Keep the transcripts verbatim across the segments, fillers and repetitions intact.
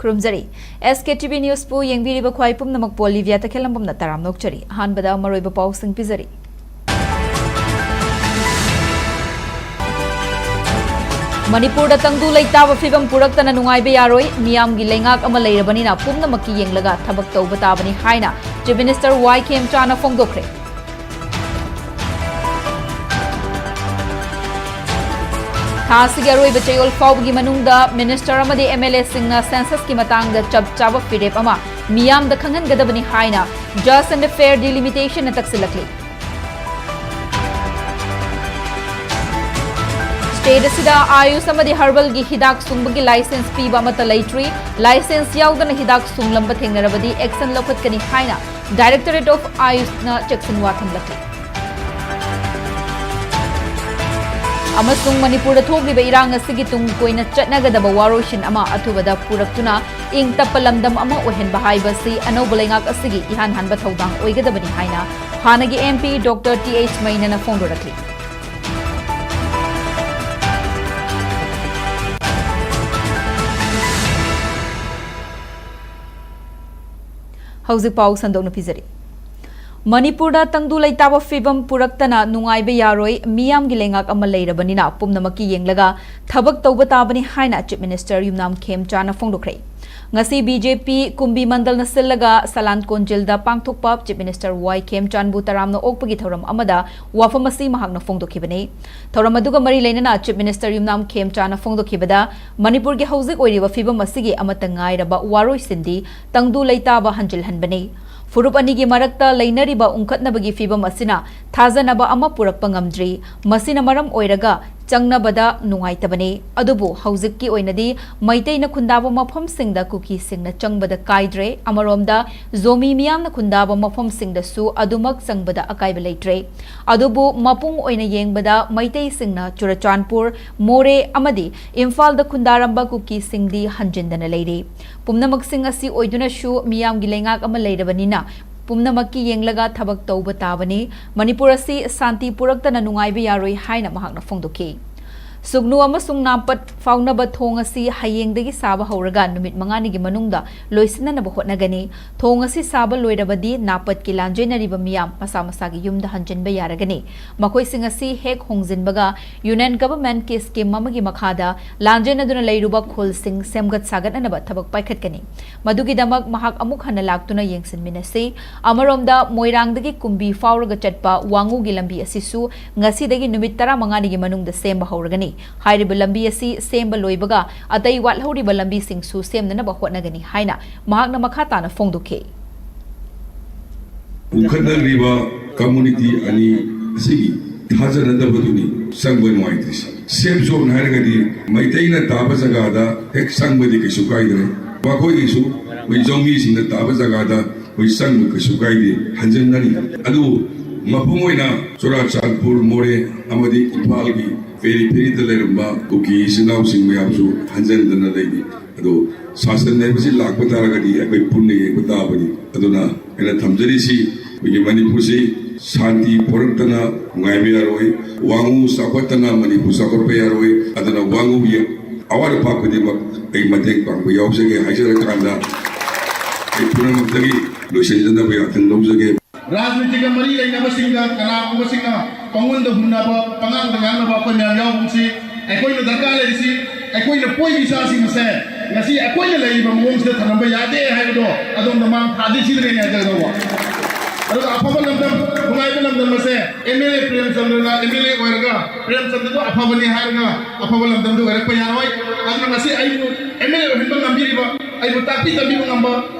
ꯈꯨꯔꯨꯝꯖꯔꯤ꯫ ꯑꯦꯁ ꯀꯦ T V ꯅ꯭ꯌꯨꯁꯄꯨ ꯌꯦꯡꯕꯤꯔꯤꯕ ꯈ꯭ꯋꯥꯏ ꯄꯨꯝꯅꯃꯛꯄꯨ ꯂꯤꯕꯤꯌꯥ ꯇꯈꯦꯜꯂꯝꯕꯝꯅ ꯇꯔꯥꯝꯅ ꯑꯣꯛꯆꯔꯤ꯫ ꯑꯍꯥꯟꯕꯗ ꯃꯔꯨꯑꯣꯏꯕ ꯄꯥꯎꯁꯤꯡ ꯄꯤꯖꯔꯤ꯫ ꯃꯅꯤꯄꯨꯔꯗ ꯇꯪꯗꯨ ꯂꯩꯇꯥꯕ ꯐꯤꯕꯝ ꯄꯨꯔꯛꯇꯅ ꯅꯨꯡꯉꯥꯏꯕ ꯌꯥꯔꯣꯏ, ꯃꯤꯌꯥꯝꯒꯤ ꯂꯩꯉꯥꯛ ꯑꯃ ꯂꯩꯔꯕꯅꯤꯅ ꯄꯨꯝꯅꯃꯛꯀꯤ ꯌꯦꯡꯂꯒ ꯊꯕꯛ ꯇꯧꯕ ꯇꯥꯕꯅꯤ ꯍꯥꯏꯅ Chief Minister ꯋꯥꯏ ꯈꯦꯝꯆꯥꯅ ꯐꯣꯡꯗꯣꯛꯈ꯭ꯔꯦ꯫ ꯊꯥ ꯑꯁꯤꯒꯤ ꯑꯔꯣꯏꯕ ꯆꯌꯣꯜ ꯐꯥꯎꯕꯒꯤ ꯃꯅꯨꯡꯗ Minister ꯑꯃꯗꯤ M L Aꯁꯤꯡꯅ Censusꯀꯤ ꯃꯇꯥꯡꯗ ꯆꯞ ꯆꯥꯕ ꯐꯤꯔꯦꯞ ꯑꯃ ꯃꯤꯌꯥꯝꯗ ꯈꯪꯍꯟꯒꯗꯕꯅꯤ ꯍꯥꯏꯅ Just and Fair Delimitationna ꯇꯛꯁꯤꯜꯂꯛꯂꯤ꯫ State ꯑꯁꯤꯗ ꯑꯥꯌꯨꯁ ꯑꯃꯗꯤ ꯍꯔꯕꯜꯒꯤ ꯍꯤꯗꯥꯛ ꯁꯨꯡꯕꯒꯤ license ꯄꯤꯕ ꯑꯃꯠꯇ ꯂꯩꯇ꯭ꯔꯤ꯫ License ꯌꯥꯎꯗꯅ ꯍꯤꯗꯥꯛ ꯁꯨꯡꯂꯝꯕ ꯊꯦꯡꯅꯔꯕꯗꯤ action ꯂꯧꯈꯠꯀꯅꯤ ꯍꯥꯏꯅ Directorate of Ayushꯅ ꯆꯦꯛꯁꯤꯟꯋꯥ ꯊꯝꯂꯛꯂꯤ꯫ ꯑꯃꯁꯨꯡ ꯃꯅꯤꯄꯨꯔꯗ ꯊꯣꯛꯂꯤꯕ ꯏꯔꯥꯡ ꯑꯁꯤꯒꯤ ꯇꯨꯡ ꯀꯣꯏꯅ ꯆꯠꯅꯒꯗꯕ ꯋꯥꯔꯣꯏꯁꯤꯟ ꯑꯃ ꯑꯊꯨꯕꯗ ꯄꯨꯔꯛꯇꯨꯅ ꯏꯪ ꯇꯞꯄ ꯂꯝꯗꯝ ꯑꯃ ꯑꯣꯏꯍꯟꯕ ꯍꯥꯏꯕꯁꯤ ꯑꯅꯧꯕ ꯂꯩꯉꯥꯛ ꯑꯁꯤꯒꯤ ꯏꯍꯥꯟ ꯍꯥꯟꯕ ꯊꯧꯗꯥꯡ ꯑꯣꯏꯒꯗꯕꯅꯤ ꯍꯥꯏꯅ ꯍꯥꯟꯅꯒꯤ M P Doctor T H ꯃꯩꯅꯅ ꯐꯣꯡꯗꯣꯔꯛꯂꯤ꯫ ꯍꯧꯖꯤꯛ ꯄꯥꯎ ꯁꯟꯗꯣꯛꯅ ꯄꯤꯖꯔꯤ꯫ ꯃꯅꯤꯄꯨꯔꯗ ꯇꯪꯗꯨ ꯂꯩꯇꯥꯕ ꯐꯤꯕꯝ ꯄꯨꯔꯛꯇꯅ ꯅꯨꯡꯉꯥꯏꯕ ꯌꯥꯔꯣꯏ, ꯃꯤꯌꯥꯝꯒꯤ ꯂꯩꯉꯥꯛ ꯑꯃ ꯂꯩꯔꯕꯅꯤꯅ ꯄꯨꯝꯅꯃꯛꯀꯤ ꯌꯦꯡꯂꯒ ꯊꯕꯛ ꯇꯧꯕ ꯇꯥꯕꯅꯤ ꯍꯥꯏꯅ Chief Minister ꯌꯨꯝꯅꯥꯝ ꯈꯦꯝꯆꯥꯅ ꯐꯣꯡꯗꯣꯛꯈ꯭ꯔꯦ꯫ ꯉꯁꯤ B J P ꯀꯨꯝꯕꯤ ꯃꯟꯗꯜꯅ ꯁꯤꯜꯂꯒ ꯁꯂꯥꯟ ꯀꯣꯟꯖꯤꯜꯗ ꯄꯥꯡꯊꯣꯛꯄ Chief Minister ꯋꯥꯏ ꯈꯦꯝꯆꯥꯟꯕꯨ ꯇꯔꯥꯝꯅ ꯑꯣꯛꯄꯒꯤ ꯊꯧꯔꯝ ꯑꯃꯗ ꯋꯥꯐꯝ ꯑꯁꯤ ꯃꯍꯥꯛꯅ ꯐꯣꯡꯗꯣꯛꯈꯤꯕꯅꯤ꯫ ꯊꯧꯔꯝ ꯑꯗꯨꯒ ꯃꯔꯤ ꯂꯩꯅꯅ Chief Minister ꯌꯨꯝꯅꯥꯝ ꯈꯦꯝꯆꯥꯅ ꯐꯣꯡꯗꯣꯛꯈꯤꯕꯗ, ꯃꯅꯤꯄꯨꯔꯒꯤ ꯍꯧꯖꯤꯛ ꯑꯣꯏꯔꯤꯕ ꯐꯤꯕꯝ ꯑꯁꯤꯒꯤ ꯑꯃꯠꯇ ꯉꯥꯏꯔꯕ ꯋꯥꯔꯣꯏꯁꯤꯟꯗꯤ ꯇꯪꯗꯨ ꯂꯩꯇꯥꯕ ꯍꯟꯖꯤꯜꯍꯟꯕꯅꯤ꯫ ꯐꯨꯔꯨꯞ ꯑꯅꯤꯒꯤ ꯃꯔꯛꯇ ꯂꯩꯅꯔꯤꯕ ꯎꯪꯈꯠꯅꯕꯒꯤ ꯐꯤꯕꯝ ꯑꯁꯤꯅ ꯊꯥꯖꯅꯕ ꯑꯃ ꯄꯨꯔꯛꯄ ꯉꯝꯗ꯭ꯔꯤ꯫ ꯃꯁꯤꯅ ꯃꯔꯝ ꯑꯣꯏꯔꯒ ꯆꯪꯅꯕꯗ ꯅꯨꯡꯉꯥꯏꯇꯕꯅꯤ꯫ ꯑꯗꯨꯕꯨ ꯍꯧꯖꯤꯛꯀꯤ ꯑꯣꯏꯅꯗꯤ ꯃꯩꯇꯩꯅ ꯈꯨꯟꯗꯥꯕ ꯃꯐꯝꯁꯤꯡꯗ ꯀꯨꯀꯤꯁꯤꯡꯅ ꯆꯪꯕꯗ ꯀꯥꯏꯗ꯭ꯔꯦ꯫ ꯑꯃꯔꯣꯝꯗ ꯖꯣꯃꯤ ꯃꯤꯌꯥꯝꯅ ꯈꯨꯟꯗꯥꯕ ꯃꯐꯝꯁꯤꯡꯗꯁꯨ ꯑꯗꯨꯃꯛ ꯆꯪꯕꯗ ꯑꯀꯥꯏꯕ ꯂꯩꯇ꯭ꯔꯦ꯫ ꯑꯗꯨꯕꯨ ꯃꯄꯨꯡ ꯑꯣꯏꯅ ꯌꯦꯡꯕꯗ ꯃꯩꯇꯩꯁꯤꯡꯅ ꯆꯨꯔꯆꯥꯟꯄꯨꯔ, ꯃꯣꯔꯦ ꯑꯃꯗꯤ ꯏꯝꯐꯥꯜꯗ ꯈꯨꯟꯗꯥꯔꯝꯕ ꯀꯨꯀꯤꯁꯤꯡꯗꯤ ꯍꯟꯖꯤꯟꯗꯅ ꯂꯩꯔꯤ꯫ ꯄꯨꯝꯅꯃꯛꯁꯤꯡ ꯑꯁꯤ ꯑꯣꯏꯗꯨꯅꯁꯨ ꯃꯤꯌꯥꯝꯒꯤ ꯂꯩꯉꯥꯛ ꯑꯃ ꯂꯩꯔꯕꯅꯤꯅ ꯄꯨꯝꯅꯃꯛꯀꯤ ꯌꯦꯡꯂꯒ ꯊꯕꯛ ꯇꯧꯕ ꯇꯥꯕꯅꯤ꯫ ꯃꯅꯤꯄꯨꯔ ꯑꯁꯤ ꯁꯥꯟꯇꯤ ꯄꯨꯔꯛꯇꯅ ꯅꯨꯡꯉꯥꯏꯕ ꯌꯥꯔꯣꯏ ꯍꯥꯏꯅ ꯃꯍꯥꯛꯅ ꯐꯣꯡꯗꯣꯛꯈꯤ꯫ ꯁꯨꯒꯅꯨ ꯑꯃꯁꯨꯡ ꯅꯥꯄꯠ ꯐꯥꯎꯅꯕ ꯊꯣꯡ ꯑꯁꯤ ꯍꯌꯦꯡꯗꯒꯤ ꯁꯥꯕ ꯍꯧꯔꯒ ꯅꯨꯃꯤꯠ ꯃꯉꯥꯅꯤꯒꯤ ꯃꯅꯨꯡꯗ ꯂꯣꯏꯁꯤꯟꯅꯅꯕ ꯍꯣꯠꯅꯒꯅꯤ꯫ ꯊꯣꯡ ꯑꯁꯤ ꯁꯥꯕ ꯂꯣꯏꯔꯕꯗꯤ ꯅꯥꯄꯠꯀꯤ ꯂꯥꯟꯖꯦꯟꯅꯔꯤꯕ ꯃꯤꯌꯥꯝ ꯃꯁꯥ ꯃꯁꯥꯒꯤ ꯌꯨꯝꯗ ꯍꯟꯖꯤꯟꯕ ꯌꯥꯔꯒꯅꯤ꯫ ꯃꯈꯣꯏꯁꯤꯡ ꯑꯁꯤ ꯍꯦꯛ ꯍꯣꯡꯖꯤꯟꯕꯒ Union Government ꯀꯤ scheme ꯑꯃꯒꯤ ꯃꯈꯥꯗ ꯂꯥꯟꯖꯦꯟꯅꯗꯨꯅ ꯂꯩꯔꯨꯕ ꯈꯨꯜꯁꯤꯡ ꯁꯦꯝꯒꯠ ꯁꯥꯒꯠꯅꯅꯕ ꯊꯕꯛ ꯄꯥꯏꯈꯠꯀꯅꯤ꯫ ꯃꯗꯨꯒꯤꯗꯃꯛ ꯃꯍꯥꯛ ꯑꯃꯨꯛ ꯍꯟꯅ ꯂꯥꯛꯇꯨꯅ ꯌꯦꯡꯁꯤꯟꯃꯤꯟꯅꯁꯤ꯫ ꯑꯃꯔꯣꯝꯗ, ꯃꯣꯏꯔꯥꯡꯗꯒꯤ ꯀꯨꯝꯕꯤ ꯐꯥꯎꯔꯒ ꯆꯠꯄ ꯋꯥꯉꯨꯒꯤ ꯂꯝꯕꯤ ꯑꯁꯤꯁꯨ ꯉꯁꯤꯗꯒꯤ ꯅꯨꯃꯤꯠ ꯇꯔꯥꯃꯉꯥꯅꯤꯒꯤ ꯃꯅꯨꯡꯗ ꯁꯦꯝꯕ ꯍꯧꯔꯒꯅꯤ꯫ ꯍꯥꯏꯔꯤꯕ ꯂꯝꯕꯤ ꯑꯁꯤ ꯁꯦꯝꯕ ꯂꯣꯏꯕꯒ ꯑꯇꯩ ꯋꯥꯠꯍꯧꯔꯤꯕ ꯂꯝꯕꯤꯁꯤꯡꯁꯨ ꯁꯦꯝꯅꯅꯕ ꯍꯣꯠꯅꯒꯅꯤ ꯍꯥꯏꯅ ꯃꯍꯥꯛꯅ ꯃꯈꯥ ꯇꯥꯅ ꯐꯣꯡꯗꯣꯛꯈꯤ꯫ ꯄꯨꯈꯠꯅꯔꯤꯕ community ꯑꯅꯤ ꯑꯁꯤꯒꯤ ꯊꯥꯖꯅꯗꯕꯗꯨꯅꯤ ꯆꯪꯕ ꯅꯨꯡꯉꯥꯏꯇ꯭ꯔꯤꯁꯦ꯫ Safe zone ꯍꯥꯏꯔꯒꯗꯤ ꯃꯩꯇꯩꯅ ꯇꯥꯕ ꯖꯒꯥꯗ ꯍꯦꯛ ꯆꯪꯕꯗꯤ ꯀꯩꯁꯨ ꯀꯥꯏꯗ꯭ꯔꯦ꯫ ꯃꯈꯣꯏꯒꯤꯁꯨ ꯑꯩꯈꯣꯏ ꯖꯧꯃꯤꯁꯤꯡꯅ ꯇꯥꯕ ꯖꯒꯥꯗ ꯑꯩꯈꯣꯏ ꯆꯪꯕ ꯀꯩꯁꯨ ꯀꯥꯏꯗꯦ, ꯍꯟꯖꯤꯟꯅꯔꯤ꯫ ꯑꯗꯨꯕꯨ ꯃꯄꯨꯡ ꯑꯣꯏꯅ ꯆꯨꯔꯥꯆꯥꯟꯄꯨꯔ, ꯃꯣꯔꯦ ꯑꯃꯗꯤ ꯏꯝꯐꯥꯜꯒꯤ periphery ꯗ ꯂꯩꯔꯝꯕ ꯀꯨꯀꯤ ꯏꯆꯤꯟ ꯏꯅꯥꯎꯁꯤꯡ ꯃꯌꯥꯝꯁꯨ ꯍꯟꯖꯤꯟꯗꯅ ꯂꯩꯔꯤ꯫ ꯑꯗꯣ ꯁꯥꯁꯟ ꯍꯥꯏꯕꯁꯤ ꯂꯥꯛꯄ ꯇꯥꯔꯒꯗꯤ ꯑꯩꯈꯣꯏ ꯄꯨꯟꯅ ꯌꯦꯡꯕ ꯇꯥꯕꯅꯤ꯫ ꯑꯗꯨꯅ ꯑꯩꯅ ꯊꯝꯖꯔꯤꯁꯤ, ꯑꯩꯈꯣꯏꯒꯤ ꯃꯅꯤꯄꯨꯔꯁꯤ ꯁꯥꯟꯇꯤ ꯄꯨꯔꯛꯇꯅ ꯅꯨꯡꯉꯥꯏꯕ ꯌꯥꯔꯣꯏ, ꯋꯥꯉꯨ ꯆꯥꯎꯈꯠꯇꯅ ꯃꯅꯤꯄꯨꯔ ꯆꯥꯎꯈꯠꯄ ꯌꯥꯔꯣꯏ꯫ ꯑꯗꯨꯅ ꯋꯥꯉꯨꯒꯤ ꯑꯋꯥꯠ ꯑꯄꯥ ꯈꯨꯗꯤꯡꯃꯛ ꯑꯩ ꯃꯇꯦꯡ ꯄꯥꯡꯕ ꯌꯥꯎꯖꯒꯦ ꯍꯥꯏꯖꯔꯀꯥꯟꯗ ꯑꯩ ꯄꯨꯝꯅꯃꯛꯇꯒꯤ ꯂꯣꯏꯁꯤꯟꯖꯅꯕ ꯌꯥꯊꯪ ꯂꯧꯖꯒꯦ꯫ ꯔꯥꯖꯅꯤꯇꯤꯒ ꯃꯔꯤ ꯂꯩꯅꯕꯁꯤꯡꯗ ꯀꯅꯥꯒꯨꯝꯕꯁꯤꯡꯅ ꯄꯪꯍꯨꯟꯗ ꯍꯨꯟꯅꯕ, ꯄꯉꯥꯡꯗ ꯉꯥꯡꯅꯕ ꯑꯩꯈꯣꯏ ꯃꯌꯥꯝ ꯌꯥꯎꯕꯁꯤ, ꯑꯩꯈꯣꯏꯅ ꯗꯔꯀꯥꯔ ꯂꯩꯔꯤꯁꯤ ꯑꯩꯈꯣꯏꯅ ꯄꯣꯛꯏꯕ ꯏꯆꯥꯁꯤꯡ ꯑꯁꯦ ꯉꯁꯤ ꯑꯩꯈꯣꯏꯅ ꯂꯩꯔꯤꯕ ꯃꯑꯣꯡꯁꯤꯗ ꯊꯝꯂꯝꯕ ꯌꯥꯗꯦ ꯍꯥꯏꯕꯗꯣ ꯑꯗꯣꯝꯗ ꯃꯥꯡ ꯊꯥꯗꯤ ꯁꯤꯗ꯭ꯔꯦꯅꯦ ꯍꯥꯏꯖꯒꯗꯧꯕ꯫ ꯑꯗꯨꯒ ꯑꯐꯕ ꯂꯝꯗꯝ, ꯅꯨꯡꯉꯥꯏꯕ ꯂꯝꯗꯝ ꯑꯁꯦ MLA ꯄ꯭ꯔꯦꯝꯆꯟꯗ꯭ꯔꯅ MLA ꯑꯣꯏꯔꯒ ꯄ꯭ꯔꯦꯝꯆꯟꯗ꯭ꯔꯗꯣ ꯑꯐꯕꯅꯤ ꯍꯥꯏꯔꯒ ꯑꯐꯕ ꯂꯝꯗꯝꯗꯣ ꯑꯣꯏꯔꯛꯄ ꯌꯥꯔꯣꯏ꯫ ꯑꯗꯨꯅ ꯉꯁꯤ ꯑꯩꯕꯨ MLA ꯑꯣꯏꯍꯟꯕ ꯉꯝꯕꯤꯔꯤꯕ, ꯑꯩꯕꯨ ꯇꯥꯛꯄꯤ ꯇꯝꯕꯤꯕ ꯉꯝꯕ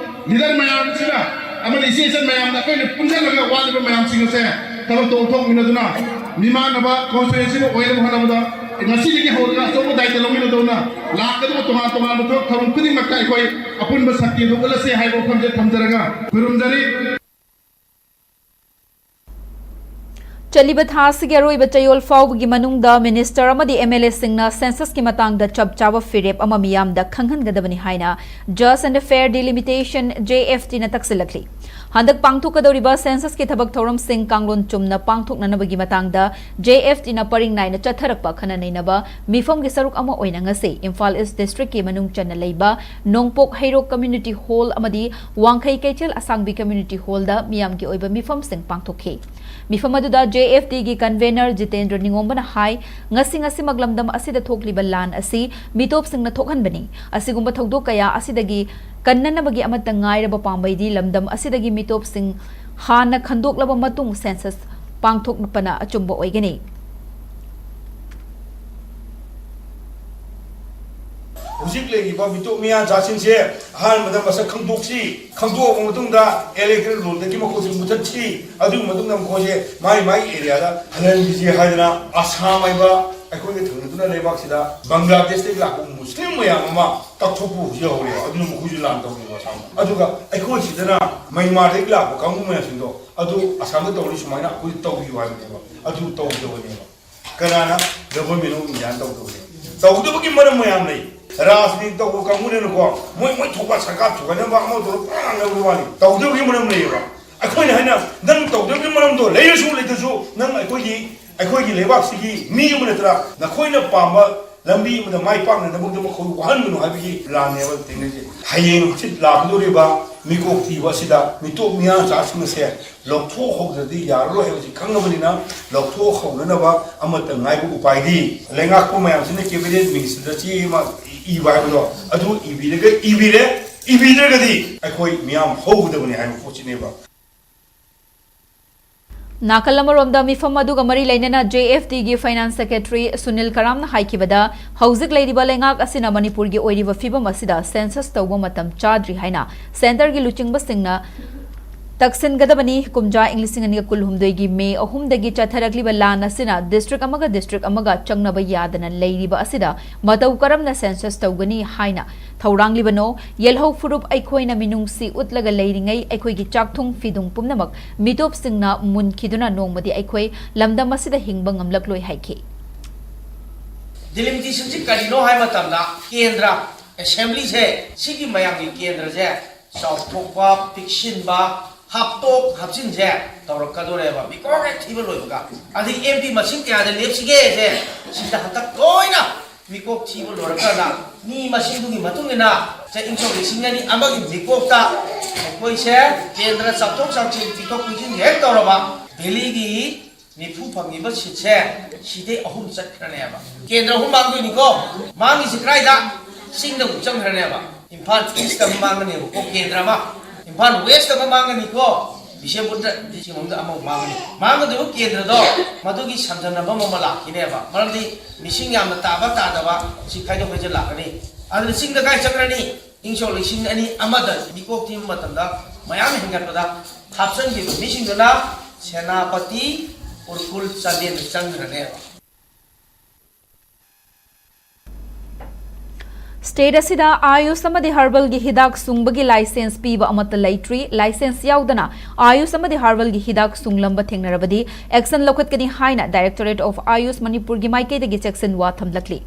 leader ꯃꯌꯥꯝꯁꯤꯅ ꯑꯃꯗꯤ ꯏꯆꯦ ꯏꯆꯟ ꯃꯌꯥꯝꯅ ꯑꯩꯈꯣꯏꯅ ꯄꯨꯟꯁꯤꯜꯂꯒ ꯋꯥꯠꯂꯤꯕ ꯃꯌꯥꯝꯁꯤꯡ ꯑꯁꯦ ꯊꯕꯛꯇ ꯑꯣꯟꯊꯣꯛꯃꯤꯟꯅꯗꯨꯅ ꯃꯤꯃꯥꯟꯅꯕ constituency ꯑꯃ ꯑꯣꯏꯅꯕ ꯍꯣꯠꯅꯕꯗ ꯉꯁꯤꯗꯒꯤ ꯍꯧꯔꯒ ꯑꯆꯧꯕ ꯗꯥꯏꯇ ꯂꯧꯃꯤꯟꯅꯗꯧꯅ ꯂꯥꯛꯀꯗꯕ ꯇꯣꯉꯥꯟ ꯇꯣꯉꯥꯟꯕ ꯊꯕꯛ ꯊꯧꯔꯝ ꯈꯨꯗꯤꯡꯃꯛꯇ ꯑꯩꯈꯣꯏ ꯑꯄꯨꯟꯕ ꯁꯛꯇꯤ ꯑꯗꯨ ꯎꯠꯂꯁꯦ ꯍꯥꯏꯕ ꯋꯥꯐꯝꯁꯦ ꯊꯝꯖꯔꯒ ꯈꯨꯔꯨꯝꯖꯔꯤ꯫ ꯆꯠꯂꯤꯕ ꯊꯥ ꯑꯁꯤꯒꯤ ꯑꯔꯣꯏꯕ ꯆꯌꯣꯜ ꯐꯥꯎꯕꯒꯤ ꯃꯅꯨꯡꯗ ꯃꯤꯅꯤꯁꯇꯔ ꯑꯃꯗꯤ ꯑꯦꯝ ꯑꯦꯜ ꯑꯦꯁꯤꯡꯅ ꯁꯦꯟꯁꯁꯀꯤ ꯃꯇꯥꯡꯗ ꯆꯞ ꯆꯥꯕ ꯐꯤꯔꯦꯞ ꯑꯃ ꯃꯤꯌꯥꯝꯗ ꯈꯪꯍꯟꯒꯗꯕꯅꯤ ꯍꯥꯏꯅ Just and Fair Delimitation, J F D ꯅ ꯇꯛꯁꯤꯜꯂꯛꯂꯤ꯫ ꯍꯟꯗꯛ ꯄꯥꯡꯊꯣꯛꯀꯗꯧꯔꯤꯕ ꯁꯦꯟꯁꯁꯀꯤ ꯊꯕꯛ ꯊꯧꯔꯝꯁꯤꯡ ꯀꯥꯡꯂꯣꯟ ꯆꯨꯝꯅ ꯄꯥꯡꯊꯣꯛꯅꯅꯕꯒꯤ ꯃꯇꯥꯡꯗ J F D ꯅ ꯄꯔꯤꯡ ꯅꯥꯏꯅ ꯆꯠꯊꯔꯛꯄ ꯈꯟꯅ ꯅꯩꯅꯕ ꯃꯤꯐꯝꯒꯤ ꯁꯔꯨꯛ ꯑꯃ ꯑꯣꯏꯅ ꯉꯁꯤ ꯏꯝꯐꯥꯜ ꯏꯁ ꯗꯤꯁꯇ꯭ꯔꯤꯛꯀꯤ ꯃꯅꯨꯡ ꯆꯟꯅ ꯂꯩꯕ ꯅꯣꯡꯄꯣꯛ ꯍꯩꯔꯣꯛ ꯀꯝꯃ꯭ꯌꯨꯅꯤꯇꯤ ꯍꯣꯜ ꯑꯃꯗꯤ ꯋꯥꯡꯈꯩ ꯀꯩꯊꯦꯜ ꯑꯁꯥꯡꯕꯤ ꯀꯝꯃ꯭ꯌꯨꯅꯤꯇꯤ ꯍꯣꯜꯗ ꯃꯤꯌꯥꯝꯒꯤ ꯑꯣꯏꯕ ꯃꯤꯐꯝꯁꯤꯡ ꯄꯥꯡꯊꯣꯛꯈꯤ꯫ ꯃꯤꯐꯝ ꯑꯗꯨꯗ J F D ꯒꯤ ꯀꯟꯚꯦꯅꯔ ꯖꯤꯇꯦꯟꯗ꯭ꯔ ꯅꯤꯉꯣꯝꯕꯅ ꯍꯥꯏ, ꯉꯁꯤ ꯉꯁꯤꯃꯛ ꯂꯝꯗꯝ ꯑꯁꯤꯗ ꯊꯣꯛꯂꯤꯕ ꯂꯥꯟ ꯑꯁꯤ ꯃꯤꯇꯣꯞꯁꯤꯡꯅ ꯊꯣꯛꯍꯟꯕꯅꯤ꯫ ꯑꯁꯤꯒꯨꯝꯕ ꯊꯧꯗꯣꯛ ꯀꯌꯥ ꯑꯁꯤꯗꯒꯤ ꯀꯟꯅꯅꯕꯒꯤ ꯑꯃꯠꯇ ꯉꯥꯏꯔꯕ ꯄꯥꯝꯕꯩꯗꯤ ꯂꯝꯗꯝ ꯑꯁꯤꯗꯒꯤ ꯃꯤꯇꯣꯞꯁꯤꯡ ꯍꯥꯟꯅ ꯈꯟꯗꯣꯛꯂꯕ ꯃꯇꯨꯡ ꯁꯦꯟꯁꯁ ꯄꯥꯡꯊꯣꯛꯄꯅ ꯑꯆꯨꯝꯕ ꯑꯣꯏꯒꯅꯤ꯫ ꯍꯧꯖꯤꯛ ꯂꯩꯔꯤꯕ ꯃꯤꯇꯣꯞ ꯃꯤꯌꯥꯟꯆꯥꯁꯤꯡꯁꯦ ꯑꯍꯥꯟꯕꯗ ꯃꯁꯛ ꯈꯪꯗꯣꯛꯁꯤ, ꯈꯪꯗꯣꯛꯑꯕ ꯃꯇꯨꯡꯗ ꯏꯂꯦꯛꯇꯣꯔꯦꯜ ꯔꯣꯜꯗꯒꯤ ꯃꯈꯣꯏꯁꯨ ꯃꯨꯊꯠꯁꯤ꯫ ꯑꯗꯨꯒꯤ ꯃꯇꯨꯡꯗ ꯃꯈꯣꯏꯁꯦ ꯃꯥꯏ ꯃꯥꯏ ꯑꯦꯔꯤꯌꯥꯗ ꯍꯜꯍꯟꯈꯤꯁꯤ ꯍꯥꯏꯗꯅ ꯑꯁꯥꯝ ꯍꯥꯏꯕ ꯑꯩꯈꯣꯏꯒ ꯊꯪꯅꯗꯨꯅ ꯂꯩꯕꯥꯛꯁꯤꯗ ꯕꯪꯒ꯭ꯂꯥꯗꯦꯁꯇꯒꯤ ꯂꯥꯛꯄ ꯃꯨꯁꯂꯤꯝ ꯃꯌꯥꯝ ꯑꯃ ꯀꯛꯊꯣꯛꯄ ꯍꯧꯖꯤꯛ ꯍꯧꯔꯦꯕ꯫ ꯑꯗꯨꯅ ꯃꯈꯣꯏꯁꯨ ꯂꯥꯟ ꯇꯧꯔꯤꯕ ꯑꯁꯥꯝꯗ꯫ ꯑꯗꯨꯒ ꯑꯩꯈꯣꯏ ꯁꯤꯗꯅ ꯃ꯭ꯌꯥꯟꯃꯥꯔꯗꯒꯤ ꯂꯥꯛꯄ ꯀꯥꯡꯕꯨ ꯃꯌꯥꯝꯁꯤꯡꯗꯣ ꯑꯗꯨ ꯑꯁꯥꯝꯗ ꯇꯧꯔꯤ ꯁꯨꯃꯥꯏꯅ ꯑꯩꯈꯣꯏꯁꯨ ꯇꯧꯕꯤꯌꯨ ꯍꯥꯏꯕꯅꯦꯕ꯫ ꯑꯗꯨ ꯇꯧꯗꯕꯅꯦꯕ꯫ ꯀꯅꯥꯅ? Government of India ꯅ ꯇꯧꯗꯕꯅꯦ꯫ ꯇꯧꯗꯕꯒꯤ ꯃꯔꯝ ꯃꯌꯥꯝ ꯂꯩ꯫ ꯔꯥꯖꯅꯤꯇꯤ ꯇꯧꯕ ꯀꯥꯡꯕꯨꯅꯦꯅꯀꯣ, ꯃꯣꯏ ꯃꯣꯏ ꯊꯣꯛꯄ ꯁꯔꯀꯥꯔ ꯊꯨꯒꯥꯏꯅꯕ ꯑꯃ ꯇꯧꯔ ꯄꯨꯔꯥ ꯉꯥꯡꯅꯕꯒꯤ ꯋꯥꯅꯤ꯫ ꯇꯧꯗꯕꯒꯤ ꯃꯔꯝ ꯂꯩꯌꯦꯕ꯫ ꯑꯩꯈꯣꯏꯅ ꯍꯥꯏꯅ ꯅꯪ ꯇꯧꯗꯕꯒꯤ ꯃꯔꯝꯗꯣ ꯂꯩꯔꯁꯨ ꯂꯩꯇ꯭ꯔꯁꯨ ꯅꯪ ꯑꯩꯈꯣꯏꯒꯤ ꯑꯩꯈꯣꯏꯒꯤ ꯂꯩꯕꯥꯛꯁꯤꯒꯤ ꯃꯤ ꯑꯃ ꯅꯠꯇ꯭ꯔꯥ, ꯅꯈꯣꯏꯅ ꯄꯥꯝꯕ ꯂꯝꯕꯤ ꯑꯃꯗ ꯃꯥꯏ ꯄꯥꯛꯅꯅꯕꯒꯤꯗꯃꯛ ꯑꯩꯈꯣꯏ ꯋꯥꯍꯟꯒꯅꯨ ꯍꯥꯏꯕꯒꯤ ꯂꯥꯟꯅꯦꯕ ꯊꯦꯡꯅꯔꯤꯁꯦ꯫ ꯍꯌꯦꯡ ꯍꯪꯆꯤꯠ ꯂꯥꯛꯀꯗꯧꯔꯤꯕ ꯃꯤꯀꯣꯛ ꯊꯤꯕ ꯑꯁꯤꯗ ꯃꯤꯇꯣꯞ ꯃꯤꯌꯥꯟꯆꯥꯁꯤꯡ ꯑꯁꯦ ꯂꯧꯊꯣꯛꯍꯧꯗ꯭ꯔꯗꯤ ꯌꯥꯔꯔꯣꯏ ꯍꯥꯏꯕꯁꯤ ꯈꯪꯉꯕꯅꯤꯅ, ꯂꯧꯊꯣꯛꯍꯧꯅꯅꯕ ꯑꯃꯠꯇ ꯉꯥꯏꯕ ꯎꯄꯥꯏꯗꯤ ꯂꯩꯉꯥꯛꯄ ꯃꯌꯥꯝꯁꯤꯅ cabinet minister ꯗ ꯆꯦ ꯑꯃ ꯏꯕ ꯍꯥꯏꯕꯗꯣ ꯑꯗꯨ ꯏꯕꯤꯔꯒ, ꯏꯕꯤꯔꯦ, ꯏꯕꯤꯗ꯭ꯔꯒꯗꯤ ꯑꯩꯈꯣꯏ ꯃꯤꯌꯥꯝ ꯍꯧꯒꯗꯕꯅꯤ ꯍꯥꯏꯕ ꯄꯣꯠꯁꯤꯅꯦꯕ꯫ ꯅꯥꯀꯜ ꯑꯃꯔꯣꯝꯗ ꯃꯤꯐꯝ ꯑꯗꯨꯒ ꯃꯔꯤ ꯂꯩꯅꯅ J F D ꯒꯤ finance secretary ꯁꯨꯅꯤꯜ ꯀꯔꯥꯝꯅ ꯍꯥꯏꯈꯤꯕꯗ, ꯍꯧꯖꯤꯛ ꯂꯩꯔꯤꯕ ꯂꯩꯉꯥꯛ ꯑꯁꯤꯅ ꯃꯅꯤꯄꯨꯔꯒꯤ ꯑꯣꯏꯔꯤꯕ ꯐꯤꯕꯝ ꯑꯁꯤꯗ ꯁꯦꯟꯁꯁ ꯇꯧꯕ ꯃꯇꯝ ꯆꯥꯗ꯭ꯔꯤ ꯍꯥꯏꯅ ꯁꯦꯟꯇꯔꯒꯤ ꯂꯨꯆꯤꯡꯕꯁꯤꯡꯅ ꯇꯛꯁꯤꯟꯒꯗꯕꯅꯤ꯫ ꯀꯨꯝꯖꯥ ꯏꯪ ꯂꯤꯁꯤꯡ ꯑꯅꯤꯒ ꯀꯨꯟꯍꯨꯝꯗꯣꯏꯒꯤ ꯃꯦ ꯑꯍꯨꯝꯗꯒꯤ ꯆꯠꯊꯔꯛꯂꯤꯕ ꯂꯥꯟ ꯑꯁꯤꯅ ꯗꯤꯁꯇ꯭ꯔꯤꯛ ꯑꯃꯒ ꯗꯤꯁꯇ꯭ꯔꯤꯛ ꯑꯃꯒ ꯆꯪꯅꯕ ꯌꯥꯗꯅ ꯂꯩꯔꯤꯕ ꯑꯁꯤꯗ ꯃꯇꯧ ꯀꯔꯝꯅ ꯁꯦꯟꯁꯁ ꯇꯧꯒꯅꯤ ꯍꯥꯏꯅ ꯊꯧꯔꯥꯡꯂꯤꯕꯅꯣ? ꯌꯦꯜꯍꯧ ꯐꯨꯔꯨꯞ ꯑꯩꯈꯣꯏꯅ ꯃꯤꯅꯨꯡꯁꯤ ꯎꯠꯂꯒ ꯂꯩꯔꯤꯉꯩ ꯑꯩꯈꯣꯏꯒꯤ ꯆꯥꯛꯊꯨꯡ ꯐꯤꯗꯨꯡ ꯄꯨꯝꯅꯃꯛ ꯃꯤꯇꯣꯞꯁꯤꯡꯅ ꯃꯨꯟꯈꯤꯗꯨꯅ ꯅꯣꯡꯃꯗꯤ ꯑꯩꯈꯣꯏ ꯂꯝꯗꯝ ꯑꯁꯤꯗ ꯍꯤꯡꯕ ꯉꯝꯂꯛꯂꯣꯏ ꯍꯥꯏꯈꯤ꯫ ꯗꯤꯂꯤꯃꯤꯇꯦꯁꯟꯁꯤ ꯀꯔꯤꯅꯣ ꯍꯥꯏꯕ ꯃꯇꯝꯗ ꯀꯦꯟꯗ꯭ꯔ ꯑꯦꯁꯦꯝꯕ꯭ꯂꯤꯁꯦ ꯁꯤꯒꯤ ꯃꯌꯥꯝꯒꯤ ꯀꯦꯟꯗ꯭ꯔꯁꯦ ꯆꯥꯎꯊꯣꯛꯄ, ꯄꯤꯛꯁꯤꯟꯕ, ꯍꯥꯞꯇꯣꯛ ꯍꯥꯞꯆꯤꯟꯁꯦ ꯇꯧꯔꯛꯀꯗꯣꯔꯦꯕ ꯃꯤꯀꯣꯛ ꯍꯦꯛ ꯊꯤꯕ ꯂꯣꯏꯕꯒ꯫ ꯑꯗꯒꯤ ꯑꯦꯝ ꯄꯤ ꯃꯁꯤꯡ ꯀꯌꯥꯗ ꯂꯦꯞꯁꯤꯒꯦꯁꯦ ꯁꯤꯗ ꯍꯟꯗꯛ ꯂꯣꯏꯅ ꯃꯤꯀꯣꯛ ꯊꯤꯕ ꯂꯣꯏꯔꯀꯥꯟꯗ ꯃꯤ ꯃꯁꯤꯡꯗꯨꯒꯤ ꯃꯇꯨꯡ ꯏꯟꯅ ꯆꯍꯤ ꯏꯪ ꯁꯣꯛ ꯂꯤꯁꯤꯡ ꯑꯅꯤ ꯑꯃꯒꯤ ꯃꯤꯀꯣꯛꯇ ꯑꯩꯈꯣꯏꯁꯦ ꯀꯦꯟꯗ꯭ꯔ ꯆꯥꯎꯊꯣꯛ ꯆꯥꯎꯁꯤꯟ ꯄꯤꯊꯣꯛ ꯄꯤꯁꯤꯟ ꯍꯦꯛ ꯇꯧꯔꯕ ꯚꯦꯂꯤꯒꯤ ꯅꯤꯐꯨ ꯐꯪꯉꯤꯕ ꯁꯤꯠꯁꯦ ꯁꯤꯗꯩ ꯑꯍꯨꯝ ꯆꯠꯈ꯭ꯔꯅꯦꯕ꯫ ꯀꯦꯟꯗ꯭ꯔ ꯑꯍꯨꯝ ꯃꯥꯡꯗꯣꯏꯅꯤꯀꯣ꯫ ꯃꯥꯡꯉꯤꯁꯦ ꯀꯗꯥꯏꯗ? ꯆꯤꯡꯗ ꯑꯃꯨꯛ ꯆꯪꯈ꯭ꯔꯅꯦꯕ꯫ ꯏꯝꯐꯥꯜ ꯏꯁꯇ ꯑꯃ ꯃꯥꯡꯒꯅꯦꯕꯀꯣ ꯀꯦꯟꯗ꯭ꯔ ꯑꯃ, ꯏꯝꯐꯥꯜ ꯋꯦꯁꯇ ꯑꯃ ꯃꯥꯡꯒꯅꯤꯀꯣ, ꯕꯤꯁꯦꯝꯄꯨꯔꯗ ꯁꯤꯒꯤ ꯃꯅꯨꯡꯗ ꯑꯃꯃꯨꯛ ꯃꯥꯡꯒꯅꯤ꯫ ꯃꯥꯡꯒꯗꯣꯏꯕ ꯀꯦꯟꯗ꯭ꯔꯗꯣ ꯃꯗꯨꯒꯤ ꯁꯝꯖꯟꯅꯕ ꯑꯃ ꯂꯥꯛꯈꯤꯅꯦꯕ꯫ ꯃꯔꯝꯗꯤ ꯃꯤꯁꯤꯡ ꯌꯥꯝꯅ ꯇꯥꯕ ꯇꯥꯗꯕ ꯁꯤ ꯈꯥꯏꯗꯣꯛ ꯈꯥꯏꯖꯤꯟ ꯂꯥꯛꯀꯅꯤ꯫ ꯑꯗꯨꯅ ꯆꯤꯡꯗ ꯀꯥꯏ ꯆꯠꯈ꯭ꯔꯅꯤ? ꯏꯪ ꯁꯣꯛ ꯂꯤꯁꯤꯡ ꯑꯅꯤ ꯑꯃꯗ ꯃꯤꯀꯣꯛ ꯊꯤꯕ ꯃꯇꯝꯗ ꯃꯌꯥꯝ ꯍꯦꯟꯒꯠꯄꯗ ꯍꯥꯞꯆꯤꯟꯈꯤꯕ ꯃꯤꯁꯤꯡꯗꯨꯅ ꯁꯦꯅꯥꯄꯇꯤ, ꯎꯔꯈꯨꯜ, ꯆꯥꯟꯗꯦꯜꯗ ꯆꯪꯈ꯭ꯔꯅꯦꯕ꯫ ꯁ꯭ꯇꯦꯠ ꯑꯁꯤꯗ ꯑꯥꯌꯨꯁ ꯑꯃꯗꯤ ꯍꯔꯕꯜꯒꯤ ꯍꯤꯗꯥꯛ ꯁꯨꯡꯕꯒꯤ ꯂꯥꯏꯁꯦꯟꯁ ꯄꯤꯕ ꯑꯃꯠꯇ ꯂꯩꯇ꯭ꯔꯤ꯫ ꯂꯥꯏꯁꯦꯟꯁ ꯌꯥꯎꯗꯅ ꯑꯥꯌꯨꯁ ꯑꯃꯗꯤ ꯍꯔꯕꯜꯒꯤ ꯍꯤꯗꯥꯛ ꯁꯨꯡꯂꯝꯕ ꯊꯦꯡꯅꯔꯕꯗꯤ ꯑꯦꯛꯁꯟ ꯂꯧꯈꯠꯀꯅꯤ ꯍꯥꯏꯅ ꯗꯥꯏꯔꯦꯛꯇꯣꯔꯦꯠ ꯑꯣꯐ ꯑꯥꯌꯨꯁ ꯃꯅꯤꯄꯨꯔꯒꯤ ꯃꯥꯏꯀꯩꯗꯒꯤ ꯆꯦꯛꯁꯤꯟꯋꯥ ꯊꯝꯂꯛꯂꯤ꯫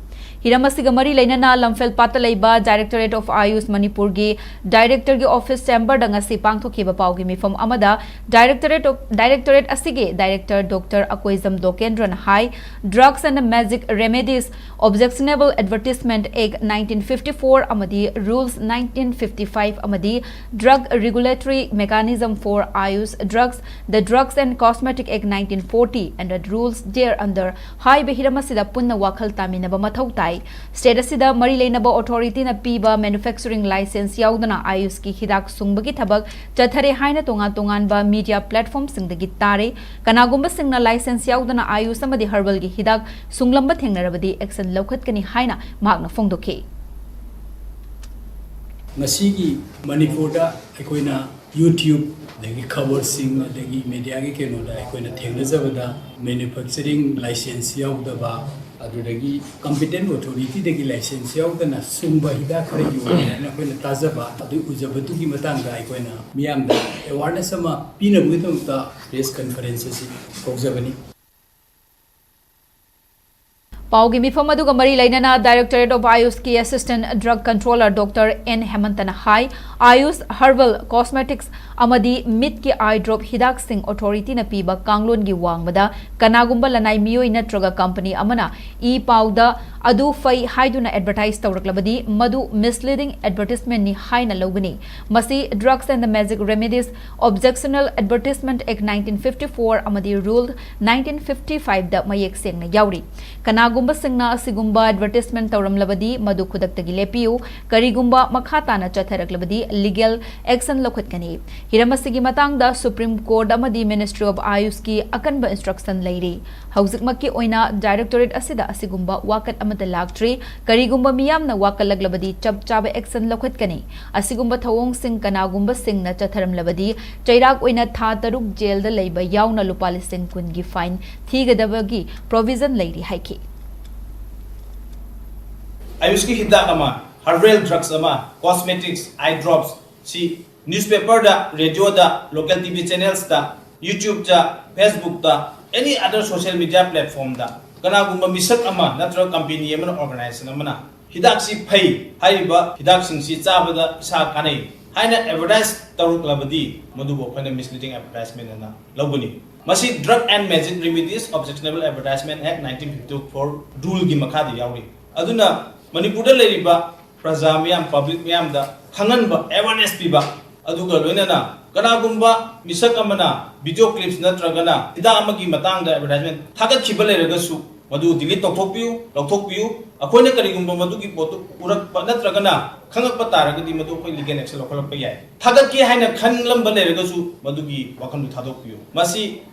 ꯍꯤꯔꯝ ꯑꯁꯤꯒ ꯃꯔꯤ ꯂꯩꯅꯅ ꯂꯝꯐꯦꯜꯄꯥꯠꯇ ꯂꯩꯕ ꯗꯥꯏꯔꯦꯛꯇꯣꯔꯦꯠ ꯑꯣꯐ ꯑꯥꯌꯨꯁ ꯃꯅꯤꯄꯨꯔꯒꯤ ꯗꯥꯏꯔꯦꯛꯇꯔꯒꯤ ꯑꯣꯐꯤꯁ ꯆꯦꯝꯕꯔꯗ ꯉꯁꯤ ꯄꯥꯡꯊꯣꯛꯈꯤꯕ ꯄꯥꯎꯒꯤ ꯃꯤꯐꯝ ꯑꯃꯗ ꯗꯥꯏꯔꯦꯛꯇꯣꯔꯦꯠ ꯑꯣꯐ, ꯗꯥꯏꯔꯦꯛꯇꯣꯔꯦꯠ ꯑꯁꯤꯒꯤ ꯗꯥꯏꯔꯦꯛꯇꯔ ꯗꯣꯛꯇꯔ ꯑꯀꯣꯏꯖꯝ ꯗꯣꯀꯦꯟꯗ꯭ꯔꯅ ꯍꯥꯏ, Drugs and Magic Remedies, Objectionable Advertisement Act nineteen fifty four ꯑꯃꯗꯤ Rules nineteen fifty five ꯑꯃꯗꯤ Drug Regulatory Mechanism for Ayush Drugs, the Drugs and Cosmetic Act nineteen forty and the rules thereunder ꯍꯥꯏꯕ ꯍꯤꯔꯝ ꯑꯁꯤꯗ ꯄꯨꯟꯅ ꯋꯥꯈꯜ ꯇꯥꯃꯤꯟꯅꯕ ꯃꯊꯧ ꯇꯥꯏ꯫ State ꯑꯁꯤꯗ ꯃꯔꯤ ꯂꯩꯅꯕ ꯑꯣꯊꯣꯔꯤꯇꯤꯅ ꯄꯤꯕ ꯃꯦꯅꯨꯐꯦꯛꯆꯔꯤꯡ ꯂꯥꯏꯁꯦꯟꯁ ꯌꯥꯎꯗꯅ ꯑꯥꯌꯨꯁꯀꯤ ꯍꯤꯗꯥꯛ ꯁꯨꯡꯕꯒꯤ ꯊꯕꯛ ꯆꯠꯊꯔꯦ ꯍꯥꯏꯅ ꯇꯣꯉꯥꯟ ꯇꯣꯉꯥꯟꯕ ꯃꯤꯗꯤꯌꯥ ꯄ꯭ꯂꯦꯠꯐꯣꯔꯝꯁꯤꯡꯗꯒꯤ ꯇꯥꯔꯦ꯫ ꯀꯅꯥꯒꯨꯝꯕꯁꯤꯡꯅ ꯂꯥꯏꯁꯦꯟꯁ ꯌꯥꯎꯗꯅ ꯑꯥꯌꯨꯁ ꯑꯃꯗꯤ ꯍꯔꯕꯜꯒꯤ ꯍꯤꯗꯥꯛ ꯁꯨꯡꯂꯝꯕ ꯊꯦꯡꯅꯔꯕꯗꯤ ꯑꯦꯛꯁꯟ ꯂꯧꯈꯠꯀꯅꯤ ꯍꯥꯏꯅ ꯃꯍꯥꯛꯅ ꯐꯣꯡꯗꯣꯛꯈꯤ꯫ ꯉꯁꯤꯒꯤ ꯃꯅꯤꯄꯨꯔꯗ ꯑꯩꯈꯣꯏꯅ YouTube ꯑꯗꯒꯤ ꯈꯕꯔꯁꯤꯡ ꯑꯗꯒꯤ ꯃꯦꯗꯤꯌꯥꯒꯤ ꯀꯩꯅꯣꯗ ꯑꯩꯈꯣꯏꯅ ꯊꯦꯡꯅꯖꯕꯗ ꯃꯦꯅꯨꯐꯦꯛꯆꯔꯤꯡ ꯂꯥꯏꯁꯦꯟꯁ ꯌꯥꯎꯗꯕ, ꯑꯗꯨꯗꯒꯤ ꯀꯝꯄꯤꯇꯦꯟ ꯑꯣꯊꯣꯔꯤꯇꯤꯗꯒꯤ ꯂꯥꯏꯁꯦꯟꯁ ꯌꯥꯎꯗꯅ ꯁꯨꯡꯕ ꯍꯤꯗꯥꯛ ꯈꯔ ꯌꯣꯜꯂꯦ ꯍꯥꯏꯅ ꯑꯩꯈꯣꯏꯅ ꯇꯥꯖꯕ꯫ ꯑꯗꯨ ꯎꯖꯕꯗꯨꯒꯤ ꯃꯇꯥꯡꯗ ꯑꯩꯈꯣꯏꯅ ꯃꯤꯌꯥꯝꯗ ꯑꯦꯋꯥꯔꯅꯦꯁ ꯑꯃ ꯄꯤꯅꯕꯒꯤꯗꯃꯛꯇ ꯄ꯭ꯔꯦꯁ ꯀꯟꯐꯔꯦꯟꯁ ꯑꯁꯤ ꯀꯧꯖꯕꯅꯤ꯫ ꯄꯥꯎꯒꯤ ꯃꯤꯐꯝ ꯑꯗꯨꯒ ꯃꯔꯤ ꯂꯩꯅꯅ Directorate of Ayushꯀꯤ Assistant Drug Controller Doctor N ꯍꯦꯃꯟꯇꯅ high, Ayush Herbal Cosmetics ꯑꯃꯗꯤ ꯃꯤꯠꯀꯤ eye drop ꯍꯤꯗꯥꯛꯁꯤꯡ ꯑꯣꯊꯣꯔꯤꯇꯤꯅ ꯄꯤꯕ ꯀꯥꯡꯂꯣꯟꯒꯤ ꯋꯥꯡꯃꯗ ꯀꯅꯥꯒꯨꯝꯕ ꯂꯅꯥꯏ ꯃꯤꯑꯣꯏ ꯅꯠꯇ꯭ꯔꯒ ꯀꯝꯄꯅꯤ ꯑꯃꯅ ꯏ ꯄꯥꯎꯗ ꯑꯗꯨ ꯐꯩ ꯍꯥꯏꯗꯨꯅ ꯑꯦꯗꯚꯔꯇꯥꯏꯁ ꯇꯧꯔꯛꯂꯕꯗꯤ ꯃꯗꯨ ꯃꯤꯁꯂꯤꯗꯤꯡ ꯑꯦꯗꯚꯔꯇꯤꯁꯃꯦꯟꯅꯤ ꯍꯥꯏꯅ ꯂꯧꯒꯅꯤ꯫ ꯃꯁꯤ Drugs and the Magic Remedies Objectionable Advertisement Act nineteen fifty four ꯑꯃꯗꯤ Rule nineteen fifty fiveꯗ ꯃꯌꯦꯛ ꯁꯦꯡꯅ ꯌꯥꯎꯔꯤ꯫ ꯀꯅꯥꯒꯨꯝꯕꯁꯤꯡꯅ ꯑꯁꯤꯒꯨꯝꯕ ꯑꯦꯗꯚꯔꯇꯤꯁꯃꯦꯟ ꯇꯧꯔꯝꯂꯕꯗꯤ ꯃꯗꯨ ꯈꯨꯗꯛꯇꯒꯤ ꯂꯦꯞꯄꯤꯌꯨ꯫ ꯀꯔꯤꯒꯨꯝꯕ ꯃꯈꯥ ꯇꯥꯅ ꯆꯠꯊꯔꯛꯂꯕꯗꯤ ꯂꯤꯒꯦꯜ ꯑꯦꯛꯁꯟ ꯂꯧꯈꯠꯀꯅꯤ꯫ ꯍꯤꯔꯝ ꯑꯁꯤꯒꯤ ꯃꯇꯥꯡꯗ ꯁꯨꯄ꯭ꯔꯤꯝ ꯀꯣꯔꯠ ꯑꯃꯗꯤ Ministry of Ayushꯀꯤ ꯑꯀꯟꯕ ꯏꯟꯁꯇ꯭ꯔꯛꯁꯟ ꯂꯩꯔꯤ꯫ ꯍꯧꯖꯤꯛꯃꯛꯀꯤ ꯑꯣꯏꯅ ꯗꯥꯏꯔꯦꯛꯇꯣꯔꯦꯠ ꯑꯁꯤꯗ ꯑꯁꯤꯒꯨꯝꯕ ꯋꯥꯀꯠ ꯑꯃꯠꯇ ꯂꯥꯛꯇ꯭ꯔꯤ꯫ ꯀꯔꯤꯒꯨꯝꯕ ꯃꯤꯌꯥꯝꯅ ꯋꯥꯀꯠꯂꯛꯂꯕꯗꯤ ꯆꯞ ꯆꯥꯕ ꯑꯦꯛꯁꯟ ꯂꯧꯈꯠꯀꯅꯤ꯫ ꯑꯁꯤꯒꯨꯝꯕ ꯊꯧꯑꯣꯡꯁꯤꯡ ꯀꯅꯥꯒꯨꯝꯕꯁꯤꯡꯅ ꯆꯠꯊꯔꯝꯂꯕꯗꯤ ꯆꯩꯔꯥꯛ ꯑꯣꯏꯅ ꯊꯥ ꯇꯔꯨꯛ ꯖꯦꯜꯗ ꯂꯩꯕ ꯌꯥꯎꯅ ꯂꯨꯄꯥ ꯂꯤꯁꯤꯡ ꯀꯨꯟꯒꯤ ꯐꯥꯏꯟ ꯊꯤꯒꯗꯕꯒꯤ ꯄ꯭ꯔꯣꯚꯤꯖꯟ ꯂꯩꯔꯤ ꯍꯥꯏꯈꯤ꯫ ꯑꯌꯨꯁꯀꯤ ꯍꯤꯗꯥꯛ ꯑꯃ, herbal drugs ꯑꯃ, cosmetics, eye drops ꯁꯤ ꯅ꯭ꯌꯨꯁꯄꯦꯄꯔꯗ, ꯔꯦꯗꯤꯑꯣꯗ, ꯂꯣꯀꯦꯜ ꯇꯤ ꯚꯤ ꯆꯦꯅꯦꯜꯁꯇ, ꯌꯨꯇ꯭ꯌꯨꯕꯇ, ꯐꯦꯁꯕꯨꯛꯇ, ꯑꯦꯅꯤ ꯑꯗꯔ ꯁꯣꯁꯤꯌꯦꯜ ꯃꯤꯗꯤꯌꯥ ꯄ꯭ꯂꯦꯠꯐꯣꯔꯝꯗ ꯀꯅꯥꯒꯨꯝꯕ ꯃꯤꯁꯛ ꯑꯃ ꯅꯠꯇ꯭ꯔꯒ ꯀꯝꯄꯦꯅꯤ ꯑꯃꯅ, ꯑꯣꯔꯒꯅꯥꯏꯖꯦꯁꯟ ꯑꯃꯅ ꯍꯤꯗꯥꯛꯁꯤ ꯐꯩ, ꯍꯥꯏꯔꯤꯕ ꯍꯤꯗꯥꯛꯁꯤꯡꯁꯤ ꯆꯥꯕꯗ ꯏꯁꯥ ꯀꯥꯟꯅꯩ ꯍꯥꯏꯅ ꯑꯦꯗꯚꯔꯇꯥꯏꯁ ꯇꯧꯔꯛꯂꯕꯗꯤ ꯃꯗꯨꯕꯨ ꯑꯩꯈꯣꯏꯅ ꯃꯤꯁꯂꯤꯗꯤꯡ ꯑꯦꯗꯚꯔꯇꯥꯏꯁꯃꯦꯟ ꯑꯅ ꯂꯧꯒꯅꯤ꯫ ꯃꯁꯤ Drug and Magic Remedies Objectionable Advertisement Act nineteen fifty four ꯔꯨꯜꯒꯤ ꯃꯈꯥꯗ ꯌꯥꯎꯔꯤ꯫ ꯑꯗꯨꯅ ꯃꯅꯤꯄꯨꯔꯗ ꯂꯩꯔꯤꯕ ꯄ꯭ꯔꯖꯥ ꯃꯤꯌꯥꯝ, ꯄꯕ꯭ꯂꯤꯛ ꯃꯤꯌꯥꯝꯗ ꯈꯪꯍꯟꯕ, ꯑꯦꯋꯥꯔꯅꯦꯁ ꯄꯤꯕ, ꯑꯗꯨꯒ ꯂꯣꯏꯅꯅ ꯀꯅꯥꯒꯨꯝꯕ ꯃꯤꯁꯛ ꯑꯃꯅ ꯚꯤꯗꯤꯑꯣ ꯀ꯭ꯂꯤꯞꯁ ꯅꯠꯇ꯭ꯔꯒꯅ ꯍꯤꯗꯥꯛ ꯑꯃꯒꯤ ꯃꯇꯥꯡꯗ ꯑꯦꯗꯚꯔꯇꯥꯏꯁꯃꯦꯟ ꯊꯥꯒꯠꯈꯤꯕ ꯂꯩꯔꯒꯁꯨ ꯃꯗꯨ ꯗꯤꯂꯤꯠ ꯇꯧꯊꯣꯛꯄꯤꯌꯨ, ꯂꯧꯊꯣꯛꯄꯤꯌꯨ꯫ ꯑꯩꯈꯣꯏꯅ ꯀꯔꯤꯒꯨꯝꯕ ꯃꯗꯨꯒꯤ ꯄꯣꯠꯇꯨ ꯎꯔꯛꯄ ꯅꯠꯇ꯭ꯔꯒꯅ ꯈꯪꯉꯛꯄ ꯇꯥꯔꯒꯗꯤ ꯃꯗꯨ ꯑꯩꯈꯣꯏ ꯂꯤꯒꯦꯜ ꯑꯦꯛꯁꯟ ꯂꯧꯈꯠꯂꯛꯄ ꯌꯥꯏ꯫ ꯊꯥꯒꯠꯀꯦ ꯍꯥꯏꯅ ꯈꯟꯂꯝꯕ ꯂꯩꯔꯒꯁꯨ ꯃꯗꯨꯒꯤ ꯋꯥꯈꯜꯗꯨ ꯊꯥꯗꯣꯛꯄꯤꯌꯨ꯫ ꯃꯁꯤ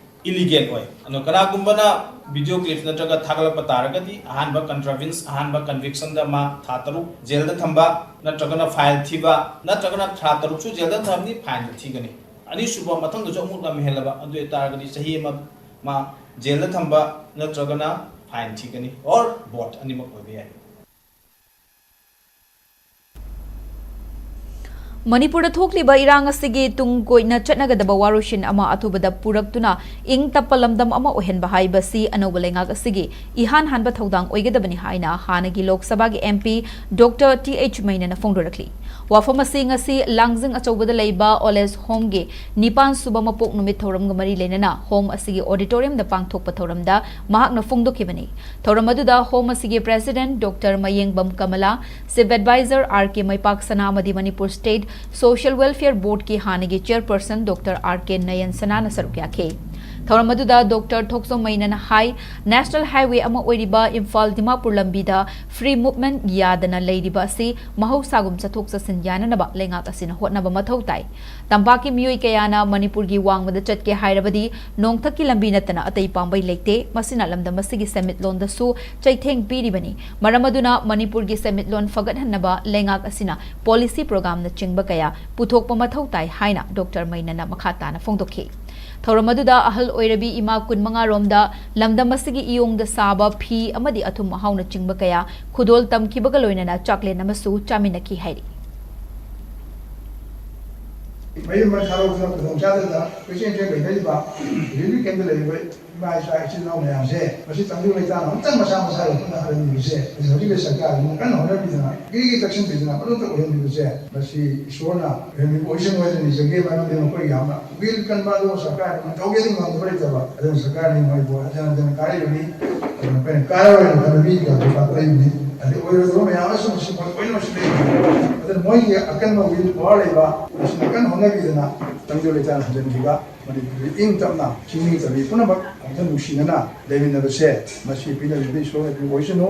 ꯏꯂꯤꯒꯦꯜ ꯑꯣꯏ꯫ ꯑꯗꯣ ꯀꯅꯥꯒꯨꯝꯕꯅ ꯚꯤꯗꯤꯑꯣ ꯀ꯭ꯂꯤꯞ ꯅꯠꯇ꯭ꯔꯒ ꯊꯥꯒꯠꯂꯛꯄ ꯇꯥꯔꯒꯗꯤ, ꯑꯍꯥꯟꯕ ꯀꯟꯇ꯭ꯔꯥꯚꯤꯟꯁ, ꯑꯍꯥꯟꯕ ꯀꯟꯚꯤꯛꯁꯟꯗ ꯃꯥ ꯊꯥ ꯇꯔꯨꯛ ꯖꯦꯜꯗ ꯊꯝꯕ, ꯅꯠꯇ꯭ꯔꯒꯅ ꯐꯥꯏꯟ ꯊꯤꯕ, ꯅꯠꯇ꯭ꯔꯒꯅ ꯊꯥ ꯇꯔꯨꯛꯁꯨ ꯖꯦꯜꯗ ꯊꯝꯃꯤ, ꯐꯥꯏꯟꯁꯨ ꯊꯤꯒꯅꯤ꯫ ꯑꯅꯤꯁꯨꯕ, ꯃꯊꯪꯗꯁꯨ ꯑꯃꯨꯛ ꯂꯝꯍꯦꯜꯂꯕ, ꯑꯗꯨ ꯑꯣꯏꯇꯥꯔꯒꯗꯤ ꯆꯍꯤ ꯑꯃ ꯃꯥ ꯖꯦꯜꯗ ꯊꯝꯕ ꯅꯠꯇ꯭ꯔꯒꯅ ꯐꯥꯏꯟ ꯊꯤꯒꯅꯤ, or both, ꯑꯅꯤꯃꯛ ꯑꯣꯏꯕ ꯌꯥꯏ꯫ ꯃꯅꯤꯄꯨꯔꯗ ꯊꯣꯛꯂꯤꯕ ꯏꯔꯥꯡ ꯑꯁꯤꯒꯤ ꯇꯨꯡ ꯀꯣꯏꯅ ꯆꯠꯅꯒꯗꯕ ꯋꯥꯔꯣꯏꯁꯤꯟ ꯑꯃ ꯑꯊꯨꯕꯗ ꯄꯨꯔꯛꯇꯨꯅ ꯏꯪ ꯇꯞꯄ ꯂꯝꯗꯝ ꯑꯃ ꯑꯣꯏꯍꯟꯕ ꯍꯥꯏꯕꯁꯤ ꯑꯅꯧꯕ ꯂꯩꯉꯥꯛ ꯑꯁꯤꯒꯤ ꯏꯍꯥꯟ ꯍꯥꯟꯕ ꯊꯧꯗꯥꯡ ꯑꯣꯏꯒꯗꯕꯅꯤ ꯍꯥꯏꯅ ꯍꯥꯟꯅꯒꯤ ꯂꯣꯛ ꯁꯚꯥꯒꯤ MP Doctor T H ꯃꯩꯅꯅ ꯐꯣꯡꯗꯣꯔꯛꯂꯤ꯫ ꯋꯥꯐꯝ ꯑꯁꯤ ꯉꯁꯤ ꯂꯥꯡꯖꯤꯡ ꯑꯆꯧꯕꯗ ꯂꯩꯕ Old Age Homeꯒꯤ ꯅꯤꯄꯥꯟ ꯁꯨꯕ ꯃꯄꯣꯛ ꯅꯨꯃꯤꯠ ꯊꯧꯔꯝꯒ ꯃꯔꯤ ꯂꯩꯅꯅ Home ꯑꯁꯤꯒꯤ auditoriumꯗ ꯄꯥꯡꯊꯣꯛꯄ ꯊꯧꯔꯝꯗ ꯃꯍꯥꯛꯅ ꯐꯣꯡꯗꯣꯛꯈꯤꯕꯅꯤ꯫ ꯊꯧꯔꯝ ꯑꯗꯨꯗ Home ꯑꯁꯤꯒꯤ President Doctor ꯃꯌꯦꯡꯕꯝ Kamala, Chief Advisor R K ꯃꯩꯄꯥꯛ ꯁꯅꯥ ꯑꯃꯗꯤ Manipur State Social Welfare Boardꯀꯤ ꯍꯥꯟꯅꯒꯤ Chairperson Doctor R K ꯅꯌꯟ ꯁꯅꯥꯅ ꯁꯔꯨꯛ ꯌꯥꯈꯤ꯫ ꯊꯧꯔꯝ ꯑꯗꯨꯗ Doctor ꯊꯣꯛꯆꯣꯝ ꯃꯩꯅꯅ ꯍꯥꯏ, National Highway ꯑꯃ ꯑꯣꯏꯔꯤꯕ ꯏꯝꯐꯥꯜ ꯗꯤꯃꯥꯄꯨꯔ ꯂꯝꯕꯤꯗ free movement ꯌꯥꯗꯅ ꯂꯩꯔꯤꯕ ꯑꯁꯤ ꯃꯍꯧꯁꯥꯒꯨꯝ ꯆꯠꯊꯣꯛ ꯆꯠꯁꯤꯟ ꯌꯥꯅꯅꯕ ꯂꯩꯉꯥꯛ ꯑꯁꯤꯅ ꯍꯣꯠꯅꯕ ꯃꯊꯧ ꯇꯥꯏ꯫ ꯇꯝꯄꯥꯛꯀꯤ ꯃꯤꯑꯣꯏ ꯀꯌꯥꯅ ꯃꯅꯤꯄꯨꯔꯒꯤ ꯋꯥꯡꯃꯗ ꯆꯠꯀꯦ ꯍꯥꯏꯔꯕꯗꯤ ꯅꯣꯡꯊꯛꯀꯤ ꯂꯝꯕꯤ ꯅꯠꯇꯅ ꯑꯇꯩ ꯄꯥꯝꯕꯩ ꯂꯩꯇꯦ꯫ ꯃꯁꯤꯅ ꯂꯝꯗꯝ ꯑꯁꯤꯒꯤ ꯁꯦꯟꯃꯤꯠꯂꯣꯟꯗꯁꯨ ꯆꯩꯊꯦꯡ ꯄꯤꯔꯤꯕꯅꯤ꯫ ꯃꯔꯝ ꯑꯗꯨꯅ ꯃꯅꯤꯄꯨꯔꯒꯤ ꯁꯦꯟꯃꯤꯠꯂꯣꯟ ꯐꯒꯠꯍꯟꯅꯕ ꯂꯩꯉꯥꯛ ꯑꯁꯤꯅ policy programꯅꯆꯤꯡꯕ ꯀꯌꯥ ꯄꯨꯊꯣꯛꯄ ꯃꯊꯧ ꯇꯥꯏ ꯍꯥꯏꯅ Doctor ꯃꯩꯅꯅ ꯃꯈꯥ ꯇꯥꯅ ꯐꯣꯡꯗꯣꯛꯈꯤ꯫ ꯊꯧꯔꯝ ꯑꯗꯨꯗ ꯑꯍꯜ ꯑꯣꯏꯔꯕꯤ ꯏꯃꯥ ꯀꯨꯟꯃꯉꯥ ꯔꯣꯝꯗ ꯂꯝꯗꯝ ꯑꯁꯤꯒꯤ ꯏꯌꯣꯡꯗ ꯁꯥꯕ ꯐꯤ ꯑꯃꯗꯤ ꯑꯊꯨꯝ ꯑꯍꯥꯎꯅꯆꯤꯡꯕ ꯀꯌꯥ ꯈꯨꯗꯣꯜ ꯇꯝꯈꯤꯕꯒ ꯂꯣꯏꯅꯅ ꯆꯥꯛꯂꯦꯟ ꯑꯃꯁꯨ ꯆꯥꯃꯤꯟꯅꯈꯤ ꯍꯥꯏꯔꯤ꯫ ꯃꯌꯨꯝ ꯃꯔ ꯊꯥꯗꯣꯛꯇꯨꯅ ꯈꯨꯗꯣꯡ ꯆꯥꯗꯅ ꯀꯣꯏꯆꯦꯟ ꯆꯦꯟ ꯂꯩꯅꯔꯤꯕ ꯔꯤꯂꯤꯐ ꯀꯦꯝꯞꯇ ꯂꯩꯔꯤꯕ ꯏꯃꯥ ꯏꯆꯥ ꯏꯆꯤꯜ ꯏꯅꯥꯎ ꯃꯌꯥꯝꯁꯦ ꯃꯁꯤ ꯇꯪꯗꯨ ꯂꯩꯇꯥꯅ ꯑꯃꯨꯛꯇꯪ ꯃꯁꯥ ꯃꯁꯥꯒꯤ ꯈꯨꯠꯅ ꯍꯥꯜꯍꯟꯕꯤꯕꯁꯦ ꯃꯁꯤ ꯍꯧꯖꯤꯛꯀꯤ ꯁꯔꯀꯥꯔꯁꯤꯅ ꯀꯟꯅ ꯍꯣꯠꯅꯕꯤꯗꯅ ꯒꯤꯔꯤꯒꯤ ꯇꯛꯁꯤꯟꯕꯤꯗꯅ ꯃꯗꯨꯇ ꯑꯣꯏꯍꯟꯕꯤꯕꯁꯦ ꯃꯁꯤ ꯏꯁꯣꯔꯅ ꯑꯣꯏꯍꯟꯕꯤꯕ ꯑꯣꯏꯁꯅꯨ ꯍꯥꯏꯗꯅ ꯅꯤꯖꯒꯦ꯫ ꯃꯔꯝꯗꯤ ꯃꯈꯣꯏ ꯌꯥꯝꯅ ꯋꯤꯜ ꯀꯟꯕ ꯑꯗꯨꯒ ꯁꯔꯀꯥꯔꯅ ꯇꯧꯒꯦꯗꯤ ꯉꯝꯗꯕ ꯂꯩꯇꯕ ꯑꯗꯨꯅ ꯁꯔꯀꯥꯔꯅ ꯃꯣꯏꯕꯨ ꯍꯟꯖꯤꯟ ꯍꯟꯖꯤꯟ ꯀꯥꯔꯛꯏꯕꯅꯤ꯫ ꯑꯗꯨꯅ ꯑꯩꯈꯣꯏꯅ ꯀꯥꯔꯛꯑꯣꯏꯅ ꯈꯟꯕ ꯃꯤ ꯀꯌꯥꯁꯨ ꯀꯥꯔꯛꯏꯕꯅꯤ꯫ ꯑꯗꯩ ꯑꯣꯏꯔꯣꯏꯗꯕ ꯃꯌꯥꯝ ꯑꯃꯁꯨ ꯃꯁꯤ ꯃꯣꯏ ꯂꯣꯏꯅꯃꯛꯁꯨ ꯂꯩꯔꯤꯕꯅꯤ꯫ ꯑꯗꯨꯅ ꯃꯣꯏꯒꯤ ꯑꯀꯟꯕ ꯋꯤꯜ ꯄꯋꯥꯔ ꯂꯩꯕ ꯃꯁꯤꯅ ꯀꯟꯅ ꯍꯣꯠꯅꯕꯤꯗꯅ ꯇꯪꯗꯨ ꯂꯩꯇꯥꯅ ꯍꯟꯖꯤꯟꯈꯤꯕ ꯃꯅꯤꯄꯨꯔꯒꯤ ꯏꯪ ꯇꯞꯅ ꯆꯤꯡꯃꯤ ꯇꯝꯃꯤ ꯄꯨꯝꯅꯃꯛ ꯑꯃꯨꯛꯇ ꯅꯨꯡꯁꯤꯅꯅ ꯂꯩꯃꯤꯟꯅꯕꯁꯦ ꯃꯁꯤ ꯄꯤꯅꯔꯤꯕ ꯏꯁꯣꯔꯅ ꯄꯤꯕ ꯑꯣꯏꯁꯅꯨ꯫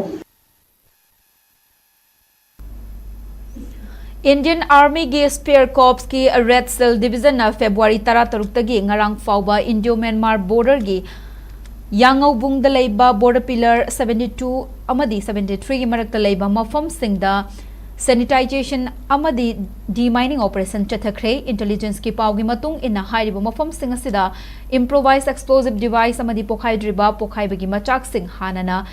Indian Armyꯒꯤ Spear Corpsꯀꯤ Red Cell Divisionꯅ February ꯇꯔꯥꯇꯔꯨꯛꯇꯒꯤ ꯉꯔꯥꯡ ꯐꯥꯎꯕ Indo-Myanmar borderꯒꯤ ꯌꯥꯉꯧꯕꯨꯡꯗ ꯂꯩꯕ border pillar seventy two ꯑꯃꯗꯤ seventy threeꯒꯤ ꯃꯔꯛꯇ ꯂꯩꯕ ꯃꯐꯝꯁꯤꯡꯗ sanitization ꯑꯃꯗꯤ demining operation ꯆꯠꯊꯈ꯭ꯔꯦ꯫ Intelligenceꯀꯤ ꯄꯥꯎꯒꯤ ꯃꯇꯨꯡ ꯏꯟꯅ, ꯍꯥꯏꯔꯤꯕ ꯃꯐꯝꯁꯤꯡ ꯑꯁꯤꯗ improvised explosive device ꯑꯃꯗꯤ ꯄꯣꯈꯥꯏꯗ꯭ꯔꯤꯕ ꯄꯣꯈꯥꯏꯕꯒꯤ ꯃꯆꯥꯛꯁꯤꯡ ꯍꯥꯟꯅꯅ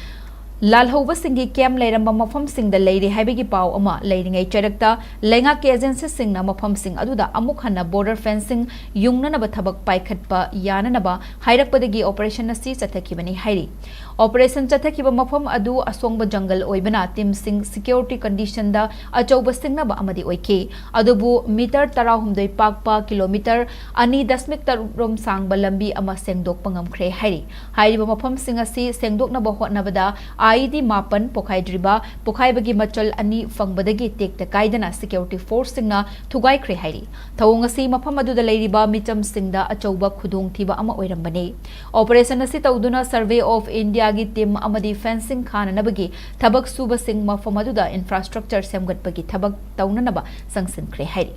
ꯂꯥꯜꯍꯧꯕꯁꯤꯡꯒꯤ camp ꯂꯩꯔꯝꯕ ꯃꯐꯝꯁꯤꯡꯗ ꯂꯩꯔꯤ ꯍꯥꯏꯕꯒꯤ ꯄꯥꯎ ꯑꯃ ꯂꯩꯔꯤꯉꯩ ꯆꯔꯛꯇ ꯂꯩꯉꯥꯛꯀꯤ agencyꯁꯤꯡꯅ ꯃꯐꯝꯁꯤꯡ ꯑꯗꯨꯗ ꯑꯃꯨꯛ ꯍꯟꯅ border fencing ꯌꯨꯡꯅꯅꯕ ꯊꯕꯛ ꯄꯥꯏꯈꯠꯄ ꯌꯥꯅꯅꯕ ꯍꯥꯏꯔꯛꯄꯗꯒꯤ operation ꯑꯁꯤ ꯆꯠꯊꯈꯤꯕꯅꯤ ꯍꯥꯏꯔꯤ꯫ Operation ꯆꯠꯊꯈꯤꯕ ꯃꯐꯝ ꯑꯗꯨ ꯑꯁꯣꯡꯕ jungle ꯑꯣꯏꯕꯅ teamꯁꯤꯡ security conditionꯗ ꯑꯆꯧꯕ ꯁꯤꯡꯅꯕ ꯑꯃꯗꯤ ꯑꯣꯏꯈꯤ꯫ ꯑꯗꯨꯕꯨ meter ꯇꯔꯥꯍꯨꯝꯗꯣꯏ ꯄꯥꯛꯄ, kilometre ꯑꯅꯤ ꯗꯁꯃꯤꯛ ꯇꯔꯨꯛ ꯔꯣꯝ ꯁꯥꯡꯕ ꯂꯝꯕꯤ ꯑꯃ ꯁꯦꯡꯗꯣꯛꯄ ꯉꯝꯈ꯭ꯔꯦ ꯍꯥꯏꯔꯤ꯫ ꯍꯥꯏꯔꯤꯕ ꯃꯐꯝꯁꯤꯡ ꯑꯁꯤ ꯁꯦꯡꯗꯣꯛꯅꯕ ꯍꯣꯠꯅꯕꯗ IED ꯃꯥꯄꯟ ꯄꯣꯈꯥꯏꯗ꯭ꯔꯤꯕ, ꯄꯣꯈꯥꯏꯕꯒꯤ ꯃꯆꯜ ꯑꯅꯤ ꯐꯪꯕꯗꯒꯤ ꯇꯦꯛꯇ ꯀꯥꯏꯗꯅ security forceꯁꯤꯡꯅ ꯊꯨꯒꯥꯏꯈ꯭ꯔꯦ ꯍꯥꯏꯔꯤ꯫ ꯊꯧꯑꯣꯡ ꯑꯁꯤ ꯃꯐꯝ ꯑꯗꯨꯗ ꯂꯩꯔꯤꯕ ꯃꯤꯆꯝꯁꯤꯡꯗ ꯑꯆꯧꯕ ꯈꯨꯗꯣꯡꯊꯤꯕ ꯑꯃ ꯑꯣꯏꯔꯝꯕꯅꯤ꯫ Operation ꯑꯁꯤ ꯇꯧꯗꯨꯅ Survey of Indiaꯒꯤ team ꯑꯃꯗꯤ fencing ꯈꯥꯅꯅꯕꯒꯤ ꯊꯕꯛ ꯁꯨꯕꯁꯤꯡ ꯃꯐꯝ ꯑꯗꯨꯗ infrastructure ꯁꯦꯝꯒꯠꯄꯒꯤ ꯊꯕꯛ ꯇꯧꯅꯅꯕ ꯆꯪꯁꯤꯟꯈ꯭ꯔꯦ ꯍꯥꯏꯔꯤ꯫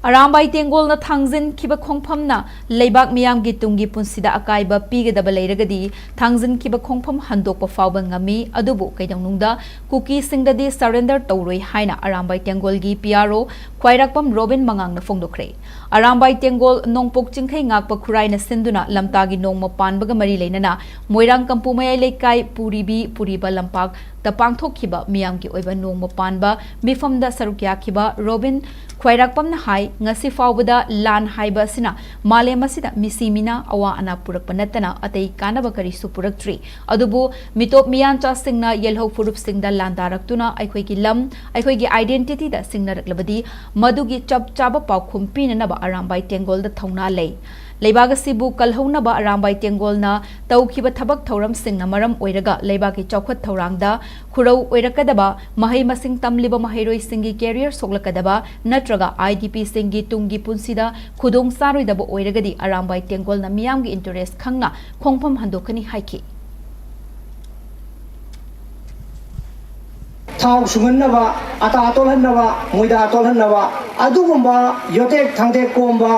ꯑꯔꯥꯝꯕꯥꯏ ꯇꯦꯡꯒꯣꯜꯅ ꯊꯥꯡꯖꯤꯟꯈꯤꯕ ꯈꯣꯡꯐꯝꯅ ꯂꯩꯕꯥꯛ ꯃꯤꯌꯥꯝꯒꯤ ꯇꯨꯡꯒꯤ ꯄꯨꯟꯁꯤꯗ ꯑꯀꯥꯏꯕ ꯄꯤꯒꯗꯕ ꯂꯩꯔꯒꯗꯤ, ꯊꯥꯡꯖꯤꯟꯈꯤꯕ ꯈꯣꯡꯐꯝ ꯍꯟꯗꯣꯛꯄ ꯐꯥꯎꯕ ꯉꯝꯃꯤ, ꯑꯗꯨꯕꯨ ꯀꯩꯗꯧꯅꯨꯡꯗ ꯀꯨꯀꯤꯁꯤꯡꯗꯗꯤ surrender ꯇꯧꯔꯣꯏ ꯍꯥꯏꯅ ꯑꯔꯥꯝꯕꯥꯏ ꯇꯦꯡꯒꯣꯜꯒꯤ PRO ꯈ꯭ꯋꯥꯏꯔꯥꯛꯄꯝ ꯔꯣꯕꯤꯟ ꯃꯉꯥꯡꯅ ꯐꯣꯡꯗꯣꯛꯈ꯭ꯔꯦ꯫ ꯑꯔꯥꯝꯕꯥꯏ ꯇꯦꯡꯒꯣꯜ ꯅꯣꯡꯄꯣꯛ ꯆꯤꯡꯈꯩ ꯉꯥꯛꯄ ꯈꯨꯔꯥꯏꯅ ꯁꯤꯟꯗꯨꯅ ꯂꯝꯇꯥꯒꯤ ꯅꯣꯡꯃ ꯄꯥꯟꯕꯒ ꯃꯔꯤ ꯂꯩꯅꯅ ꯃꯣꯏꯔꯥꯡ ꯀꯝꯄꯨ ꯃꯌꯥꯏ ꯂꯩꯀꯥꯏ ꯄꯨꯔꯤꯕꯤ ꯄꯨꯔꯤꯕ ꯂꯝꯄꯥꯛꯇ ꯄꯥꯡꯊꯣꯛꯈꯤꯕ ꯃꯤꯌꯥꯝꯒꯤ ꯑꯣꯏꯕ ꯅꯣꯡꯃ ꯄꯥꯟꯕ ꯃꯤꯐꯝꯗ ꯁꯔꯨꯛ ꯌꯥꯈꯤꯕ ꯔꯣꯕꯤꯟ ꯈ꯭ꯋꯥꯏꯔꯥꯛꯄꯝꯅ ꯍꯥꯏ, ꯉꯁꯤ ꯐꯥꯎꯕꯗ ꯂꯥꯟ ꯍꯥꯏꯕ ꯑꯁꯤꯅ ꯃꯥꯂꯦꯝ ꯑꯁꯤꯗ ꯃꯤꯁꯤ ꯃꯤꯅꯥ ꯑꯋꯥ ꯑꯅꯥ ꯄꯨꯔꯛꯄ ꯅꯠꯇꯅ ꯑꯇꯩ ꯀꯥꯟꯅꯕ ꯀꯔꯤꯁꯨ ꯄꯨꯔꯛꯇ꯭ꯔꯤ꯫ ꯑꯗꯨꯕꯨ ꯃꯤꯇꯣꯞ ꯃꯤꯌꯥꯟꯆꯥꯁꯤꯡꯅ ꯌꯦꯜꯍꯧ ꯐꯨꯔꯨꯞꯁꯤꯡꯗ ꯂꯥꯟꯗꯥꯔꯛꯇꯨꯅ ꯑꯩꯈꯣꯏꯒꯤ ꯂꯝ, ꯑꯩꯈꯣꯏꯒꯤ identityꯗ ꯁꯤꯡꯅꯔꯛꯂꯕꯗꯤ ꯃꯗꯨꯒꯤ ꯆꯞ ꯆꯥꯕ ꯄꯥꯎꯈꯨꯝ ꯄꯤꯅꯅꯕ ꯑꯔꯥꯝꯕꯥꯏ ꯇꯦꯡꯒꯣꯜꯗ ꯊꯧꯅꯥ ꯂꯩ꯫ ꯂꯩꯕꯥꯛ ꯑꯁꯤꯕꯨ ꯀꯜꯍꯧꯅꯕ ꯑꯔꯥꯝꯕꯥꯏ ꯇꯦꯡꯒꯣꯜꯅ ꯇꯧꯈꯤꯕ ꯊꯕꯛ ꯊꯧꯔꯝꯁꯤꯡꯅ ꯃꯔꯝ ꯑꯣꯏꯔꯒ ꯂꯩꯕꯥꯛꯀꯤ ꯆꯥꯎꯈꯠ ꯊꯧꯔꯥꯡꯗ ꯈꯨꯔꯧ ꯑꯣꯏꯔꯛꯀꯗꯕ, ꯃꯍꯩ ꯃꯁꯤꯡ ꯇꯝꯂꯤꯕ ꯃꯍꯩꯔꯣꯏꯁꯤꯡꯒꯤ career ꯁꯣꯛꯂꯛꯀꯗꯕ ꯅꯠꯇ꯭ꯔꯒ IDPꯁꯤꯡꯒꯤ ꯇꯨꯡꯒꯤ ꯄꯨꯟꯁꯤꯗ ꯈꯨꯗꯣꯡ ꯆꯥꯔꯣꯏꯗꯕ ꯑꯣꯏꯔꯒꯗꯤ ꯑꯔꯥꯝꯕꯥꯏ ꯇꯦꯡꯒꯣꯜꯅ ꯃꯤꯌꯥꯝꯒꯤ interest ꯈꯪꯅ ꯈꯣꯡꯐꯝ ꯍꯟꯗꯣꯛꯀꯅꯤ ꯍꯥꯏꯈꯤ꯫ ꯊꯥꯎ ꯁꯨꯡꯍꯟꯅꯕ, ꯑꯇꯥ ꯇꯣꯜꯍꯟꯅꯕ, ꯃꯣꯏꯗꯥ ꯇꯣꯜꯍꯟꯅꯕ, ꯑꯗꯨꯒꯨꯝꯕ ꯌꯣꯇꯦꯛ ꯊꯥꯡꯗꯦꯛ ꯀꯣꯝꯕ